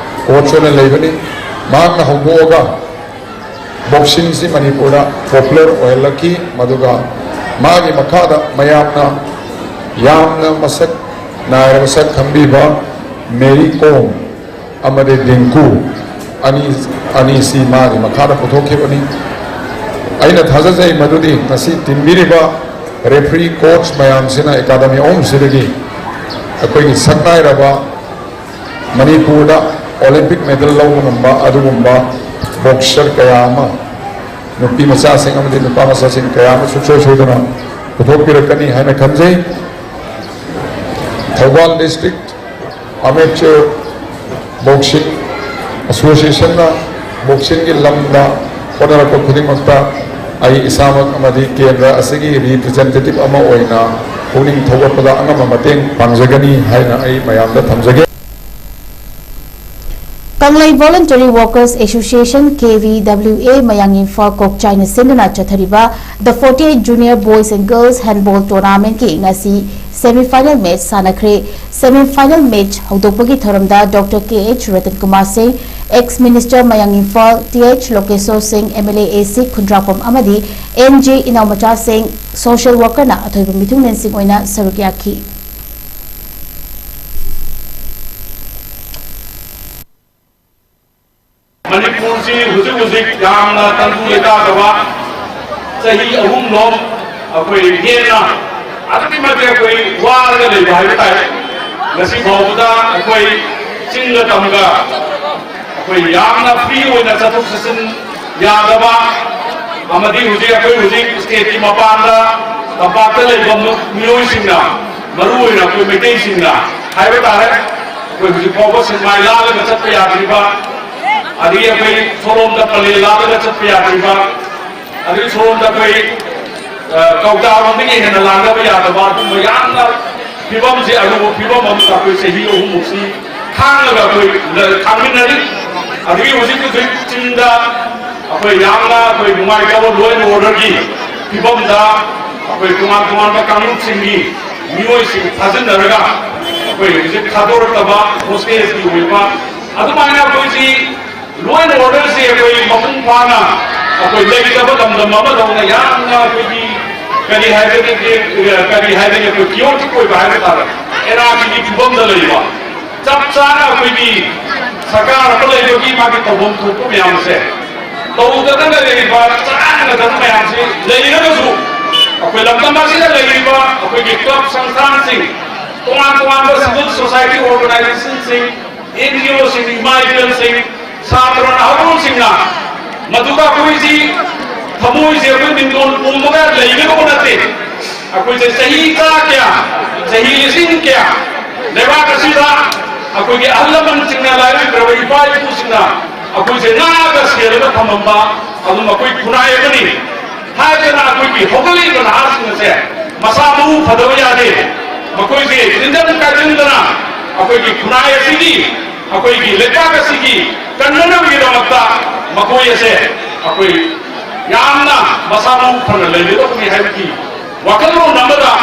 coach ꯑꯣꯏꯅ ꯂꯩꯕꯅꯤ꯫ ꯃꯍꯥꯛꯅ ꯍꯧꯗꯣꯛꯑꯒ boxing ꯁꯤ ꯃꯅꯤꯄꯨꯔꯗ popular ꯑꯣꯏꯍꯜꯂꯛꯈꯤ꯫ ꯃꯗꯨꯒ ꯃꯥꯒꯤ ꯃꯈꯥꯗ ꯃꯌꯥꯝꯅ ꯌꯥꯝꯅ ꯃꯁꯛ ꯅꯥꯏꯔꯕ ꯁꯛ ꯈꯪꯕꯤꯕ ꯃꯦꯔꯤ ꯀꯣꯝ ꯑꯃꯗꯤ ꯗꯤꯡꯀꯨ ꯑꯅꯤ, ꯑꯅꯤꯁꯤ ꯃꯥꯒꯤ ꯃꯈꯥꯗ ꯄꯨꯊꯣꯛꯈꯤꯕꯅꯤ꯫ ꯑꯩꯅ ꯊꯥꯖꯖꯩ ꯃꯗꯨꯗꯤ ꯉꯁꯤ ꯇꯤꯟꯕꯤꯔꯤꯕ referee, coach ꯃꯌꯥꯝꯁꯤꯅ academy ꯑꯍꯨꯝꯁꯤꯗꯒꯤ ꯑꯩꯈꯣꯏꯒꯤ ꯁꯛꯅꯥꯏꯔꯕ ꯃꯅꯤꯄꯨꯔꯗ ꯑꯣꯂꯤꯝꯄꯤꯛ ꯃꯦꯗꯜ ꯂꯧꯕ ꯉꯝꯕ ꯑꯗꯨꯒꯨꯝꯕ ꯕꯣꯛꯁꯔ ꯀꯌꯥ ꯑꯃ, ꯅꯨꯄꯤ ꯃꯆꯥꯁꯤꯡ ꯑꯃꯗꯤ ꯅꯨꯄꯥ ꯃꯆꯥꯁꯤꯡ ꯀꯌꯥ ꯑꯃ ꯁꯨꯡꯁꯣꯏ ꯁꯣꯏꯗꯅ ꯄꯨꯊꯣꯛꯄꯤꯔꯛꯀꯅꯤ ꯍꯥꯏꯅ ꯈꯟꯖꯩ꯫ ꯊꯧꯕꯥꯜ ꯗꯤꯁꯇ꯭ꯔꯤꯛ ꯑꯃꯦꯆꯔ ꯕꯣꯛꯁꯤꯡ ꯑꯦꯁꯣꯁꯤꯌꯦꯁꯟꯅ ꯕꯣꯛꯁꯤꯡꯒꯤ ꯂꯝꯗ ꯍꯣꯠꯅꯔꯛꯄ ꯈꯨꯗꯤꯡꯃꯛꯇ ꯑꯩ ꯏꯁꯥꯃꯛ ꯑꯃꯗꯤ ꯀꯦꯟꯗ꯭ꯔ ꯑꯁꯤꯒꯤ ꯔꯤꯄ꯭ꯔꯖꯦꯟꯇꯦꯇꯤꯚ ꯑꯃ ꯑꯣꯏꯅ ꯄꯨꯛꯅꯤꯡ ꯊꯧꯒꯠꯄꯗ ꯑꯉꯝꯕ ꯃꯇꯦꯡ ꯄꯥꯡꯖꯒꯅꯤ ꯍꯥꯏꯅ ꯑꯩ ꯃꯌꯥꯝꯗ ꯊꯝꯖꯒꯦ꯫ ꯀꯪꯂꯩ Voluntary Workers Association, K V W A, ꯃꯌꯥꯡ ꯏꯝꯐꯥꯜ ꯀꯣꯛꯆꯥꯏꯅ ꯁꯤꯟꯗꯨꯅ ꯆꯠꯊꯔꯤꯕ The forty-eight Junior Boys and Girls Handball Tournamentꯀꯤ ꯉꯁꯤ semi final match ꯁꯥꯟꯅꯈ꯭ꯔꯦ꯫ Semi final match ꯍꯧꯗꯣꯛꯄꯒꯤ ꯊꯧꯔꯝꯗ Doctor K H Ratan Kumar Singh, ex Minister ꯃꯌꯥꯡ Imphal, T H Lokeshwar Singh, M L A A C ꯈꯨꯟꯗ꯭ꯔꯥꯛꯄꯝ ꯑꯃꯗꯤ N J ꯏꯅꯥꯎꯃꯆꯥ Singh, social workerꯅ ꯑꯊꯣꯏꯕ ꯃꯤꯊꯨꯡꯂꯦꯟꯁꯤꯡ ꯑꯣꯏꯅ ꯁꯔꯨꯛ ꯌꯥꯈꯤ꯫ ꯃꯅꯤꯄꯨꯔꯁꯤ ꯍꯧꯖꯤꯛ ꯍꯧꯖꯤꯛ ꯌꯥꯝꯅ ꯇꯪꯗꯨ ꯂꯩꯇꯥꯗꯕ ꯆꯍꯤ ꯑꯍꯨꯝꯂꯣꯝ ꯑꯩꯈꯣꯏ ꯍꯦꯟꯅ ꯑꯗꯨꯛꯀꯤ ꯃꯇꯤꯛ ꯑꯩꯈꯣꯏ ꯋꯥꯔꯒ ꯂꯩꯕ ꯍꯥꯏꯕ ꯇꯥꯔꯦ꯫ ꯉꯁꯤ ꯐꯥꯎꯕꯗ ꯑꯩꯈꯣꯏ ꯆꯤꯡꯒ ꯇꯝꯒ ꯑꯩꯈꯣꯏ ꯌꯥꯝꯅ free ꯑꯣꯏꯅ ꯆꯠꯊꯣꯛ ꯆꯠꯁꯤꯟ ꯌꯥꯗꯕ ꯑꯃꯗꯤ ꯍꯧꯖꯤꯛ ꯑꯩꯈꯣꯏ ꯍꯧꯖꯤꯛ stateꯀꯤ ꯃꯄꯥꯟꯗ ꯇꯝꯄꯥꯛꯇ ꯂꯩꯕ ꯃꯤꯑꯣꯏꯁꯤꯡꯅ, ꯃꯔꯨꯑꯣꯏꯅ ꯑꯩꯈꯣꯏ ꯃꯩꯇꯩꯁꯤꯡꯅ ꯍꯥꯏꯕ ꯇꯥꯔꯦ, ꯑꯩꯈꯣꯏ ꯍꯧꯖꯤꯛ ꯐꯥꯎꯕ ꯁꯦꯛꯃꯥꯏ ꯂꯥꯜꯂꯒ ꯆꯠꯄ ꯌꯥꯗ꯭ꯔꯤꯕ, ꯑꯗꯒꯤ ꯑꯩꯈꯣꯏ ꯁꯣꯔꯣꯝꯗ ꯄꯂꯦꯜ ꯂꯥꯜꯂꯒ ꯆꯠꯄ ꯌꯥꯗ꯭ꯔꯤꯕ, ꯑꯗꯒꯤ ꯁꯣꯔꯣꯝꯗ ꯑꯩꯈꯣꯏ, ꯑ, ꯀꯧꯇꯥꯔꯣꯝꯗꯒꯤ ꯍꯦꯟꯅ ꯂꯥꯟꯗꯕ ꯌꯥꯗꯕ ꯑꯗꯨꯝꯕ ꯌꯥꯝꯅ ꯐꯤꯕꯝꯁꯦ, ꯑꯔꯨꯕ ꯐꯤꯕꯝ ꯑꯃꯗ ꯑꯩꯈꯣꯏ ꯆꯍꯤ ꯑꯍꯨꯝꯃꯨꯛꯁꯤ ꯈꯥꯡꯉꯒ ꯑꯩꯈꯣꯏ ꯂ-, ꯈꯥꯡꯃꯤꯟꯅꯔꯤ꯫ ꯑꯗꯒꯤ ꯍꯧꯖꯤꯛ ꯍꯧꯖꯤꯛ ꯆꯤꯡꯗ ꯑꯩꯈꯣꯏ ꯌꯥꯝꯅ ꯑꯩꯈꯣꯏ ꯅꯨꯡꯉꯥꯏꯇꯕ law and orderꯒꯤ ꯐꯤꯕꯝꯗ ꯑꯩꯈꯣꯏ ꯇꯣꯉꯥꯟ ꯇꯣꯉꯥꯟꯕ ꯀꯥꯡꯂꯨꯞꯁꯤꯡꯒꯤ ꯃꯤꯑꯣꯏꯁꯤꯡ ꯊꯥꯖꯤꯟꯅꯔꯒ ꯑꯩꯈꯣꯏ ꯍꯧꯖꯤꯛ ꯊꯥꯗꯣꯔꯛꯇꯕ hostageꯀꯤ ꯑꯣꯏꯕ ꯑꯗꯨꯃꯥꯏꯅ ꯑꯩꯈꯣꯏꯁꯤ law and orderꯁꯤ ꯑꯩꯈꯣꯏ ꯃꯄꯨꯡ ꯐꯥꯅ ꯑꯩꯈꯣꯏ ꯂꯩꯇꯕ ꯂꯝꯗꯝ ꯑꯃꯗꯧꯅ ꯌꯥꯝꯅ ꯑꯩꯈꯣꯏꯒꯤ ꯀꯔꯤ ꯍꯥꯏꯒꯗꯒꯦ, ꯀꯔꯤ ꯍꯥꯏꯒꯅꯤ, ꯑꯩꯈꯣꯏ chaotic ꯑꯣꯏꯕ ꯍꯥꯏꯕ ꯇꯥꯔꯦ, anarchyꯒꯤ ꯐꯤꯕꯝꯗ ꯂꯩꯕ꯫ ꯆꯞ ꯆꯥꯅ ꯑꯩꯈꯣꯏꯒꯤ ꯁꯔꯀꯥꯔ ꯑꯃ ꯂꯩꯕꯒꯤ ꯃꯥꯒꯤ ꯇꯧꯐꯝ ꯊꯣꯛꯄ ꯃꯌꯥꯝꯁꯦ ꯇꯧꯗꯅ ꯂꯩꯔꯤꯕ ꯆꯔꯥꯡꯅꯗꯕ ꯃꯌꯥꯝꯁꯤ ꯂꯩꯔꯒꯁꯨ ꯑꯩꯈꯣꯏ ꯂꯝꯗꯝ ꯑꯁꯤꯗ ꯂꯩꯔꯤꯕ ꯑꯩꯈꯣꯏꯒꯤ club ꯁꯪꯁꯊꯥꯟꯁꯤꯡ, ꯇꯣꯉꯥꯟ ꯇꯣꯉꯥꯟꯕ civil society organizationꯁꯤꯡ, ꯑꯦꯟ ꯖꯤ ꯑꯣꯁꯤꯡ, ꯏꯃꯥ ꯏꯕꯦꯜꯁꯤꯡ, ꯁꯥꯇ꯭ꯔ ꯅꯍꯥꯔꯣꯜꯁꯤꯡꯅ ꯃꯗꯨꯒ ꯑꯩꯈꯣꯏꯁꯤ ꯊꯃꯣꯏꯁꯦ ꯑꯩꯈꯣꯏ ꯃꯤꯡꯗꯣꯟ ꯄꯨꯝꯃꯒ ꯂꯩꯒꯗꯧꯕ ꯅꯠꯇꯦ꯫ ꯑꯩꯈꯣꯏꯁꯦ ꯆꯍꯤ ꯆꯥ ꯀꯌꯥ, ꯆꯍꯤ ꯂꯤꯁꯤꯡ ꯀꯌꯥ ꯂꯩꯕꯥꯛ ꯑꯁꯤꯗ ꯑꯩꯈꯣꯏꯒꯤ ꯑꯍꯜ ꯂꯃꯟꯁꯤꯡꯅ, ꯂꯥꯏꯔꯤꯛ ꯇꯝꯕ ꯏꯄꯥ ꯏꯄꯨꯁꯤꯡꯅ ꯑꯩꯈꯣꯏꯁꯦ ꯉꯥꯛꯑꯒ ꯁꯦꯜꯂꯒ ꯊꯝꯃꯝꯕ, ꯑꯗꯨꯝ ꯑꯩꯈꯣꯏ ꯈꯨꯟꯅꯥꯏ ꯑꯃꯅꯤ ꯍꯥꯏꯗꯅ ꯑꯩꯈꯣꯏꯒꯤ ꯍꯧꯒꯠꯂꯛꯏꯕ ꯅꯍꯥꯁꯤꯡ ꯑꯁꯦ ꯃꯁꯥ ꯃꯎ ꯐꯗꯕ ꯌꯥꯗꯦ꯫ ꯃꯈꯣꯏꯁꯦ ꯇꯤꯟꯖꯪ ꯀꯥꯏꯖꯪꯗꯅ ꯑꯩꯈꯣꯏꯒꯤ ꯈꯨꯟꯅꯥꯏ ꯑꯁꯤꯒꯤ, ꯑꯩꯈꯣꯏꯒꯤ ꯂꯩꯕꯥꯛ ꯑꯁꯤꯒꯤ ꯀꯟꯅꯅꯕꯒꯤꯗꯃꯛꯇ ꯃꯈꯣꯏ ꯑꯁꯦ ꯑꯩꯈꯣꯏ ꯌꯥꯝꯅ ꯃꯁꯥ ꯃꯎ ꯐꯅ ꯂꯩꯒꯗꯧꯕꯅꯤ ꯍꯥꯏꯕꯒꯤ ꯋꯥꯈꯜꯂꯣꯟ ꯑꯃꯗ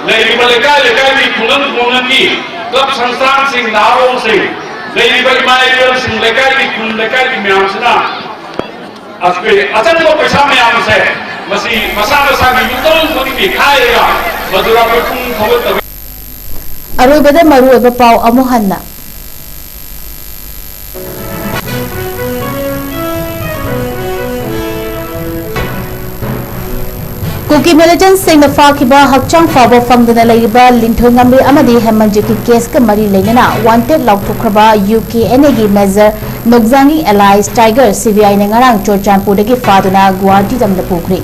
ꯂꯩꯔꯤꯕ ꯂꯩꯀꯥꯏ ꯂꯩꯀꯥꯏꯒꯤ, ꯈꯨꯡꯒꯪ ꯈꯨꯡꯒꯪꯒꯤ ꯀ꯭ꯂꯕ ꯁꯪꯁꯊꯥꯟꯁꯤꯡ, ꯅꯍꯥꯔꯣꯜꯁꯤꯡ, ꯂꯩꯔꯤꯕ ꯏꯃꯥ ꯏꯕꯦꯜꯁꯤꯡ, ꯂꯩꯀꯥꯏꯒꯤ ꯈꯨꯟ ꯂꯩꯀꯥꯏꯒꯤ ꯃꯌꯥꯝꯁꯤꯅ ꯑꯩꯈꯣꯏ ꯑꯆꯪꯕ ꯄꯩꯁꯥ ꯃꯌꯥꯝ ꯑꯁꯦ ꯃꯁꯤ ꯃꯁꯥ ꯃꯁꯥꯒꯤ ꯌꯨꯝꯊꯣꯡ ꯈꯨꯗꯤꯡꯒꯤ ꯈꯥꯏꯔꯒ ꯃꯗꯨꯗ ꯑꯩꯈꯣꯏ ꯄꯨꯛꯅꯤꯡ ꯊꯧꯒꯠꯇꯕ ꯑꯔꯣꯏꯕꯗ ꯃꯔꯨꯑꯣꯏꯕ ꯄꯥꯎ ꯑꯃꯨꯛ ꯍꯟꯅ꯫ ꯀꯨꯀꯤ ꯃꯤꯂꯤꯇꯦꯟꯠꯁꯤꯡꯅ ꯐꯥꯈꯤꯕ ꯍꯛꯆꯥꯡ ꯐꯕ ꯐꯪꯗꯅ ꯂꯩꯔꯤꯕ ꯂꯤꯟꯊꯣꯏ ꯉꯝꯕꯤ ꯑꯃꯗꯤ ꯍꯦꯃꯟꯖꯤꯠꯀꯤ ꯀꯦꯁꯀ ꯃꯔꯤ ꯂꯩꯅꯅ ꯋꯥꯟꯇꯦꯗ ꯂꯥꯎꯊꯣꯛꯈ꯭ꯔꯕ ꯌꯨ ꯀꯦ ꯑꯦꯟ ꯑꯦꯒꯤ ꯃꯦꯖꯔ ꯅꯣꯛꯖꯥꯡꯉꯤ ꯑꯦꯂꯥꯏꯁ ꯇꯥꯏꯒꯔ ꯁꯤ ꯕꯤ ꯑꯥꯏꯅ ꯉꯔꯥꯡ ꯆꯨꯔꯆꯥꯟꯄꯨꯔꯗꯒꯤ ꯐꯥꯗꯨꯅ ꯒꯨꯋꯥꯍꯥꯇꯤ ꯇꯝꯅ ꯄꯨꯈ꯭ꯔꯦ꯫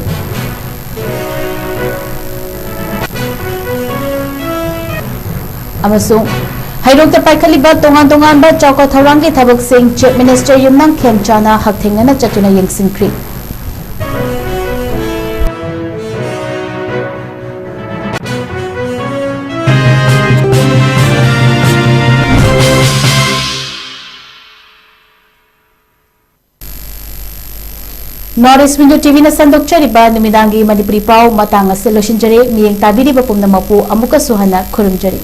ꯑꯃꯁꯨꯡ ꯍꯩꯔꯣꯛꯇ ꯄꯥꯏꯈꯠꯂꯤꯕ ꯇꯣꯉꯥꯟ ꯇꯣꯉꯥꯟꯕ ꯆꯥꯎꯈꯠ ꯊꯧꯔꯥꯡꯒꯤ ꯊꯕꯛꯁꯤꯡ Chief Minister ꯌꯨꯝꯅꯥꯝ ꯈꯦꯝꯆꯥꯅ ꯍꯛꯊꯦꯡꯅꯅ ꯆꯠꯇꯨꯅ ꯌꯦꯡꯁꯤꯟꯈ꯭ꯔꯤ꯫ North East Window T V ꯅ ꯁꯟꯗꯣꯛꯆꯔꯤꯕ ꯅꯨꯃꯤꯗꯥꯡꯒꯤ ꯃꯅꯤꯄꯨꯔꯤ ꯄꯥꯎ ꯃꯇꯥꯡ ꯑꯁꯤ ꯂꯣꯏꯁꯤꯟꯖꯔꯦ꯫ ꯃꯤꯠꯌꯦꯡ ꯇꯥꯕꯤꯔꯤꯕ ꯄꯨꯝꯅꯃꯛꯄꯨ ꯑꯃꯨꯛꯀꯁꯨ ꯍꯟꯅ ꯈꯨꯔꯨꯝꯖꯔꯤ꯫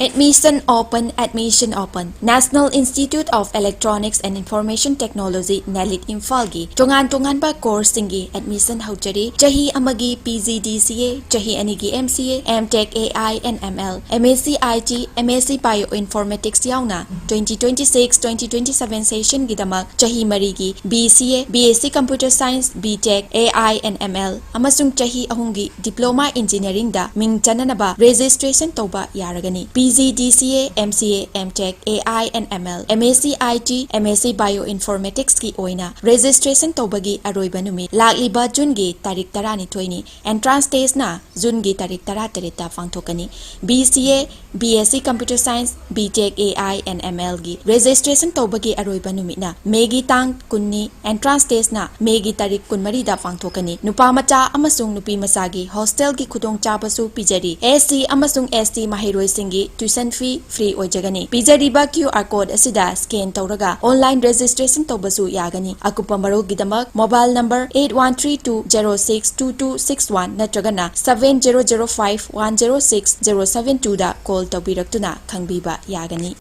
Admission open, admission open. National Institute of Electronics and Information Technology, NELIT, ꯏꯝꯐꯥꯜꯒꯤ ꯇꯣꯉꯥꯟ ꯇꯣꯉꯥꯟꯕ courseꯁꯤꯡꯒꯤ admission ꯍꯧꯖꯔꯤ꯫ ꯆꯍꯤ ꯑꯃꯒꯤ PGDCA, ꯆꯍꯤ ꯑꯅꯤꯒꯤ MCA, MTech AI and ML, MSc IT, MSc Bioinformatics ꯌꯥꯎꯅ twenty twenty-six twenty twenty-seven sessionꯒꯤꯗꯃꯛ ꯆꯍꯤ ꯃꯔꯤꯒꯤ BCA, BSc Computer Science, BTech AI and ML ꯑꯃꯁꯨꯡ ꯆꯍꯤ ꯑꯍꯨꯝꯒꯤ Diploma Engineeringꯗ ꯃꯤꯡ ꯆꯟꯅꯅꯕ registration ꯇꯧꯕ ꯌꯥꯔꯒꯅꯤ꯫ PGDCA, MCA, MTech, AI and ML, MSc IT, MSc Bioinformaticsꯀꯤ ꯑꯣꯏꯅ registration ꯇꯧꯕꯒꯤ ꯑꯔꯣꯏꯕ ꯅꯨꯃꯤꯠ ꯂꯥꯛꯂꯤꯕ Juneꯒꯤ ꯇꯥꯔꯤꯛ ꯇꯔꯥꯅꯤꯊꯣꯏꯅꯤ꯫ Entrance testꯅ Juneꯒꯤ ꯇꯥꯔꯤꯛ ꯇꯔꯥꯇꯔꯦꯠꯇ ꯄꯥꯡꯊꯣꯛꯀꯅꯤ꯫ BCA, BSc Computer Science, BTech AI and MLꯒꯤ registration ꯇꯧꯕꯒꯤ ꯑꯔꯣꯏꯕ ꯅꯨꯃꯤꯠꯅ Mayꯒꯤ ꯇꯥꯡ ꯀꯨꯟꯅꯤ꯫ Entrance testꯅ Mayꯒꯤ ꯇꯥꯔꯤꯛ ꯀꯨꯟꯃꯔꯤꯗ ꯄꯥꯡꯊꯣꯛꯀꯅꯤ꯫ ꯅꯨꯄꯥ ꯃꯆꯥ ꯑꯃꯁꯨꯡ ꯅꯨꯄꯤ ꯃꯆꯥꯒꯤ hostelꯒꯤ ꯈꯨꯗꯣꯡꯆꯥꯕꯁꯨ ꯄꯤꯖꯔꯤ꯫ SC ꯑꯃꯁꯨꯡ ST ꯃꯍꯩꯔꯣꯏꯁꯤꯡꯒꯤ tuition fee free ꯑꯣꯏꯖꯒꯅꯤ꯫ ꯄꯤꯖꯔꯤꯕ QR code ꯑꯁꯤꯗ scan ꯇꯧꯔꯒ online registration ꯇꯧꯕꯁꯨ ꯌꯥꯒꯅꯤ꯫ ꯑꯀꯨꯞꯄ ꯃꯔꯣꯜꯒꯤꯗꯃꯛ mobile number eight one three two zero six two two six one ꯅꯠꯇ꯭ꯔꯒꯅ seven zero zero five one zero six zero seven twoꯗ call ꯇꯧꯕꯤꯔꯛꯇꯨꯅ ꯈꯪꯕꯤꯕ ꯌꯥꯒꯅꯤ꯫